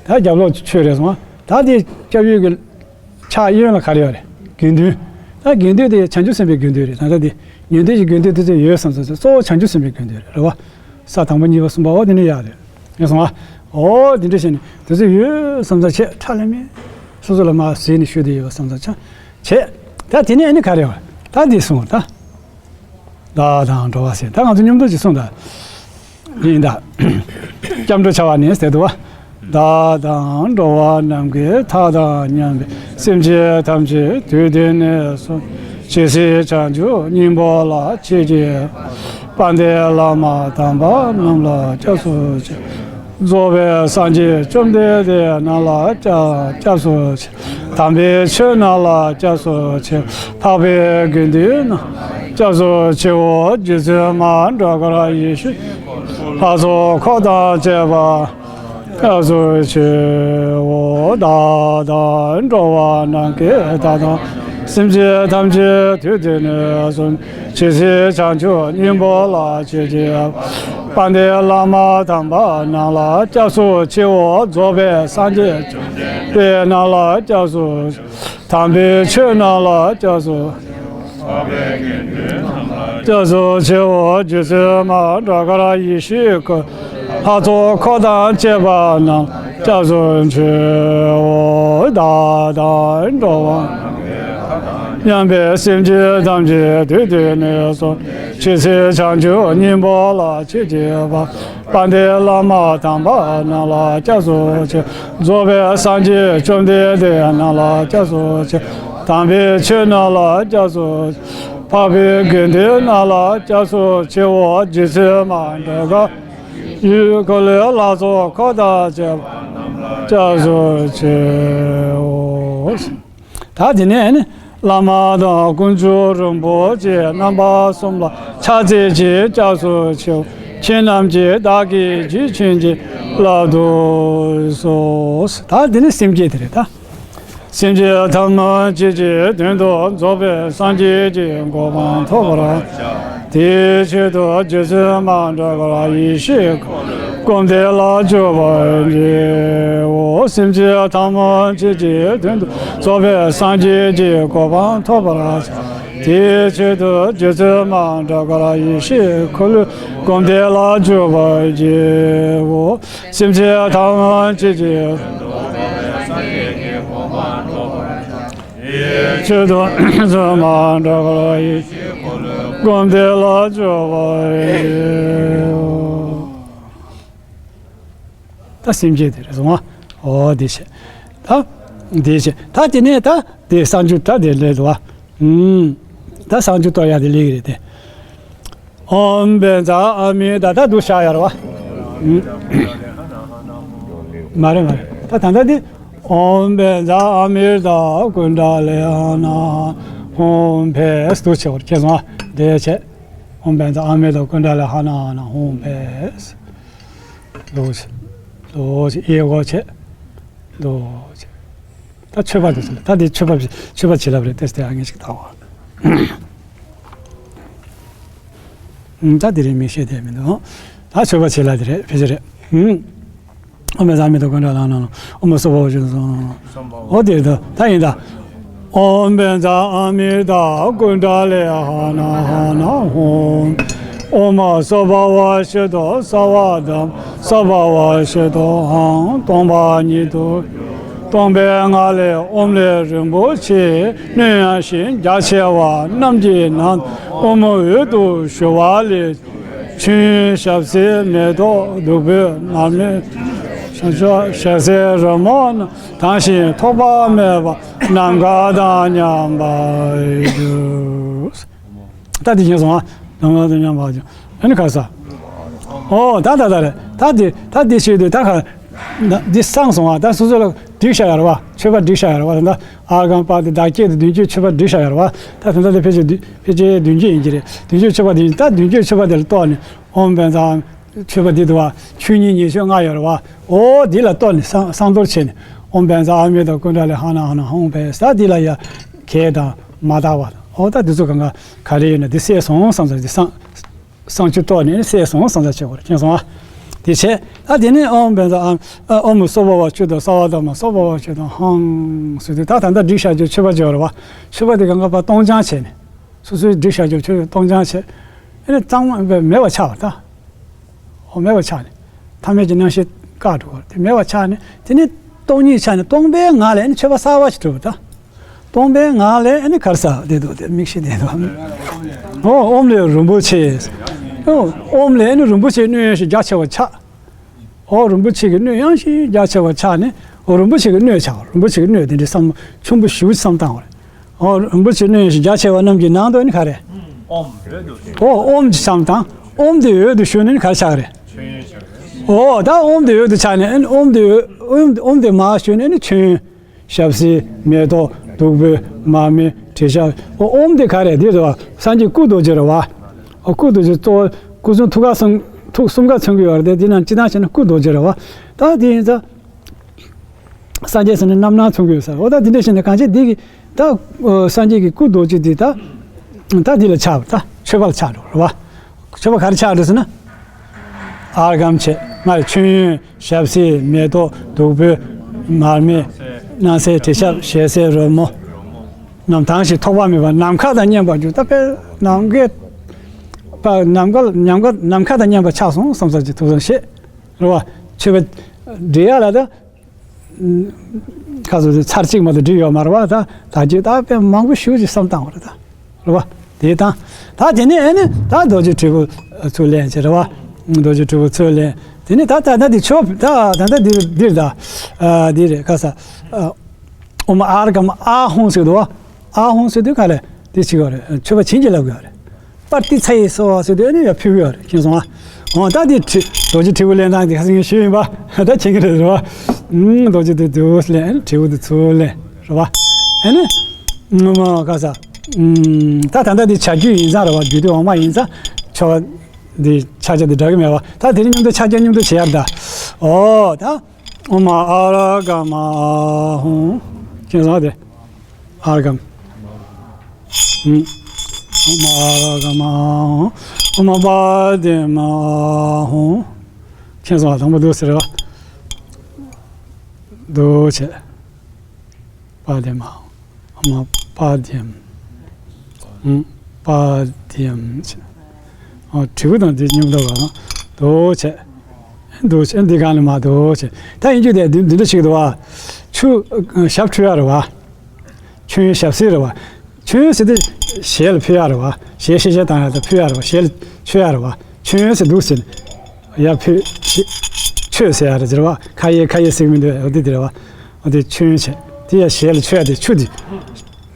ད་རྒྱབ་ལོགས་ཆོས་རེད་སོང་ཨ། ད་དེ་སྐྱབས་ཡུལ་གྱི་ཕྱག་གཡོན་ལ་ག་རེ་ཡོད་རེད། དགེ་འདུན། ད་དགེ་འདུན་དེ་བྱང་ཆུབ་སེམས་དཔའི་དགེ་འདུན་རེད། ད་ལྟ་དེ་ཡོན་ཏན་གྱི་དགེ་འདུན་དེ་ཚོ་ཡོད་བསམ་ཚུལ་གཙོ་བོ་བྱང་ཆུབ་སེམས་དཔའི་དགེ་འདུན་རེད་བ། ས་དང་པོ་གཉིས་པ་གསུམ་པ་འོ་དེ་འདྲས་ཡག་རེད། ངས་སོང་ཨ། ཨོ་དེ་འདྲས་བྱས་ནས་དེ་ཚོ་ཡོད་བསམ་ཚར་བྱས་ཁྲ་ལམ་མེ་སོ་སོ་ལ་མར་གཟིགས་ནས་བཞུགས་བསྡད་ཡོད་བསམ་ཚར་བྱས། བྱས། ད་དེ་ནས་ཨ་ནི་ག་རེ་བ། ད་འདི་གསུངས་ད། བདག་དང་འགྲོ་བ་ཟེར། ད་ང་ཚོ་མཉམ་དུ་ཅིག་གསུངས་ད། ཡིན་ད། སྐྱབས་འགྲོ་བྱ་བ་ནི་ཟེར་འདུག་བ། བདག་དང་འགྲོ་བ་རྣམས་ཀྱི་མཐའ་དང་མཉམ་པའི་སེམས་ཅན་ཐམས་ཅད་དུས་འདི་ནས་བཟུང་ཇི་སྲིད་བྱང་ཆུབ་སྙིང་པོ་ལ་མཆིས་ཀྱི། དཔལ་ལྡན་བླ་མ་དམ་པ་རྣམས་ལ་སྐྱབས་སུ་མཆི། རྫོགས་པའི་སངས་རྒྱས་བཅོམ་ལྡན་འདས་རྣམས་ལ་སྐྱབས་སྐྱབས་སུ་མཆི། དམ་པའི་ཆོས་རྣམས་ལ་སྐྱབས་སུ་མཆི། འཕགས་པའི་དགེ་འདུན་རྣམས་སྐྱབས་སུ་མཆིའོ། རྗེ་བཙུན་མ་འདྲ་དཀར་ཡེ་ཤེས་ལྷ་ཚོགས་འཁོར་དང་བཅས་པ་སྐྱབས་སུ་མཆིའོ། བདག་དང་འགྲོ་བ་རྣམས་ཀྱི་མཐའ་དང་སེམས་ཅན་ཐམས་ཅད་དུས་འདི་ནས་བཟུང་ཇི་སྲིད་བྱང་ཆུབ་སྙིང་པོ་ལ་མཆིས་ཀྱི། དཔལ་ལྡན་བླ་མ་དམ་པ་རྣམས་ལ་སྐྱབས་སུ་མཆིའོ། རྫོགས་པའི་སངས་རྒྱས་བཅོམ་ལྡན་འདས་རྣམས་ལ་སྐྱབས་སུ་མཆི། དམ་པའི་ཆོས་རྣམས་ལ་སྐྱབས་སུ་སྐྱབས་སུ་མཆིའོ། རྗེ་བཙུན་མ་འདྲ་དཀར་ཡེ་ཤེས་སྐུ་ལྷ་ཚོགས་འཁོར་དང་བཅས་པ་རྣམས་སྐྱབས་སུ་མཆིའོ། བདག་དང་འགྲོ་བ་མཉམ་པའི་སེམས་ཅན་ཐམས་ཅད་དུས་འདི་ནས་བཟུང་ཇི་སྲིད་བྱང་ཆུབ་སྙིང་པོ་ལ་མཆིས་ཀྱི། དཔལ་ལྡན་བླ་མ་དམ་པ་རྣམས་ལ་སྐྱབས་སུ་མཆི། རྫོགས་པའི་སངས་རྒྱས་བཅོམ་ལྡན་འདས་རྣམས་ལ་སྐྱབས་སུ་མཆི། དམ་པའི་ཆོས་རྣམས་ལ་སྐྱབས་སུ་མཆི། འཕགས་པའི་དགེ་འདུན་རྣམས་ལ་སྐྱབས་སུ་མཆིའོ། རྗེ་བཙུན་མ་འདྲ་དཀར་ཡེ་ཤེས་སྐུ་ལས་ལྷ་ཚོགས་འཁོར་དང་བཅས་པ་སྐྱབས་སུ་མཆིའོ། ད་དེ་ནས་ནི་བླ་མ་དང་དཀོན་མཆོག་རིན་པོ་ཆེ་རྣམ་པ་གསུམ་ལ་ཕྱག་འཚལ་ཞིང་སྐྱབས་སུ་མཆིའོ། ཁྱེད་རྣམས་ཀྱིས་བདག་གིས་ཇི་བཞིན་བྱིན་གྱིས་བརླབ་ཏུ་གསོལ། ད་དེ་ནི་སེམས་བསྐྱེད་དེ་རེད་ད། སེམས་ཅན་ཐམས་ཅད་ཀྱི་དོན་དུ་རྫོགས་པའི་སངས་རྒྱས་ཀྱི་གོ་འཕང་ཐོབ་པར། དེའི་ཆེད་དུ་རྗེ་བཙུན་མ་འདྲ་དཀར་ཡེ་ཤེས་སྐུ་སྒོམ་བཟླས་ལ་འཇུག་པར་བགྱིའོ། སེམས་ཅན་ཐམས་ཅད་ཀྱི་དོན་དུ་རྫོགས་པའི་སངས་རྒྱས་ཀྱི་གོ་འཕང་ཐོབ་པར་བྱ། དེའི་ཆེད་དུ་རྗེ་བཙུན་མ་འདྲ་དཀར་ཡེ་ཤེས་སྐུ་ལུས་སྒོམ་བཟླས་ལ་འཇུག་པར་བགྱིའོ། སེམས་ཅན་ཐམས་ཅད་ཀྱི་ཆོས་དང་བསོད་ནམས་འདྲ་བར་ཡིད་བསྒོམ་བཟླས་ལ་འཇུག་པ་ཡིན། ད་སེམས་བསྐྱེད་དེ་རེད་སོང་ཨ། འོ་དེ་བྱས། ད་དེ་བྱས། ད་དེ་ནས་ད་དེ་གསང་རྒྱུད་ད་དེ་ལས་འདུག་ཨ། ད་གསང་རྒྱུད་གཏོར་ཡག་དེ་ལས་ཀྱི་རེད་དེ། ཨོཾ་བཛྲ་ཨ་མི་ད་ད་འདུག་བཞག་ཡ་རེད་བ། མ་རེད་མ་རེད། ད་ད་ལྟ་འདི་ཨོཾ་བཛྲ་ཨ་མི་ད་ཀུན་ཌ་ལི་ཧ་ན་ཧཱུྃ་ཕཊ་འདུག་བྱེད་པར་ཁྱེད་སོང་ཨ། འདི་བྱས། ཨོཾ་བཛྲ་ཨ་མི་ད་ཀུན་ཌ་ལི་ཧ་ན་ཧ་ན་ཧཱུྃ་ཕཊ། འདུག་བྱས། འདུག་བྱས་ཨེ་གོ་བྱས། འདུག་བྱས། ད་མཆོད་པ་དེ་ཚོ་ལ་ད་དེ་མཆོད་པ་མཆོད་པ་བྱིན་རླབས་རེད་དེ་དེ་ཨ་ངས་ཞིག་བཏང་བ། ད་དེ་རིང་མི་ཤེས་དེ་མི་འདུག་ད་མཆོད་པ་བྱིན་རླབས་དེ་རེད་ཕལ་ཆེར་རེད། ཨོཾ་བཛྲ་ཨ་མི་ད་ཀུན་ཌ་ལི་ཧ་ན་ཧ་ན་ཧཱུྃ། ཨོཾ་སྭ་བྷཱ་ཝ་ཤུདྡྷ་སྭ། ཨོ་དེ་ད་ད་ཡིན་ད། ཨོཾ་བཛྲ་ཨ་མི་ད་ཀུན་ཌ་ལི་ཧ་ན་ཧ་ན་ཧཱུྃ། ཨོཾ་སྭ་བྷཱ་ཝ་ཤུདྡྷ་སརྦ་དྷརྨ་སྭ་བྷཱ་ཝ་ཤུདྡྷོ་ཧཾ། སྟོང་པ་ཉིད་དུ། སྟོང་པའི་ངང་ལས་ཨོཾ་ལས་རིན་པོ་ཆེའི་སྣོད་ཡངས་ཤིང་རྒྱ་ཆེ་བ་རྣམས་ཀྱི་ནང་ཨོཾ་འོད་དུ་ཞུ་བ་ལས་ཆུའི་ཞབས་སའི་མེ་ཏོག་བདུག་སྤོས་མར་མེ་ཞབས་སའི་རོལ་མོ་རྣམས་དྭངས་ཤིང་ཐོགས་པ་མེད་པ་ནམ་མཁའ་དང་མཉམ་པར་གྱུར། ད་དེ་བཞིན་སོང་ཨ། ནམ་མཁའ་དང་མཉམ་པར་གྱུར། ཨ་ནི་ག་ས། ཨོ་ད་ད་ད་རེད། ད་དེ་ད་དེ་བྱས་དུས་ད་ག་ན་འདི་སངས་སོང་བ། ད་སོ་སོ་ལ་བསྒྲིགས་བཞག་ཡོད་རེད་བ། མཆོད་པ་བསྒྲིགས་བཞག་ཡོད་རེད་བ། ད་ཨརྒྷཾ་པཱ་དྷཱིཿ་བདག་བསྐྱེད་དེ་མདུན་སྐྱོད་མཆོད་པ་བསྒྲིགས་བཞག་ཡོད་རེད་བ། ད་དེ་འདྲ་དེ་ཕལ་ཆེར་ཕལ་ཆེར་མདུན་སྐྱོད་ཡིན་གྱི་རེད། མདུན་སྐྱོད་མཆོད་པ་དེ་ཡིན། ད་མདུན་སྐྱོད་མཆོད་པ་དེ་ལ་གཏོགས་ནས་ཨོཾ་བཛྲ་ཨཱཿཧཱུྃ། མཆོད་པ་འདི་འདུག་བ། ཆོས་ཉིད་ཉེར་སྤྱོད་ལྔ་ཡོད་རེད་བ། ཨོ་འདི་ལ་གཏོགས་ནས་བསང་བསང་གཏོར་བྱས་ནས་ཨོཾ་བཛྲ་ཨ་མི་ཏོ་ཀུཎྜ་ལི་ཧ་ན་ཧ་ན་ཧཱུྃ་ཕཊ། ད་འདི་ལ་ཡ་གས་དང་མ་དག་པ་དང་། ཨོ་ད་འདི་ཚོ་གང་ག་ག་རེ་ཡོད་ན་འདི་བསད་སོང་བསམ་ས་འདི་བསང་། བསང་ཆུ་གཏོར་ནས་བསད་སོང་བསམ་ས་བྱེད་དགོས་རེད། མཁྱེན་སོང་ཨ། དེ་བྱས། ད་དེ་ནས་ཨོཾ་བཛྲ་ཨ་ཨོཾ་སྭ་བྷཱ་ཝ་ཅུ་དང་སྭ་བྷཱ་ཐ་མ་སྭ་བྷཱ་ཝ་ཅུ་དང་ཧཱུྃ་ཟེར་དུས་ད་ད་ལྟ་བསྒྲིགས་བཞག་རྒྱུ་མཆོད་པ་བརྗོད་རེད་བ། མཆོད་པ་དེ་གང་ག་ཕར་གཏོང་སྦྱང་བྱས་ནས། སོ་སོའི་བསྒྲིགས་བཞག་རྒྱུ་མཆོད་པ་གཏོང་སྦྱང་བྱས། ཨེ་ནས་གཙང་མ་མེད་པ་ཆགས་པ་ད། ཨོ་མེད་པ་ཆགས་ནས། ཐ་མལ་གྱི་རྣམ་ཤེས་བཀག་འགྲོ་བ་དེ་མེད་པ་ཆགས་ནས། དེ་ནས་སྟོང་ཉིད་ཆགས་ནས་སྟོང་པའི་ངང་ལས་ཨེ་ནས་མཆོད་པ་གསར་པ་ཞིག་གྲུབ་པ་ད། སྟོང་པའི་ངང་ལས་ཨེ་ནི་གར་ས་བསྡད་འདུག་དེ་མིག་ཤེས་བསྡད་འདུག་ཨོ་ཨོཾ་ལས་རིན་པོ་ཆེ། ཨོ་ཨོཾ་ལས་ཨེ་ནི་རིན་པོ་ཆེའི་སྣོད་ཡངས་ཤིང་རྒྱ་ཆེ་བ་ཆགས། ཨོ་རིན་པོ་ཆེ་གི་སྣོད་ཡངས་ཤིང་རྒྱ་ཆེ་བ་ཆགས་ནས། ཨོ་རིན་པོ་ཆེ་གི་སྣོད་ཆགས། རིན་པོ་ཆེ་གི་སྣོད་དེ་འདྲའི་བསམ་ཆེན་པོ་ཞེ་པོ་བསམ་བཏང་བ་རེད། ཨོ་རིན་པོ་ཆེའི་སྣོད་ཡངས་ཤིང་རྒྱ་ཆེ་བ་རྣམས་ཀྱི་ནང་དུ་ཨེ་ནི་ག་རེ། ཨོ་ཨོཾ་གྱི་བསམ་བཏང་། ཨོཾ་དེ་འོད་དུ་ཞུ་ནས་ཨེ་ནི་ག་རེ་ཆགས་རེད། ཨོ་ད་ཨོཾ་དེ་འོད་དུ་ཆགས་ནས་ཨེ་ནི་ཨོཾ་དེ་འོད་ཨོཾ་ཨོཾ་དེ་མར་ཞུ་ནས་ཨེ་ནི་མཆོད་ཡོན། ཞབས་བསིལ། མེ་ཏོག་བདུག་སྤོས། མར་མེ། དྲི་ཆབ། ཨོ་ཨོཾ་དེ་ག་རེ་དེ་རེད་བ། སངས་རྒྱས་སྐུ་རྡོ་རྗེ་རེད་བ། ཨོ་སྐུ་རྡོ་རྗེ་གཙོ་བོ་སྐུ་གསུང་ཐུགས་ཀ་གསུམ་ཐུགས་གསུམ་ཀ་མཚོན་གྱི་ཡོད་རེད་དེ། དེ་ནང་སྤྱི་དང་ཕྱི་ནང་སྐུ་རྡོ་རྗེ་རེད་བ། ད་དེ་ཡིན་ཙང་། སངས་རྒྱས་ཟེར་ནས་རྣམ་སྣང་མཚོན་གྱི་ཡོད་ས་རེད། ཨོ་ད་དེ་འདྲ་བྱས་ནས་གང་བྱས་འདི་གི་ད་ཨོ་སངས་རྒྱས་ཀྱི་སྐུ་རྡོ་རྗེ་འདི་ད་ད་འདི་ལ་ཆགས་པ་ད་མཆོད་པ་ལ་ཆགས་འགྲོ་རེད་བ། མཆོད་པ་ག་རེ་ཆགས་འགྲོ་ཟེར་ན། ཨརྒྷཾ་བྱས། མར་མེ་མཆོད་ཡོན། ཞབས་བསིལ། མེ་ཏོག་བདུག་སྤོས། མར་མེ། སྣང་གསལ་དྲི་ཆབ། ཞལ་ཟས་རོལ་མོ་རྣམས་དྭངས་ཤིང་ཐོགས་པ་མེད་པ་ནམ་མཁའ་དང་མཉམ་པར་གྱུར། ད་དཔེ་ནམ་མཁའི་པ་ནམ་མཁའ་ནམ་མཁའ་ནམ་མཁའ་དང་མཉམ་པར་ཆགས་སོང་བསམ་ས་ཅིག་ཐུགས་བསམ་བཞེས་རེད་བ། མཆོད་པ་སྒྲིག་ཡ་ལ་ད། ཁ་སོ་སོའི་ཚར་གཅིག་མ་གཏོགས་འགྲིག་ཡོད་མ་རེད་བ། ད་ད་ཅི་ད་དཔེ་མང་པོ་ཞེ་ཅིག་བསམ་བཏང་བ་རེད་ད། རེད་བ། དེ་དང་། ད་དེ་ནས་ཨེ་ནི་ད་རྡོ་རྗེ་དྲིལ་བུ་ཚུར་ལེན་བྱས་རེད་བ། རྡོ་རྗེ་དྲིལ་བུ་ཚུར་ལེན། དེ་ནས་ད་ད་ད་འདི་ཆོ་ད་ད་ད་འདི་འདིར་ད། ཨ་འདི་རེད་ཁ་ས། ཨ་ཨོཾ་ཨརྒྷཾ་ཨཱཿཧཱུྃ་ཟེར་འདུག་བ། ཨཱཿཧཱུྃ་ཟེར་དུས་ག་ལས་འདི་བྱེད་ཀྱི་ཡོད་རེད། མཆོད་པ་བྱིན་གྱིས་བརླབ་ཀྱི་ཡོད་རེད། པྲ་ཏཱིཙྪ་ཡེ་སྭཱ་ཧཱ་ཟེར་དུས་ཨ་ནི་ཡར་ཕུལ་གྱི་ཡོད་རེད། མཁྱེན་སོང་ཨ། འོ་ད་འདི་དྲི་རྡོ་རྗེ་དྲིལ་བུ་ལེན་སྟངས་འདི་ཁ་སང་ངས་ཞུས་ཡིན་པ། ད་མཁྱེན་གྱི་རེད་རེད་བ། ཨུམ་རྡོ་རྗེ་དེ་དུ་ལེན། ཨ་ནི་དྲིལ་བུ་དེ་ཚུར་ལེན་རེད་བ། ཨ་ནི། ངོ་མ་ག་ས། ཨུམ་ད་ད་ལྟ་འདི་བྱ་རྒྱུད་ཡིན་ཙང་རེད་བ། རྒྱུད་སྡེ་འོག་མ་ཡིན་ཙང་། ཆོ་ག་འདི་ཕྱག་རྒྱ་འདི་འདྲ་གི་མེད་བ། ད་དེ་རིང་མཉམ་དུ་ཕྱག་རྒྱ་མཉམ་དུ་བྱེད་ཡ་རེད་ད། ཨོ་ད། ཨོཾ་ཨརྒྷཾ་ཨཱཿཧཱུྃ། མཁྱེན་སོང་ཨ་དེ། ཨརྒྷཾ། ཨོཾ་ཨརྒྷཾ་ཨཱཿཧཱུྃ། ཨོཾ་པཱདྱཾ་ཨཱཿཧཱུྃ། མཁྱེན་སོང་ཨ། དང་པོ་འདུག་ཟེར་བ། འདུག་བྱས། པཱདྱཾ་ཨཱཿཧཱུྃ། ཨོཾ་པཱདྱཾ། ཨོཾ་པཱདྱཾ་བྱས། ཨོ་དྲིལ་བུ་དང་དེ་མཉམ་དུ་བ། འདུག་བྱས། འདུག་བྱས། འདི་གང་ལ་མ་འདུག་བྱས། ད་ཡིན་རྒྱུ་དེ་འདི་འདི་འདྲ་ཞིག་འདུག་བ། ཆུ་ཞབས་འཁྲུ་ཡ་རེད་བ། མཆོད་ཡོན་ཞབས་བསིལ་རེད་བ། མཆོད་ཡོན་ཟེར་དུས་ཞལ་ལ་ཕུལ་ཡ་རེད་བ། ཞལ་ཤེས་བྱ་བཏང་ཡ་དང་ཕུལ་ཡ་རེད་བ། ཞལ་ལ་མཆོད་ཡ་རེད་བ། མཆོད་ཡོན་ཟེར་འདུག་ཟེར་ནས། ཡར་ཕུལ། མཆོད་ཟེར་ཡ་རེད་ཟེར་བ། ཁ་ཡེ་ཁ་ཡེ་ཟེར་གི་མི་འདུག་འོ་དེ་དེ་རེད་བ། འོ་དེ་མཆོད་ཡོན་བྱས། དེ་ཡ་ཞལ་ལ་མཆོད་ཡ་དེ་ཆུ་དེ།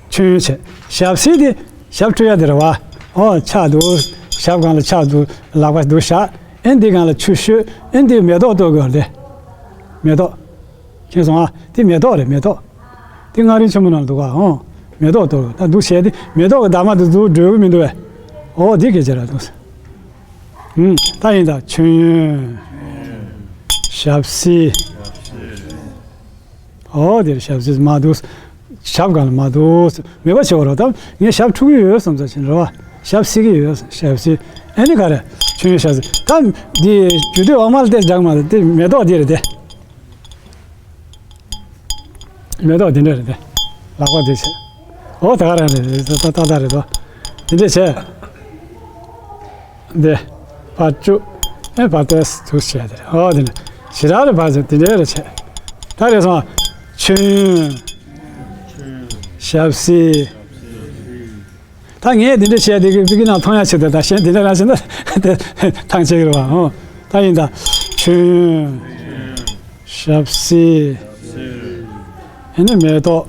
མཆོད་ཡོན་བྱས། ཞབས་བསིལ་དེ་ཞབས་འཁྲུ་ཡ་དེ་རེད་བ། འོ་ཕྱག་འདུག་ཞབས་སྒང་ལ་ཕྱག་འདུག་ལག་པ་འདུག་བཞག་ཨེ་འདི་སྒང་ལ་ཆུ་བཤོས། ཨེ་འདི་མེ་ཏོག་གཏོར་དགོས་རེད། མེ་ཏོག་མཁྱེན་སོང་ཨ། དེ་མེ་ཏོག་རེད། མེ་ཏོག་དེ་མངའ་རིས་ཆེན་མོ་ནང་ལ་འདུག་ག་ཨོ། མེ་ཏོག་གཏོར། ད་འདུག་བྱས་ཏེ་མེ་ཏོག་གི་འདབ་མ་དེ་འདུག་འགྲོ་གི་མི་འདུག་བས། ཨོ་དེ་སྐད་ཆ་ར་འདུག་ཨུམ། ད་ཡིན་ད་མཆོད་ཡོན། ཞབས་བསིལ། ཨོ་དེར་ཞབས་བསིལ་མ་འདུག་ཞབས་སྒང་ལ་མ་འདུག་མེད་པ་བྱེད་པ་རེད། ད་ངས་ཞབས་འཁྲུ་གི་ཡོད་བསམ་ས་ཕྱིན་རེད་བ། ཞབས་བསིལ་གི་ཡོད། ཞབས་བསིལ། ཨེ་ནི་ག་རེ། མཆོད་ཡོན་ཞབས་བསིལ། ད་འདི་རྒྱུད་སྡེ་འོག་མ་ལ་བལྟས་འདྲ་མ་རེད། དེ་མེ་ཏོག་འདི་རེད་དེ། མེ་ཏོག་འདི་འདྲ་རེད་དེ། ལག་པ་འདི་བྱས། འོ་ད་ག་རང་རེད། ད་ད་ད་རེད་དོ། འདི་འདྲ་བྱས། འདི། ཕར་བཅུག་ཨེ་ཕར་ཏོག་ཙམ་བྱས་ཏེ། འོ་འདི་འདྲ། ཞེ་དྲག་རེད་ཕར་ཚུར་འདི་འདྲ་རེད་བྱས། ད་རེད་སོང་། མཆོད་ཡོན། ཞབས་བསིལ། ད་ངས་འདི་འདྲ་བྱས་ཏེ་ཕ་གི་ནང་ཐོན་ཡ་ཆེད་དུ་ད་གཞན་འདི་འདྲ་རང་བྱས་ན་ཐང་ཆད་ཀྱི་རེད་བ། འོ་ད་ཡིན་ད། མཆོད་ཡོན། ཞབས་བསིལ། ཨེ་ནི་མེ་ཏོག་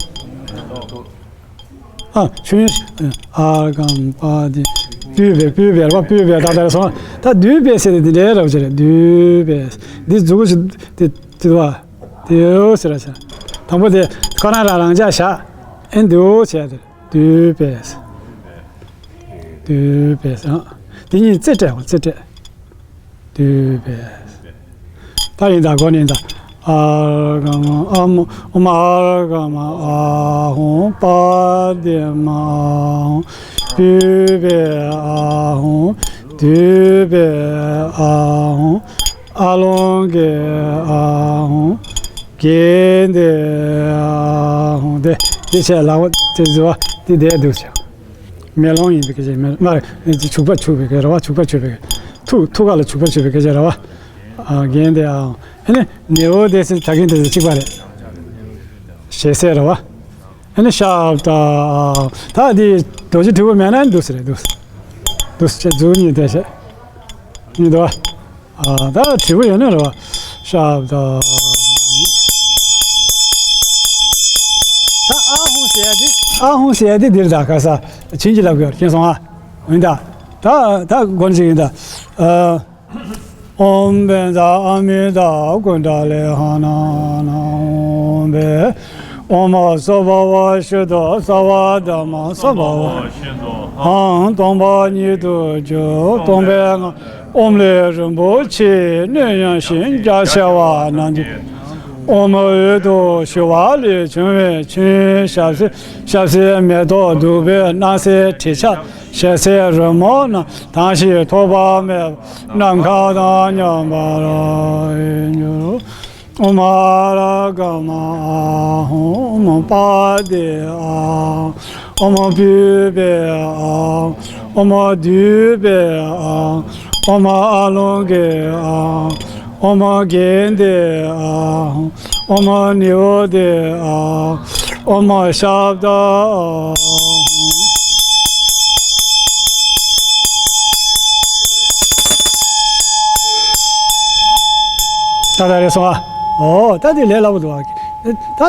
ཨ་མཆོད་ཡོན། ཨརྒྷཾ་པཱདྱཾ། སྤུས་པས་སྤུས་པས་རེད་བ། སྤུས་པས་ད་ལྟར་སོང་། ད་སྡུད་པས་ཟེར་ཏེ་འདི་འདྲའི་རབ་ཅིག་རེད། སྡུད་པས་འདི་མཛུག་གུ་ཞིག་དེ་དེ་བ། དེའོ་ཟེར་བ་ཞིག་དང་པོ་དེ་ཁོ་རང་རང་རང་འཇགས་བཞག་ཨེ་འདིའོ་བྱས་ཏེ་སྡུད་པས། སྡུད་པས། ཨ། དེ་གཉིས་རྩེ་སྤྲད་དགོས། རྩེ་སྤྲད། སྡུད་པས། ད་ཡིན་ད་གོ་ནི་ད། ཨརྒྷ་མ་ཨ་མོ་ཨོཾ་ཨརྒྷ་མ་ཨཱཿཧཱུྃ་པཱདྱ་མ་ཨཱཿཧཱུྃ། སྤུས་པའི་ཨཱཿཧཱུྃ། སྡུད་པའི་ཨཱཿཧཱུྃ། ཨ་ལོང་གི་ཨཱཿཧཱུྃ། གན་དྷའི་ཨཱཿཧཱུྃ། དེ་དེ་བྱས་ལག་པ་དེ་བཟོ་བ་དེ་བསྡད་འདུག་ཅིང་། མེ་ལོང་ཡིན་པའི་སྐད་ཆ། མེ་མར་བྱུག་པ་བྱུག་པའི་སྐད་རེད་བ། བྱུག་པ་བྱུག་པའི་སྐད། ཐུག་ཐུག་ཁ་ལ་བྱུག་པ་བྱུག་པའི་སྐད་ཆ་རེད་བ། ཨ། གན་དྷའི་ཨཱཿཧཱུྃ། ཨ་ནི་ནེའུ་དེ་ཚོ་ད་གིན་དེ་ཚོ་གཅིག་པ་རེད། ཞལ་ཟས་རེད་བ། ཨ་ནི་ཤབྡ། ད་འདི་རྡོ་རྗེ་དྲིལ་བུ་མེད་ན་འདུག་ཟེར་རེད། འདུག་འདུག་ཟེར་མཛུབ་གཉིས་དེ་བྱས། གཉིས་འདུག་བ། ཨ། ད་དྲིལ་བུ་ཡོད་ན་རེད་བ། ཤབྡ། ད་ཨཱཿཧཱུྃ་ཟེར་ཡ་དེ། ཨཱཿཧཱུྃ་ཟེར་ཡ་དེ་འདིར་ད་ག་ས་བྱིན་གྱིས་བརླབས་དགོས་མཁྱེན་སོང་ཨ། འོན་ད། ད་ད་སྒོ་ནས་ཅིག་ཡིན་ད། ཨ། ཨོཾ་བཛྲ་ཨ་མི་ཏ་ཀུཎྜ་ལི་ཧ་ན་ན་ཧཱུྃ་ཕཊ། ཨོཾ་སྭ་བྷཱ་ཝ་ཤུདྡྷ་སརྦ་དྷརྨ་སྭ་བྷཱ་ཝ་ཧཱུྃ། སྟོང་པ་ཉིད་དུ་གྱུར། སྟོང་པའི་ངང་། ཨོཾ་ལས་རིན་པོ་ཆེའི་སྣོད་ཡངས་ཤིང་རྒྱ་ཆེ་བ་རྣམས་ཀྱི། ཨོཾ་འོད་དུ་ཞུ་བ་ལས་བྱུང་བའི་ཆུན་ཞབས་བསིལ། ཞབས་བསིལ་མེ་ཏོག་བདུག་སྤོས་སྣང་གསལ་དྲི་ཆབ་ཞལ་ཟས་རོལ་མོ་རྣམས་དང་ཞིང་ཐོགས་པ་མེད་པར་ནམ་མཁའ་དང་མཉམ་པར་གྱུར། ཨོཾ་ཨརྒྷ་མ་ཨཱཿཧཱུྃ། ཨོཾ་པཱདྱ་ཨཱཿཧཱུྃ། ཨོཾ་སྤུས་པའི་ཨཱཿཧཱུྃ། ཨོཾ་སྡུད་པའི་ཨཱཿཧཱུྃ། ཨོཾ་ཨ་ལོང་གི་ཨཱཿཧཱུྃ། ཨོཾ་གན་དྷའི་ཨཱཿཧཱུྃ། ཨོཾ་ནེའུ་དྷའི་ཨཱཿཧཱུྃ། ཨོཾ་ཤབྡ་ཨཱཿཧཱུྃ། ད་ད་རེད་སོང་ཨ། ཨོ་ད་དེ་ལས་སླ་པོ་འདུག་ཨ། ད་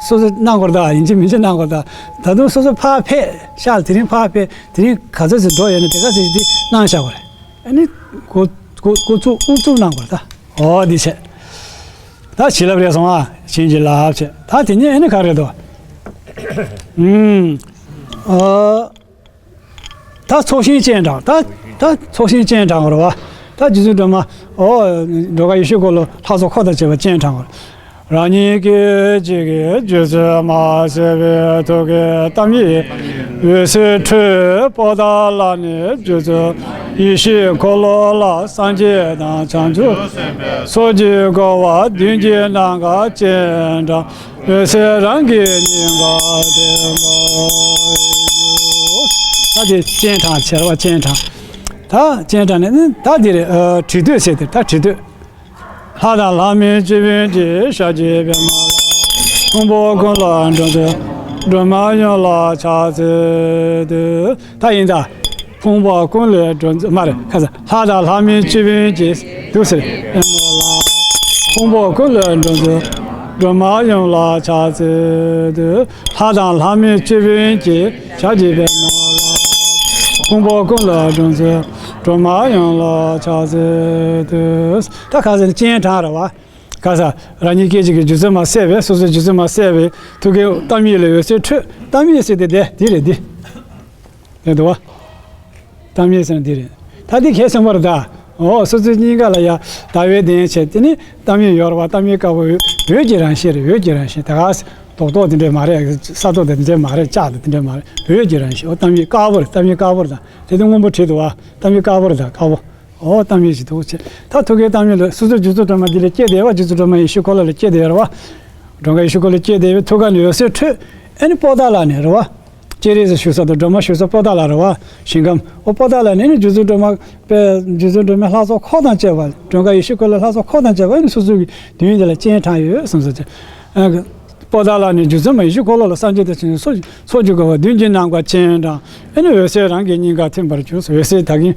སོ་སོ་གནང་དགོས་རེད་ད། ཡིན་གཅིག་མིན་གཅིག་གནང་དགོས་རེད་ད། ད་དུང་སོ་སོ་ཕར་ཕེབས་ཤག་དེ་རིང་ཕར་ཕེབས། དེ་རིང་ག་ཚོད་ཅིག་འགྲོ་ཡོད་ན་དེ་ག་ཚོད་ཅིག་དེ་གནང་བཞག་དགོས་རེད། ཨ་ནི་འགོ་འགོ་འགོ་བཙུགས་དབུ་བཙུགས་གནང་དགོས་རེད་ད། ཨོ་འདི་བྱས། ད་བྱིན་རླབས་རེད་སོང་ཨ། བྱིན་གྱིས་བརླབས་བྱས། ད་དེ་ནས་ཨ་ནི་ག་རེད་དོ། ཨུམ། ཨ། ད་ཚོགས་ཞིང་སྤྱན་དྲངས། ད་ད་ཚོགས་ཞིང་སྤྱན་དྲངས་པ་རེད་བ། ད་རྗེ་བཙུན་སྒྲོལ་མ། ཨོ། སྒྲོལ་དཀར་ཡེ་ཤེས་འཁོར་ལོ་ལྷ་ཚོགས་འཁོར་དང་བཅས་པ་སྤྱན་དྲངས་པ་རེད། རང་ཉིད་སྐད་ཅིག་གིས་རྗེ་བཙུན་མ་ཟེར་བའི་ཐུགས་ཀའི་གཏམ་ཡིག་འོད་ཟེར་འཕྲོས། པོ་ཏཱ་ལ་ནས་རྗེ་བཙུན་ཡེ་ཤེས་འཁོར་ལོ་ལ་སངས་རྒྱས་དང་བྱང་ཆུབ་སེམས་དཔའི་ཚོགས་ཀྱིས་བསྐོར་བ་མདུན་གྱི་ནམ་མཁར་སྤྱན་དྲངས། འོད་ཟེར་རང་གི་སྙིང་གར་ཐིམ་པར་གྱུར། ད་དེ་སྤྱན་དྲངས་བྱས་པ། སྤྱན་དྲངས། ད་སྤྱན་དྲངས་ནས་ནི་ད་འདི་རེད། ཨ། བྲི་དུས་ཟེར་དེ་ད་བྲི་དུས། ལྷ་དང་ལྷ་མིན་སྤྱི་དཔོན་གྱི་ཞབས་ཀྱི་པདྨ་ལ། ཕུང་པོ་ཀུན་ལ་སྒྲོན་མཛད་སྒྲོལ་མ་ཡུམ་ལ་ཕྱག་འཚལ་དུས། ད་ཡིན་ད། ཕུང་པོ་ཀུན་ལས་སྒྲོལ་མཛད། མ་རེད། ཁ་ས། ལྷ་དང་ལྷ་མིན་སྤྱི་དཔོན་གྱི། འདུག་ཟེར། ཕུང་པོ་ཀུན་ལས་སྒྲོལ་མཛད་སྒྲོལ་མ་ཡུམ་ལ་ཕྱག་འཚལ་དུས། ལྷ་དང་ལྷ་མིན་སྤྱི་དཔོན་གྱི་ཞབས་ཀྱི་པདྨ་ལ། ཕུང་པོ་ཀུན་ལས་སྒྲོལ་མཛད་སྒྲོལ་མ་ཡུམ་ལ་ཕྱག་འཚལ་དུས། ད་ཁ་ས་ནས་སྤྱན་དྲངས་རེད་བ། ཁ་ས། རང་ཉིད་སྐད་ཅིག་གིས་རྗེ་བཙུན་མ་བསད་པས། སོ་སོའི་རྗེ་བཙུན་མ་བསད་པའི་ཐུགས་ཀའི་གཏམ་ཡིག་ལས་འོད་ཟེར་འཕྲོས། གཏམ་ཡིག་ཟེར་དེ་དེ་འདི་རེད། འདི་རེད་འདུག་བ། གཏམ་ཡིག་ཟེར་ན་འདི་རེད། ད་འདི་གལ་ཆེན་པོ་རེད་ད། འོ། སོ་སོའི་སྙིང་ག་ལ་ཡ་ཟླ་བའི་གདན་བྱས། དེ་ནི་གཏམ་ཡིག་ཡོད་རེད་བ། གཏམ་ཡིག་དཀར་པོ་འོད་ཀྱི་རང་བཞིན་རེད། འོད་ཀྱི་རང་བཞིན། ད་ག་རྡོག་རྡོག་དེ་འདྲས་མ་རེད། ས་རྡོག་དེ་འདྲས་མ་རེད། ལྕགས་དེ་འདྲས་མ་རེད། འོད་ཀྱི་རང་བཞིན། འོ། གཏམ་ཡིག་དཀར་པོ་རེད། གཏམ་ཡིག་དཀར་པོ་རེད་ད། དེ་དུས་སྔོན་པོ་བྲིས་འདུག་བ། གཏམ་ཡིག་དཀར་པོ་རེད་ད། དཀར་པོ། ཨོ། གཏམ་ཡིག་ཅིག་འདུག་ཅེས། ད་ཐུགས་ཀའི་གཏམ་ཡིག་ལ། སོ་སོའི་རྗེ་བཙུན་སྒྲོལ་མ་འདི་ལ་སྐྱེས་བསྡད་པ། རྗེ་བཙུན་སྒྲོལ་མ་ཡེ་ཤེས་འཁོར་ལོ་ལ་སྐྱེས་བསྡད་ཡོད་རེད་བ། སྒྲོལ་དཀར་ཡེ་ཤེས་འཁོར་ལོ་སྐྱེས་བསྡད་པའི་ཐུགས་ཀ་ནས་འོད་ཟེར་འཕྲོས། ཨ་ནི་པོ་ཏཱ་ལ་ནས་རེད་བ། སྤྱན་རས་གཟིགས་བཞུགས་ས་དང་སྒྲོལ་མ་བཞུགས་ས་པོ་ཏཱ་ལ་རེད་བ། ཞིང་ཁམས། ཨོ། པོ་ཏཱ་ལ་ནས་ནི་རྗེ་བཙུན་སྒྲོལ་མ་པའི། རྗེ་བཙུན་སྒྲོལ་མའི་ལྷ་ཚོགས་འཁོར་དང་བཅས་པ། སྒྲོལ་དཀར་ཡེ་ཤེས་འཁོར་ལོའི་ལྷ་ཚོགས་འཁོར་དང་བཅས་པ། ཨ་ནི་སོ་སོའི་མདུན་དེ་ལ་སྤྱན་དྲངས་ཡོད་གསུངས་སོ། ཨ། པོ་ཏཱ་ལ་ནས་རྗེ་བཙུན་མ་ཡེ་ཤེས་འཁོར་ལོ་ལ་སངས་རྒྱས་དང་བྱང་ཆུབ་སོགས་ཚོགས་ཀྱིས་བསྐོར་བ་མདུན་གྱི་ནམ་མཁར་སྤྱན་དྲངས། ཨ་ནི་འོད་ཟེར་རང་གི་སྙིང་གར་ཐིམ་པར་གྱུར། འོད་ཟེར་ད་གིན་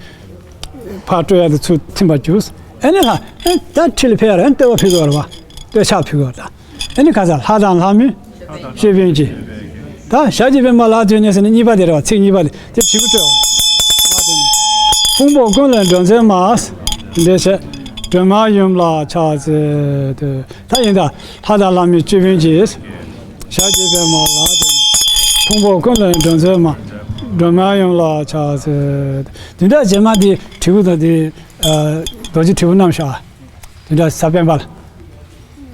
ཕར་སྤྲོ་ཡག་དེ་ཚུར་ཐིམ་པར་གྱུར། ཨ་ནི་ལྷ། ཨ། ད་ཁྲི་ལ་ཕེབས་ཡ་རེད། ཨ་ནི་བསྟོད་པ་ཕུལ་གྱི་ཡོད་རེད་བ། བསྟོད་ཕྱག་ཕུལ་གྱི་ཡོད་རེད་ད། ཨ་ནི་ཁ་ས། ལྷ་དང་ལྷ་མིན་སྤྱི་དཔོན་གྱི། ད་ཞབས་ཀྱི་པདྨ་ལ་དོན་གནས་ཟེར་ནས་གཉིས་པ་དེ་རེད་བ། ཚིག་གཉིས་པ་དེ། དེ་བྲིས་པ་སྤྲོད་པ། ལ་དོན་གནས། ཕུང་པོ་ཀུན་ལས་སྒྲོལ་མཛད་མ། འདི་བྱས་སྒྲོལ་མ་ཡུམ་ལ་ཕྱག་འཚལ་ཏེ། ད་ཡིན་ད། ལྷ་དང་ལྷ་མིན་སྤྱི་དཔོན་གྱིས། ཞབས་ཀྱི་པདྨ་ལ་བརྟེན། ཕུང་པོ་ཀུན་ལས་སྒྲོལ་མཛད་མ། སྒྲོལ་མ་ཡུམ་ལ་ཕྱག་འཚལ་ཏེ། དེ་འདྲ་རྗེས་མ་འདི་དྲིལ་བུ་དང་འདི། རྡོ་རྗེ་དྲིལ་བུ་བསྣམས་ཤག་དེ་འདྲ་ས་པཎ་པ་ལ།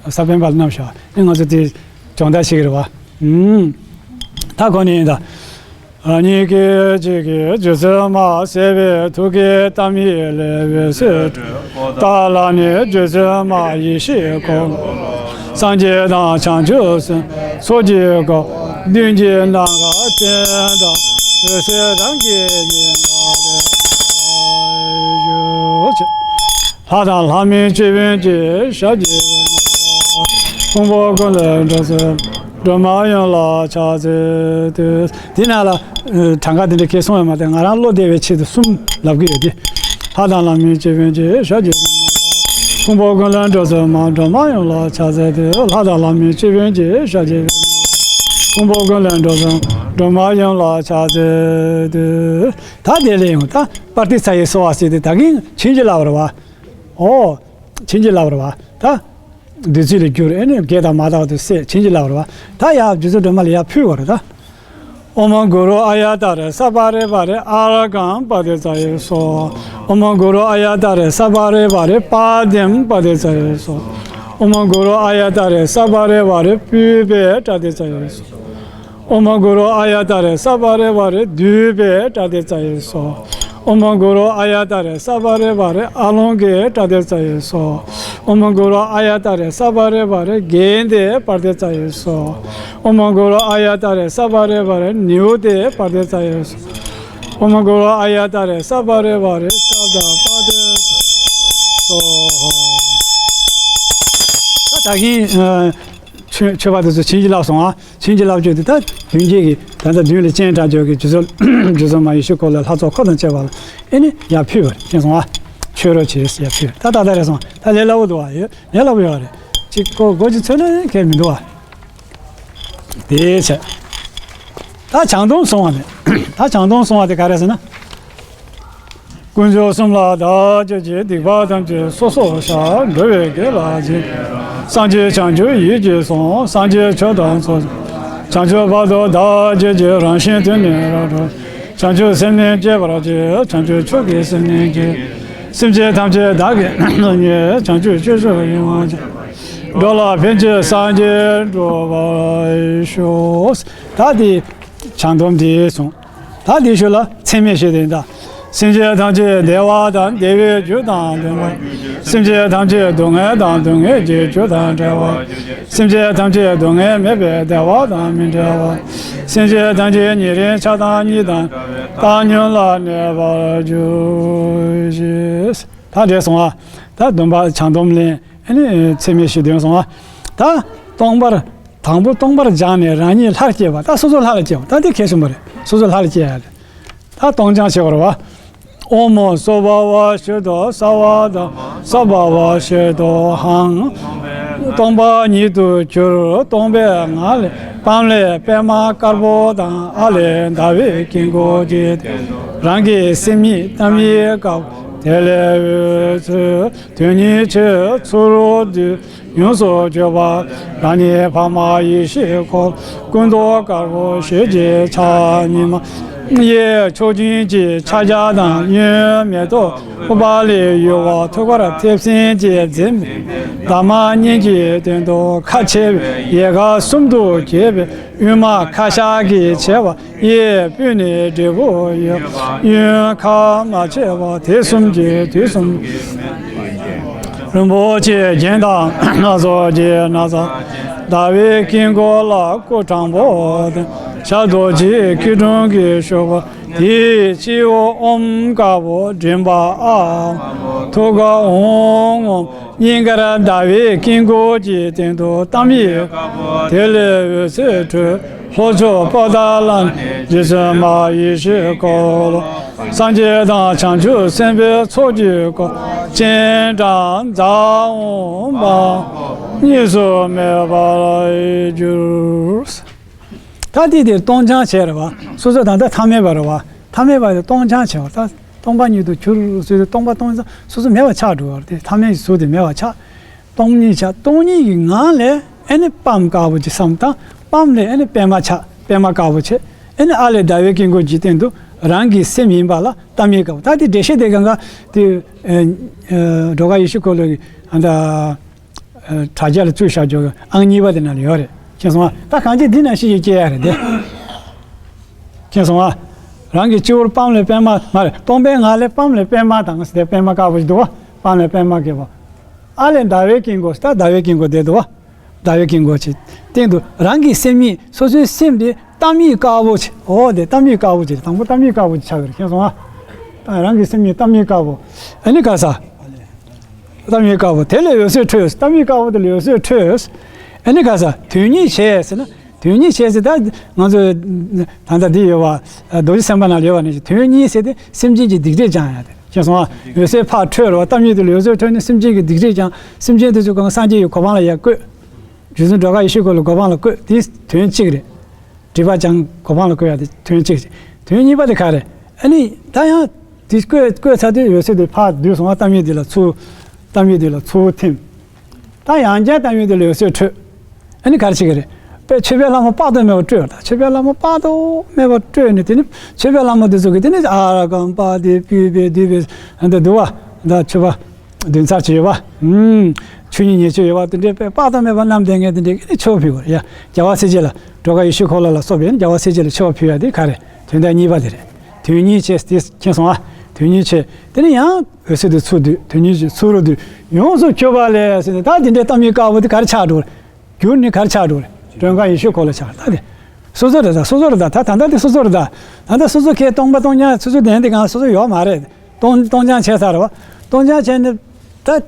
ས་པཎ་པ་ལ་བསྣམས་ཤག་ཨེ་ང་ཚོ་དེ་སྦྱོང་བརྡར་བྱེད་ཀྱི་རེད་བ། ཨུམ། ད་གོ་ནས་ཡིན་ད། ཉིད་ཀྱི་རྗེས་ཀྱི་རྗེ་བཙུན་མ། བྱས་པའི་ཐུགས་ཀྱི་གཏམས་ཡིད་ལ། འོད་ཟེར་སྤྲོས་པ་ལ་ནི། རྗེ་བཙུན་མ་ཡེ་ཤེས་འཁོར་ལོ། སངས་རྒྱས་དང་བྱང་ཆུབ་སེམས། ཚོགས་ཀྱི་སྒོ་མདུན་གྱི་ནམ་མཁའ་སྤྲིན་བྲལ། འོད་ཟེར་རང་གི་ཉི་མ་ལས། ལྷ་དང་ལྷ་མིན་སྤྱི་དཔོན་གྱིས། ཞབས་ཀྱི་པདྨ་ལ། ཕུང་པོ་ཀུན་ལས་སྒྲོལ་མཛད། སྒྲོལ་མ་ཡུམ་ལ་ཕྱག་འཚལ་ཏེ། དེ་ནང་ལ་གྲངས་ཀ་དེ་འདྲ་ཁྱེད་གསུངས་ཡོད་མ་རེད། ང་རང་བློ་བདེ་བའི་ཆེད་དུ་གསུམ་ལབ་ཀྱི་ཡོད་དེ། ལྷ་དང་ལྷ་མིན་སྤྱི་དཔོན་གྱིས། ཞབས་ཀྱི་པདྨ་ལ། ཕུང་པོ་ཀུན་ལས་སྒྲོལ་མཛད་མ། སྒྲོལ་མ་ཡུམ་ལ་ཕྱག་འཚལ་ཏེ། ལྷ་དང་ལྷ་མིན་སྤྱི་དཔོན་གྱིས། ཞབས་ཀྱི་པདྨ་ལ། ཕུང་པོ་ཀུན་ལས་སྒྲོལ་མཛད་མ། སྒྲོལ་མ་ཡུམ་ལ་ཕྱག་འཚལ་ཏེ། ད་དེ་ལས་ཡང་ད་པར་ཏི་ཚ་ཡི་གསོལ་བ་ཟེར་དེ་ད་གིན་བྱིན་གྱིས་བརླབས་པ་རེད་བ། ཨོ། བྱིན་གྱིས་བརླབས་པ་རེད་བ། ད་བདུད་རྩི་ལ་གྱུར། ཨེ་ནི་བགེགས་དང་མ་དག་ཏུ་བསལ། བྱིན་གྱིས་བརླབས་པ་རེད་བ། ད་ཡ་རྗེ་བཙུན་སྒྲོལ་མ་ལ་ཡར་ཕུལ་བ་རེད་ད། ཨོཾ་གུ་རུ་ཨཱརྱ་ཏཱ་རེ་སརྦ་རེ་བ་རེ་ཨརྒྷཾ་པ་ཏི་ཙ་ཡེ་སྭཱ་ཧཱ། ཨོཾ་གུ་རུ་ཨཱརྱ་ཏཱ་རེ་སརྦ་རེ་བ་རེ་པཱ་དྱཾ་པ་ཏི་ཙ་ཡེ་སྭཱ་ཧཱ། ཨོཾ་གུ་རུ་ཨཱརྱ་ཏཱ་རེ་སརྦ་རེ་བ་རེ་པུཥྤེ་པྲ་ཏི་ཙ་ཡེ་སྭཱ་ཧཱ། ཨོཾ་གུ་རུ་ཨཱརྱ་ཏཱ་རེ་སརྦ་རེ་བ་རེ་དྷཱུ་པེ་པྲ་ཏི་ཙ་ཡེ་སྭཱ་ཧཱ། ཨོཾ་གུ་རུ་ཨཱརྱ་ཏཱ་རེ་སརྦ་རེ་བ་རེ་ཨཱ་ལོ་ཀེ་པྲ་ཏི་ཙ་ཡེ་སྭཱ་ཧཱ། ཨོཾ་གུ་རུ་ཨཱརྱ་ཏཱ་རེ་སརྦ་རེ་བ་རེ་གནྡྷེ་པྲ་ཏི་ཙ་ཡེ་སྭཱ་ཧཱ། ཨོཾ་གུ་རུ་ཨཱརྱ་ཏཱ་རེ་སརྦ་རེ་བ་རེ་ནཱུ་ཏེ་པྲ་ཏི་ཙ་ཡེ་སྭཱ་ཧཱ། ཨོཾ་གུ་རུ་ཨཱརྱ་ཏཱ་རེ་སརྦ་རེ་བ་རེ་ཤབྡ་པྲ་ཏི་ཙ་ཡེ་སྭཱ་ཧཱ། ད་ད་གིན་མཆོད་མཆོད་པ་དེ་ཚོ་བྱིན་གྱིས་བརླབས་སོང་ཨ། བྱིན་གྱིས་བརླབས་བརྗོད་དེ་ད་མདུན་བསྐྱེད་ཀྱི་ད་ལྟ་མདུན་ལ་སྤྱན་དྲངས་བརྗོད་ཀྱི་རྗེ་བཙུན་རྗེ་བཙུན་མ་ཡེ་ཤེས་འཁོར་ལོའི་ལྷ་ཚོགས་འཁོར་དང་བཅས་པ་ལ་ཨེ་ནི་ཡར་ཕུལ་བ་རེད། མཁྱེན་སོང་ཨ། མཆོད་རོགས་བྱེད་ཟེར་ཡར་ཕུལ། ད་ད་ད་རེད་སོང་། ད་ལས་སླ་བོ་འདུག་ཨ། ཡོད་ལས་སླ་བོ་ཡོད་རེད། གཅིག་ཁོ་སྒོ་གཅིག་འཚོལ་ན་ཁྱད་མི་འདུག་ཨ། དེ་བྱས། ད་བྱང་སྡོམ་སོང་བ་ནས། ད་བྱང་སྡོམ་སོང་བ་དེ་ག་རེ་ཟེར་ན། དཀོན་མཆོག་གསུམ་ལ་བདག་བསྐྱེད་ཅིང་། སྡིག་པ་ཐམས་ཅད་སོ་སོར་བཤགས། འགྲོ་བའི་དགེ་ལ་རྗེས་སུ། སངས་རྒྱས་བྱང་ཆུབ་ཡིད་ཀྱིས་བཟུང་། སངས་རྒྱས་ཆོས་དང་ཚོགས། བྱང་ཆུབ་བར་དུ་བདག་བསྐྱེད་ཅིང་། རང་བཞིན་དུ་ནི་རབ་འགྲོ། བྱང་ཆུབ་སེམས་ནི་བསྐྱེད་པར་བགྱི། བྱང་ཆུབ་མཆོག་གི་སེམས་ནི་བསྐྱེད། སེམས་ཅན་ཐམས་ཅད་བདག་གིས་བསྙེན། བྱང་ཆུབ་སྤྱོད་མཆོག་ཡིད་འོང་བྱེད། འགྲོ་ལ་ཕན་ཕྱིར་སངས་རྒྱས་འགྲུབ་པར་ཤོག་ད་དེ་བྱང་སྡོམ་དེ་སོང་། ད་དེའི་ཤུལ་ལ་མཚན་སྨད་བཤད་དེ་ཡིན་ད། སེམས་ཅན་ཐམས་ཅད་བདེ་བ་དང་བདེ་བའི་རྒྱུ་དང་ལྡན་པ། སེམས་ཅན་ཐམས་ཅད་སྡུག་བསྔལ་དང་སྡུག་བསྔལ་གྱི་རྒྱུ་དང་བྲལ་བ། སེམས་ཅན་ཐམས་ཅད་སྡུག་བསྔལ་མེད་པའི་བདེ་བ་དང་མི་འབྲལ་བ། སེམས་ཅན་ཐམས་ཅད་ཉེ་རིང་ཆགས་སྡང་གཉིས་དང་བཏང་སྙོམས་ལ་གནས་པར་གྱུར་ཅིག་ད་འདྲེས་སོང་ཨ། ད་སྡོམ་པ་བྱང་སྡོམ་ལེན། ཨ་ནི་མཚན་སྨད་བཞི་འདོན་སོང་ཨ། ད་སྟོང་པར། དང་པོ་སྟོང་པར་སྦྱངས་ནས་རང་ཉིད་ལྷར་སྐྱེས་པ། ད་སོ་སོ་ལྷ་ལ་སྐྱེས་པ། ད་འདི་གལ་ཆེན་པོ་རེད། སོ་སོ་ལྷ་ལ་སྐྱེས་ཡ་རེད། ད་སྟོང་སྦྱང་བྱེད་པ་རེད་བ། ཨོཾ་སྭ་བྷཱ་ཝ་ཤུདྡྷ་སརྦ་དྷརྨ་སྭ་བྷཱ་ཝ་ཤུདྡྷོ་ཧཾ། སྟོང་པ་ཉིད་དུ་གྱུར་སྟོང་པའི་ངང་ལས་པཾ་ལས་པདྨ་དཀར་པོ་དང་། ཨ་ལས་ཟླ་བའི་དཀྱིལ་འཁོར་གྱི་སྟེང་དུ་རང་གི་སེམས་ཉིད་གཏམས་ཡས་དཀར་པོ། དེ་ལས་འོད་ཟེར་དོན་གཉིས་ཆེས་ཚུལ་བསྡུས་ཡོངས་སུ་གྱུར་པ། རང་ཉིད་འཕགས་མ་ཡེ་ཤེས་འཁོར་ལོ་སྐུ་མདོག་དཀར་པོ་ཞལ་གྱི་ཕྱག་གཉིས་མ། གཡས་མཆོག་སྦྱིན་གྱི་ཕྱག་རྒྱ་དང་། གཡོན་མེ་ཏོག་ཨུཏྤལ་གཡུ་བ་ཐུགས་ཀར་མཐེབ་སྲིན་གྱིས་མཛེས་པའི་འདབ་མ་གཉིས་ཀྱི་སྟེང་དུ་ཁ་ཕྱེ་བའི་ཡལ་ག་གསུམ་དུ་གྱེས་པའི་ཨུ་མ་ཁ་ཤར་གྱིས་ཕྱེ་བ། གཡས་པུས་ནི་འབྲས་བུ་ཡོད་པ། གཡོན་ཁ་མ་ཕྱེ་བ། དེ་གསུམ་གྱི་དུས་གསུམ་རིན་པོ་ཆེའི་རྒྱན་དང་སྣ་ཚོགས་ཀྱི་ན་བཟའ། ཟླ་བའི་དཀྱིལ་འཁོར་ལ་སྐུ་དྲང་པོ་དང་། ཞབས་རྡོ་རྗེའི་སྐྱིལ་ཀྲུང་གིས་བཞུགས་པ། དེའི་སྤྱི་བོར་ཨོཾ་དཀར་པོ་མགྲིན་པ་ཨཱཿཧཱུྃ། ཐུགས་ཀར་ཨོཾ་ངོ་། སྙིང་གར་ཟླ་བའི་དཀྱིལ་འཁོར་གྱི་སྟེང་དུ་གཏམས་ཡས། དེ་ལས་འོད་ཟེར་འཕྲོས། ལྷོ་ཕྱོགས་པོ་ཏཱ་ལ་ནས་རྗེ་བཙུན་མ་ཡེ་ཤེས་འཁོར་ལོ། སངས་རྒྱས་དང་བྱང་ཆུབ་སེམས་དཔའི་ཚོགས་ཀྱི་སྐོར། སྤྱན་དྲངས་ཛཿཧཱུྃ་བ། གཉིས་སུ་མེད་པར་གྱུར། ད་དེ་དེ་སྟོང་སྦྱང་བྱས་རེད་བ། སོ་སོ་ད་ལྟ་ཐ་མལ་པ་རེད་བ། ཐ་མལ་པ་དེ་སྟོང་སྦྱང་བྱས་པ་ད། སྟོང་པ་ཉིད་དུ་གྱུར་ཟེར་དུས་སྟོང་པ་སྟོང་ཙང་སོ་སོ་མེད་པ་ཆགས་འགྲོ་བ་རེད། ཐ་མལ་གྱི་གཟུགས་དེ་མེད་པ་ཆགས། སྟོང་ཉིད་ཆགས། སྟོང་ཉིད་ཀྱི་ངང་ལས་ཨེ་ནི་སྤངས་དཀར་པོ་ཅིག་བསམ་དང་། སྤངས་ལས་ཨེ་ནི་པད་མ་ཆགས། པད་མ་དཀར་པོ་བྱས། ཨེ་ནི་ཨ་ལས་ཟླ་བའི་དཀྱིལ་འཁོར་གྱི་སྟེང་དུ་རང་གི་སེམས་ཡིན་པ་ལ་རྟ་མིག་དཀར་པོ། ད་དེ་འགྲེལ་བཤད་དེ་གང་ག་དེ་ཨ་ཨ་སྒྲོལ་དཀར་ཡེ་ཤེས་འཁོར་ལོ་གི་ཨ་ད། དྲ་རྒྱ་ལ་བཙུགས་བཞག་རྒྱུ་ཨང་གཉིས་པ་དེ་ནང་ལ་ཡོད་རེད། མཁྱེན་སོང་ཨ། ད་གང་ཅི་འདི་ནང་བཤད་རྒྱུ་སྐྱེ་ཡ་རེད་དེ། མཁྱེན་སོང་ཨ། རང་གི་སྤྱི་བོར་སྤངས་ལས་པད་མ་མ་རེད། སྟོང་པའི་ངང་ལས་སྤངས་ལས་པད་མ་དང་ཟེར་ཏེ་པད་མ་དཀར་པོ་ཞིག་འདུག་བ། སྤངས་ལས་པད་མ་སྐྱེས་པ། ཨ་ལས་ཟླ་བའི་དཀྱིལ་འཁོར་ཟེར། ད་ཟླ་བའི་དཀྱིལ་འཁོར་དེ་འདུག་བ། ཟླ་བའི་དཀྱིལ་འཁོར་གྱི་སྟེང་དུ་རང་གི་སེམས་ཉིད་སོ་སོའི་སེམས་དེ་རྟ་མིག་དཀར་པོ་ཆེ། འོ་དེ་རྟ་མིག་དཀར་པོ་ཆེ། དང་པོ་རྟ་མིག་དཀར་པོ་ཆེ་ཆགས་ཀྱི་རེད། མཁྱེན་སོང་ཨ། རང་གི་སེམས་ཉིད་རྟ་མིག་དཀར་པོ། ཨ་ནི་ག་ས། རྟ་མིག་དཀར་པོ་དེ་ལས་འོད་ཟེར་འཕྲོས། རྟ་མིག་དཀར་པོ་དེ་ལས་འོད་ཟེར་འཕྲོས། ཨ་ནི་ག་ས་དོན་གཉིས་བྱས་ཟེར་ན། དོན་གཉིས་བྱས་ཟེར་ད་ང་ཚོ་ད་ལྟ་འདི་ཡོད་བ། རྡོ་རྗེ་སེམས་དཔའ་ནང་ལ་ཡོད་བ་ནི་དོན་གཉིས་ཟེར་ཏེ་སེམས་ཅན་གྱི་སྡིག་སྒྲིབ་སྦྱང་ཡ་དེ། མཁྱེན་སོང་ཨ། འོད་ཟེར་ཕར་འཕྲོས་རོ། རྟ་མིག་དེ་ལས་འོད་ཟེར་འཕྲོས་ནས་སེམས་ཅན་གྱི་སྡིག་སྒྲིབ་སྦྱང་། སེམས་ཅན་དེ་ཚོ་གང་སངས་རྒྱས་ཀྱི་གོ་འཕང་ལ་ཡར་བཀོད། རྗེ་བཙུན་སྒྲོལ་དཀར་ཡེ་ཤེས་འཁོར་ལོའི་གོ་འཕང་ལ་བཀོད། དེ་དོན་གཅིག་རེད། སྒྲིབ་པ་སྦྱང་གོ་འཕང་ལ་བཀོད་ཡ་དེ་དོན་གཅིག་རེད། དོན་གཉིས་པ་དེ་ག་རེད། ཨ་ནི་ད་ཡང་དེ་བཀོད་བཀོད་ཚར་དུས་འོད་ཟེར་དེ་ཕར་བསྡུས་སོང་བ། རྟ་མིག་དེ་ལ་ཚུར། རྟ་མིག་དེ་ལ་ཚུར་ཐིམ། ད་ཡང་བསྐྱར་རྟ་མིག་དེ་ལ་འོད་ཟེར་འཕྲོས། ཨ་ནི་ག་རེ་བྱེད་ཀྱི་རེད། དཔེ་མཆོད་པའི་ལྷ་མོ་དཔག་ཏུ་མེད་པ་སྤྲོས། ད་མཆོད་པའི་ལྷ་མོ་དཔག་ཏུ་མེད་པ་སྤྲོས་ནས་དེ་ནི་མཆོད་པའི་ལྷ་མོ་དེ་ཚོ་གིས་དེ་ནི་ཨ་ར་ཀམ་པ་དེ་པི་པེ་དུ་པེ་འདི་འདུག་བ། ད་མཆོད་པ་བདུན་ཚར་ཅིག་ཡོད་བ། ཨུམ། ཆོས་ཉིད་ཉེར་སྤྱོད་ཡོད་བ། དེ་འདྲའི་དཔེ་དཔག་ཏུ་མེད་པ་རྣམ་ལྡན་ངས་དེ་འདྲའི་ནི་མཆོད་པ་ཕུལ་བ་རེད་ཡ། རྒྱལ་བ་སྲས་བཅས་ལ། སྒྲོལ་དཀར་ཡེ་ཤེས་འཁོར་ལོ་ལ་སོགས་པའི་རྒྱལ་བ་སྲས་བཅས་ལ་མཆོད་པ་ཕུལ་ཡ་དེ་ག་རེ། དོན་དག་གཉིས་པ་དེ་རེད། དོན་གཉིས་བྱས་དེ་མཁྱེན་སོང་ཨ། དོན་གཉིས་བྱས་དེ་ནི་ཡང་། འོད་ཟེར་དེ་ཚུར་བསྡུས། དོན་གཉིས་ཀྱི་ཚུར་རོ་བསྡུས། ཡོངས་སུ་གྱུར་པ་ལས་ཟེར་ནས། ད་དེ་འདྲའི་རྟ་མིག་དཀར་པོ་དེ་ག་རེ་ཆགས་འགྲོ་རེད། གྱུར་ནས་ག་རེ་ཆགས་འགྲོ་རེད། སྒྲོལ་དཀར་ཡེ་ཤེས་འཁོར་ལོ་ཆགས། ད་དེ་སོ་སོ་རེད། ད་སོ་སོ་རེད། ད་ད་ད་ལྟ་དེ་སོ་སོ་རེད། ད་ད་ལྟ་སོ་སོ་ཁའི་སྟོང་པ་སྟོང་རྐྱང་སོ་སོ་དེ་འདི་གང་སོ་སོ་ཡོད་མ་རེད། སྟོང་སྟོང་རྐྱང་བྱས་ཚར་བ། སྟོང་རྐྱང་བྱས་ནས་ད་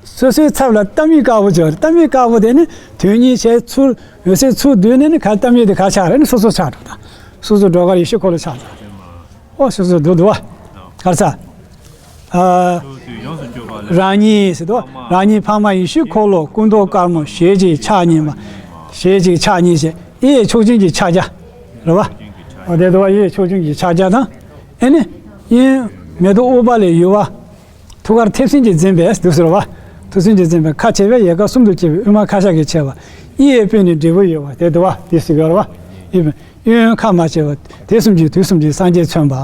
སོ་སོའི་ཚབ་ལ་རྟ་མིག་དཀར་པོ་བྱས། རྟ་མིག་དཀར་པོ་དེ་ནི་དོན་གཉིས་བྱས་ཚུར་འོད་ཟེར་ཚུར་བསྡུས་ནས་ནི་ག་རེ། རྟ་མིག་དེ་ག་རེ་ཆགས་རེད། ནི་སོ་སོ་ཆགས་འགྲོ། ད་སོ་སོ་སྒྲོལ་དཀར་ཡེ་ཤེས་འཁོར་ལོ་ཆགས་འགྲོ། ཨོ་སོ་སོ་འདུག་འདུག་བ། ག་རེ་ཟ། ཨ། རང་ཉིད་ཟེར་དུས་རང་ཉིད་འཕགས་མ་ཡེ་ཤེས་འཁོར་ལོ་སྐུ་མདོག་དཀར་མོ་ཞལ་གཅིག་ཕྱག་གཉིས་མ། ཞལ་གཅིག་ཕྱག་གཉིས་ཞེས་གཡས་ཕྱོགས་བཅིངས་ཀྱི་ཕྱག་རྒྱ། རེད་བ། ཨོ་དེ་འདུག་བ། གཡས་ཕྱོགས་བཅིངས་ཀྱི་ཕྱག་རྒྱ་དང་། ཨེ་ནི། གཡོན་མེ་ཏོག་ཨུཏྤ་ལའི་ཡུ་བ། ཐུགས་ཀར་མཐེབ་སྲིན་གྱིས་འཛིན་པའི་འདུག་ཟེར་བ། མཐེབ་སྲིན་གྱིས་འཛིན་པའི་ཁ་ཕྱེ་བས་ཡལ་ག་གསུམ་དུ་ཕྱེ་བའི་དབུས་མ་ཁ་ཤ་གིས་ཕྱེ་བ། གཡས་པོས་ནི་འབྲས་བུ་གཡོ་བ་དེ་འདུག་བ། དེ་ཟེར་གི་རེད་བ། གཡོན་ཁ་མ་ཕྱེ་བ། དེ་གསུམ་གྱིས་དུས་གསུམ་གྱི་སངས་རྒྱས་མཚོན་པ།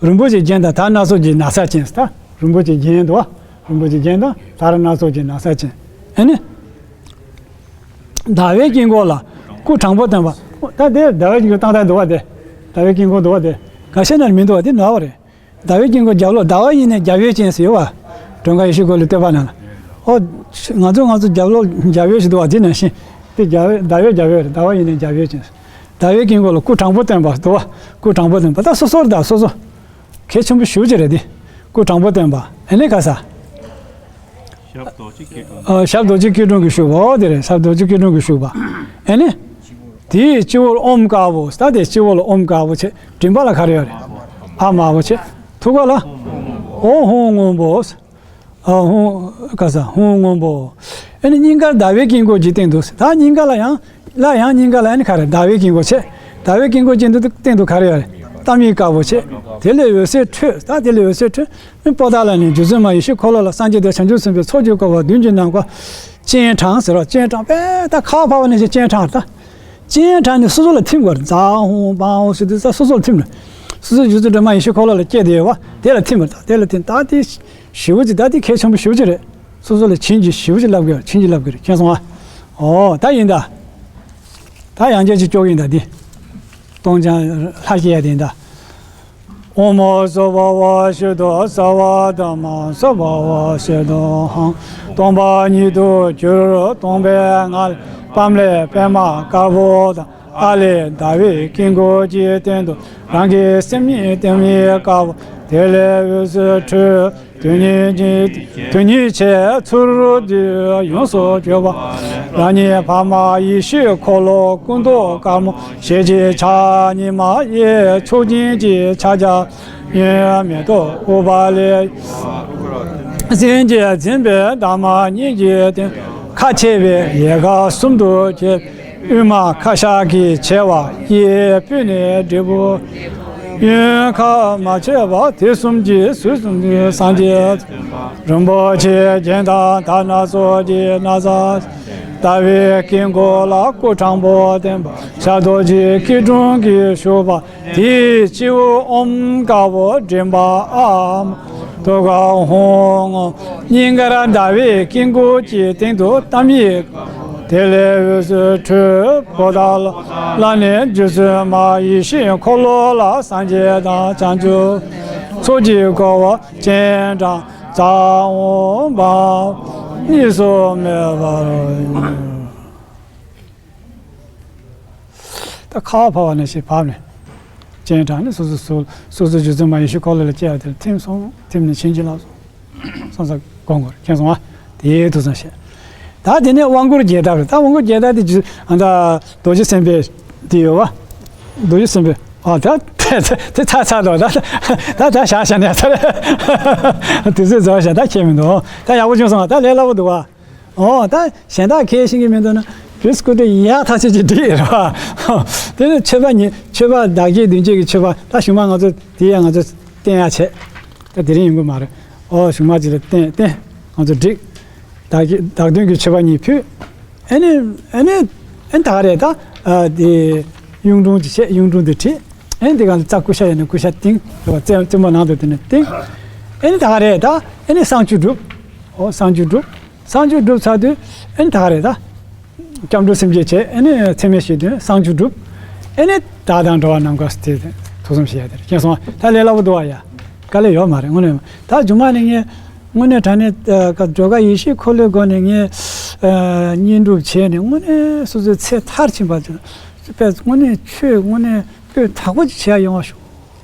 རིན་པོ་ཆེའི་རྒྱན་དང་དར་སྣ་ཚོགས་ཀྱི་ན་བཟའ་ཅན་ཟེར། ད་རིན་པོ་ཆེའི་རྒྱན་འདུག་བ། རིན་པོ་ཆེའི་རྒྱན་དང་དར་སྣ་ཚོགས་ཀྱི་ན་བཟའ་ཅན། ཨེ་ནི། ཟླ་བའི་དཀྱིལ་འཁོར་ལ་སྐུ་དྲང་པོ་སྟོན་པ། ད་དེ་ཟླ་བའི་དཀྱིལ་འཁོར་ཏག་ཏག་འདུག་བ། དེ་ཟླ་བའི་དཀྱིལ་འཁོར་འདུག་བ། དེ་འགའ་ཤས་ན་མི་འདུག་བ། དེ་ནོར་བ་རེད། ཟླ་བའི་དཀྱིལ་འཁོར་རྒྱབ་ལོགས་ཟླ་བ་ཡིས་ནི་རྒྱབ་འོད་ཅན་ཟེར་ཡོད་བ། སྒྲོལ་དཀར་ཡེ་ཤེས་འཁོར་ལོའི་བསྟོད་པ་ནང་ལ། ཨོ། ང་ཚོ་ང་ཚོ་རྒྱབ་ལོགས་རྒྱབ་འོད་ཞིག་འདུག་བ། དེ་ནང་བཞིན། དེ་རྒྱབ་འོད། ཟླ་བའི་རྒྱབ་འོད་རེད། ཟླ་བ་ཡིས་ནི་རྒྱབ་འོད་ཅན། ཟླ་བའི་དཀྱིལ་འཁོར་ལ་སྐུ་དྲང་པོ་སྟོན་པ་འདུག་བ། སྐུ་དྲང་པོ་སྟོན་པ། ད་སོ་སོར་ད་སོ་སོ། གལ་ཆེན་པོ་ཞེ་པོ་ཅིག་རེད་དེ། སྐུ་དྲང་པོ་སྟོན་པ། ཨེ་ནས་ག་ས། ཞབས་རྡོ་རྗེ་སྐྱིལ་ཀྲུང་། ཨ། ཞབས་རྡོ་རྗེ་སྐྱིལ་ཀྲུང་གིས་བཞུགས་པ། ཨོ་དེ་རེད། ཞབས་རྡོ་རྗེ་སྐྱིལ་ཀྲུང་གིས་བཞུགས་པ། ཨེ་ནས། དེའི་སྤྱི་བོར་ཨོཾ་དཀར་པོ། ད་དེ་སྤྱི་བོ་ལ་ཨོཾ་དཀར་པོ་བྱས། མགྲིན་པ་ལ་ག་རེ་ཡོད་རེད། ཨ་དམར་པོ་བྱས། ཐུགས་ཀ་ལ། ཨོཾ་ཧཱུྃ་སྔོན་པོ། ཨ་ཧཱུྃ་ག་ས་ཧཱུྃ་སྔོན་པོ། ཨེ་ནས་སྙིང་གར་ཟླ་བའི་དཀྱིལ་འཁོར་གྱི་སྟེང་དུ། ད་སྙིང་ག་ལ་ཡང་། ལ་ཡང་སྙིང་ག་ལ་ཨེ་ནས་ག་རེ། ཟླ་བའི་དཀྱིལ་འཁོར་བྱས། ཟླ་བའི་དཀྱིལ་འཁོར་གྱི་སྟེང་དུ་ག་རེ་ཡོད་རེད། རྟ་མིག་དཀར་པོ་བྱས། དེ་ལས་འོད་ཟེར་འཕྲོས། ད་དེ་ལས་འོད་ཟེར་འཕྲོས། ཨེ་པོ་ཏ་ལ་ནི་རྗེ་བཙུན་མ་ཡེ་ཤེས་འཁོར་ལོ་ལ་སངས་རྒྱས་དང་བྱང་ཆུབ་སེམས་དཔའི་ཚོགས་ཀྱིས་བསྐོར་བ་བདུན་གྱི་ནམ་མཁའ་སྤྱན་དྲངས་ཟེར་བ། སྤྱན་དྲངས་པས་ད་ཁ་བ་བབས་པ་ནས་སྤྱན་དྲངས་ད། སྤྱན་དྲངས་ནས་སོ་སོ་ལ་ཐིམ་དགོས་རེད། ཛཿཧཱུྃ་བཾ་ཧཱུྃ་ཟེར་དུས་ད་སོ་སོ་ལ་ཐིམ་རེད། སོ་སོ་རྗེ་བཙུན་སྒྲོལ་མ་ཡེ་ཤེས་འཁོར་ལོ་ལ་བསྐྱེད་དེ་ཡོད་པ། དེ་ལ་ཐིམ་རེད། ད་དེ་ཞེ་པོ་ཅིག་ད་དེ་གལ་ཆེན་པོ་ཞེ་པོ་ཅིག་རེད། སོ་སོ་ལ་བྱིན་གྱིས་ཞེ་པོ་ཅིག་བརླབས་དགོས་རེད། བྱིན་གྱིས་བརླབས་དགོས་རེད། མཁྱེན་སོང་ཨ། ཨོ་ད་ཡིན་ད། ད་ཡང་བསྐྱར་ཅིག་སྐྱོར་གྱི་ཡིན་ད་འདི། སྟོང་རྐྱང་ལྷ་སྐྱེ་ཡ་དེ་ཡིན་ད། ཨོཾ་སྭ་བྷཱ་ཝ་ཤུདྡྷ་སརྦ་དྷརྨ་སྭ་བྷཱ་ཝ་ཤུདྡྷོ་ཧཾ། སྟོང་པ་ཉིད་དུ་གྱུར། སྟོང་པའི་ངང་ལས་སྤངས་ལས་པདྨ་དཀར་པོ་དང་། ཨ་ལས་ཟླ་བའི་དཀྱིལ་འཁོར་གྱི་སྟེང་དུ་རང་གི་སེམས་ཉིད་རྟ་མིག་དཀར་པོ། དེ་ལས་འོད་ཟེར་འཕྲོས། དོན་གཉིས་ཀྱི་དོན་གཉིས་བྱས་ཚུར་བསྡུས། ཡོངས་སུ་གྱུར་པ་རང་ཉིད་འཕགས་མ་ཡེ་ཤེས་འཁོར་ལོ་སྐུ་མདོག་དཀར་མོ་ཞལ་གཅིག་ཕྱག་གཉིས་མ། གཡས་ཕྱོགས་བཅིངས་ཀྱི་ཕྱག་རྒྱ། གཡོན་མེ་ཏོག་ཨུཏྤ་ལའི་སྲིན་གྱིས་འཛིན་པའི་འདབ་མ་གཉིས་ཀྱི་སྟེང་ཁ་ཕྱེ་བས་ཡལ་ག་གསུམ་དུ་ཕྱེ། དབུས་མ་ཁ་ཤ་གིས་ཕྱེ་བ། གཡས་པོས་ནི་འབྲས་བུ། སྐྱོན་ཁ་མ་ཆད་པ་དེ་གསུམ་གྱིས་ཟོས་སུ་སངས་རྒྱས། རིན་པོ་ཆེ་རྒྱན་དང་དར་སྣ་ཚོགས་ཀྱི་ན་བཟའ། ཟླ་བའི་དཀྱིལ་འཁོར་ལ་སྐུ་དྲང་པོ་བསྟན་པ། ཞབས་རྡོ་རྗེའི་སྐྱིལ་ཀྲུང་གིས་བཞུགས་པ། དེའི་སྤྱི་བོར་ཨོཾ་དཀར་པོ་མགྲིན་པ་ཨཱཿཧཱུྃ། ཐུགས་ཀར་ཧཱུྃ། སྙིང་གར་ཟླ་བའི་དཀྱིལ་འཁོར་གྱི་སྟེང་དུ་ཏཱཾ་ཡིག་དེ་ལས་འོད་ཟེར་འཕྲོས་པོ་ཏཱ་ལ་ནས་རྗེ་བཙུན་མ་ཡེ་ཤེས་འཁོར་ལོ་ལ་སངས་རྒྱས་དང་བྱང་ཆུབ་ཚོགས་ཀྱིས་བསྐོར་བ་སྤྱན་དྲངས་ཙམ་པ་གཉིས་སུ་མེད་པར། ད་ཁ་བ་བབས་པ་ནས་ཞེས་བབས་ནས་སྤྱན་དྲངས་ནས་སོ་སོ་སོ་སོ་སོ་རྗེ་བཙུན་མ་ཡེ་ཤེས་འཁོར་ལོ་ལ་སྐྱེལ་བ་དེར་ཐིམ་སོང་། ཐིམ་ནས་བྱིན་གྱིས་བརླབས་སོང་། སོང་ཙང་དགོངས་དགོས་རེད། མཁྱེན་སོང་ཨ། དེ་ཡས་དུ་ཙམ་བཤད། ད་དེ་ནས་དབང་བསྐུར་རྒྱས་བཏབ་རེད། ད་དབང་བསྐུར་རྒྱས་བཏབ་དེ་རྗེ་ཨ་ད་རྡོ་རྗེ་སེམས་དཔའི་དེ་ཡོད་བ། རྡོ་རྗེ་སེམས་དཔའི་ཨ་ད་དེ་དེ་ཚར་ཚར་དོ། ད་ད་ད་བཞག་བཞག་ནས་ཚར། དུས་ཚོད་རྫོགས་བཞག། ད་ཁྱད་མི་འདུག། ད་ཡག་པོ་བྱུང་སོང་ཨ། ད་ལས་སླ་པོ་འདུག་བ། ཨོ་ད་གཞན་དག་ཁས་ཤེས་ཀྱི་མི་འདུག་ན། བི་སི་ཀུ་ཏི་ཡག་ཐག་ཆོད་ཅིག་བསྒྲིགས་ཡོད་རེད་བ། དེ་ནི་མཆོད་པ་ཉིད་མཆོད་པ་བདག་བསྐྱེད་མདུན་བསྐྱེད་ཀྱི་མཆོད་པ་ད་གཞུག་མ་ང་ཚོ་དེ་ཡང་ང་ཚོ་བསྟན་ཡག་བྱས། ད་དེ་རིང་ཡོང་གི་མ་རེད། ཨོ་གཞུག་མ་ཅིག་ལ་བསྟན་བསྟན་ང་ཚོ་བསྒྲིགས། བདག་བསྐྱེད་བདག་མདུན་གྱི་མཆོད་པ་ཉིད་ཕུལ། ཨེ་ནི་ཨེ་ནི་ཨེ་ནི་ད་ག་རེད་ད། ཨ་དེ་གཡུང་དྲུང་ཅིག་བྱས། གཡུང་དྲུང་དེ་བྲིས། ཨེ་ནི་དེ་ག་ལ་རྩྭ་ཀུ་ཤ་ཡོད་ན་ཀུ་ཤ་བཏིང་། རེད་བ། རྩེ་རྩེ་མོ་ནང་དུ་དེ་ནས་བཏིང་། ཨེ་ནི་ད་ག་རེད་ད། ཨེ་ནི་བསང་ཆུ་བསྒྲུབས། ཨོ་བསང་ཆུ་བསྒྲུབས། བསང་ཆུ་བསྒྲུབས་ཚར་དུས་ཨེ་ནི་ད་ག་རེད་ད། སྐྱབས་འགྲོ་སེམས་བསྐྱེད་བྱས། ཨེ་ནི་མཚན་སྨད་ཞུས་དུས་བསང་ཆུ་བསྒྲུབས། ཨེ་ནི་བདག་དང་འགྲོ་བ་རྣམས་དགའ་སྟེ་ཐུགས་བསམ་བཞེས་ཡ་དེ་རེད། མཁྱེན་སོང་ཨ། ད་ལས་སླ་པོ་འདུག་བ་ཡ། དཀའ་ལས་ཡོད་མ་རེད་དངོས་གནས། ད་མཇུག་མ་ནས་ངས་དངོས་གནས་དྲང་གནས་ཨ་སྒྲོལ་དཀར་ཡེ་ཤེས་འཁོར་ལོའི་སྒོ་ནས་ངས་ཨ་བསྙེན་སྒྲུབ་བྱས་ནས་དངོས་གནས་སོ་སོའི་ཚེ་མཐར་ཕྱིན་པ་དཔེ་དངོས་གནས་ཆོས་དངོས་གནས་སྤུས་དག་པོ་ཅིག་བྱེད་ཡ་ཡོང་བ་ཤོག།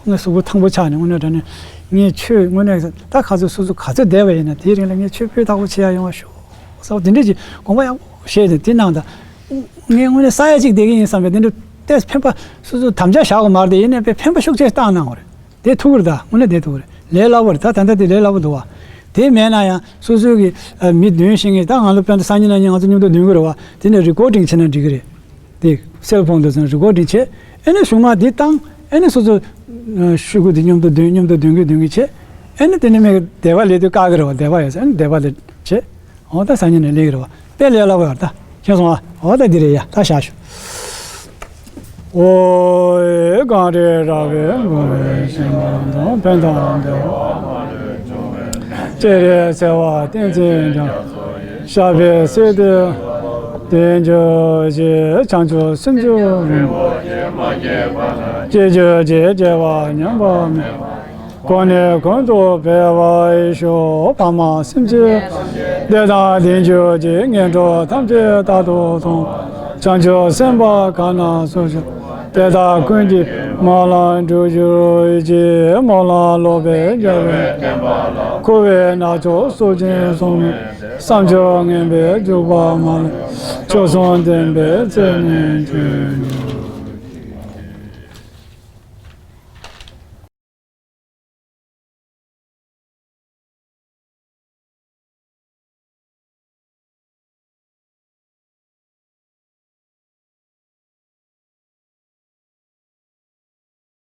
ངས་གཟུགས་པོ་ཐང་པོ་ཆགས་ནས་དངོས་གནས་དྲང་གནས་ངས་ཆོས་དངོས་གནས་ད་ག་ཚོད་སོ་སོ་ག་ཚོད་བསྡད་པ་ཡིན་ན་དེའི་རིང་ལ་ངས་ཆོས་སྤུས་དག་པོ་བྱེད་ཡ་ཡོང་བ་ཤོག་ཟེར་བ་དེ་འདྲས་ཀྱི་དགོངས་པ་ཡག་པོ་བཞེས་ནས་དེ་གནང་དང་། ངས་དངོས་གནས་ས་ཡ་གཅིག་བསྡད་ཀྱི་ཡིན་བསམ་པའི་དེ་འདྲ་ཏོག་ཙམ་འཕེན་པ་སོ་སོ་དམ་བཅའ་བཞག་དགོས་མ་རེད་དེ། ཡིན་ནའི་དཔེ་འཕེན་པ་ཤུགས་ཆེ་བཏང་གནང་བ་རེད། དེ་ཐུག་གི་རེད། ད་དངོས་གནས་དེ་ཐུག་གི་རེད། ལས་སླ་པོ་རེད། ད་ད་ལྟ་དེ་ལས་སླ་པོ་འདུག་བ། དེ་མེད་ན་ཡང་སོ་སོའི་གི་ཨ་མི་འདོན་ཤེས་མཁན། ད་ང་ཚོ་དཔེར་ན་སང་ཉིན་གནངས་ཉིན་ང་ཚོ་མཉམ་དུ་འདོན་གི་རེད་བ། དེ་ནས་རི་ཀོར་ཌིང་བྱས་ན་འགྲིག་གི་རེད། དེ་སེལ་ཕོན་དུ་སོང་རི་ཀོར་ཌིང་བྱས། ཨེ་ནས་གཞུག་མ་དེ་བཏང་། ཨེ་ནས་སོ་སོ་ཨ་ཤོག་གུ་དེ་མཉམ་དུ་འདོན། མཉམ་དུ་འདོན་གི་འདོན་གི་བྱས། ཨེ་ནས་དེ་ནས་མི་འདོན་པ་ལས་དུས་བཀག་གི་རེད་བ། འདོན་པ་ཡོད་ས་ཨེ་ནས་འདོན་པ་ལས་བྱས། འོ་ད་སང་ཉིན་ནས་ལས་ཀྱི་རེད་བ། དཔེ་ལས་སླ་པོ་ཡོད་རེད། ད་མཁྱེན་སོང་ཨ། འོ་ད་འདི་རེད་ཡ། ད་བཞག་ཞུ། ཨོ་ཡེ་གངས་རི་ར་བས་བསྐོར་བའི་ཞིང་ཁམས་དང་ཕན་དང་བདེ་བ་སྤྱན་རས་གསལ་བ་ཏིང་འཛིན་འཇམ། ཞབས་པད་སྲིད་མཐའི་བདེ་འགྱུར་ཅིག། བྱང་ཆུབ་སེམས་མཆོག་རིན་པོ་ཆེ། སྐྱེ་གྱུར་ཅིག་སྐྱེ་བ་ཉམས་པ་མེད། གོང་ནས་གོང་དུ་འཕེལ་བར་ཤོག། ཕ་མ་སེམས་ཅན་བདེ་དང་ལྡན་གྱུར་ཅིག། ངན་འགྲོ་ཐམས་ཅད་རྟག་ཏུ་སྟོངས། བྱང་ཆུབ་སེམས་དཔའ་གང་ན་སུ་བཞུགས། དེ་དག་ཀུན་གྱི་སྨོན་ལམ་འགྲུབ་གྱུར་ཅིག། སྨོན་ལམ་ལོག་པའི་རྒྱལ་བའི་བསྟན་པ་ལ། འཁོར་བའི་རྣམ་ཅོག་སྲོག་ཅན་སོང་མེད། བསམ་སྦྱོར་ངན་པས་འཇུག་པ་མ་ལུས། མཆོག་གསུམ་ལྡན་པའི་ཚེ་ནི་འབྱོན་གྱུར།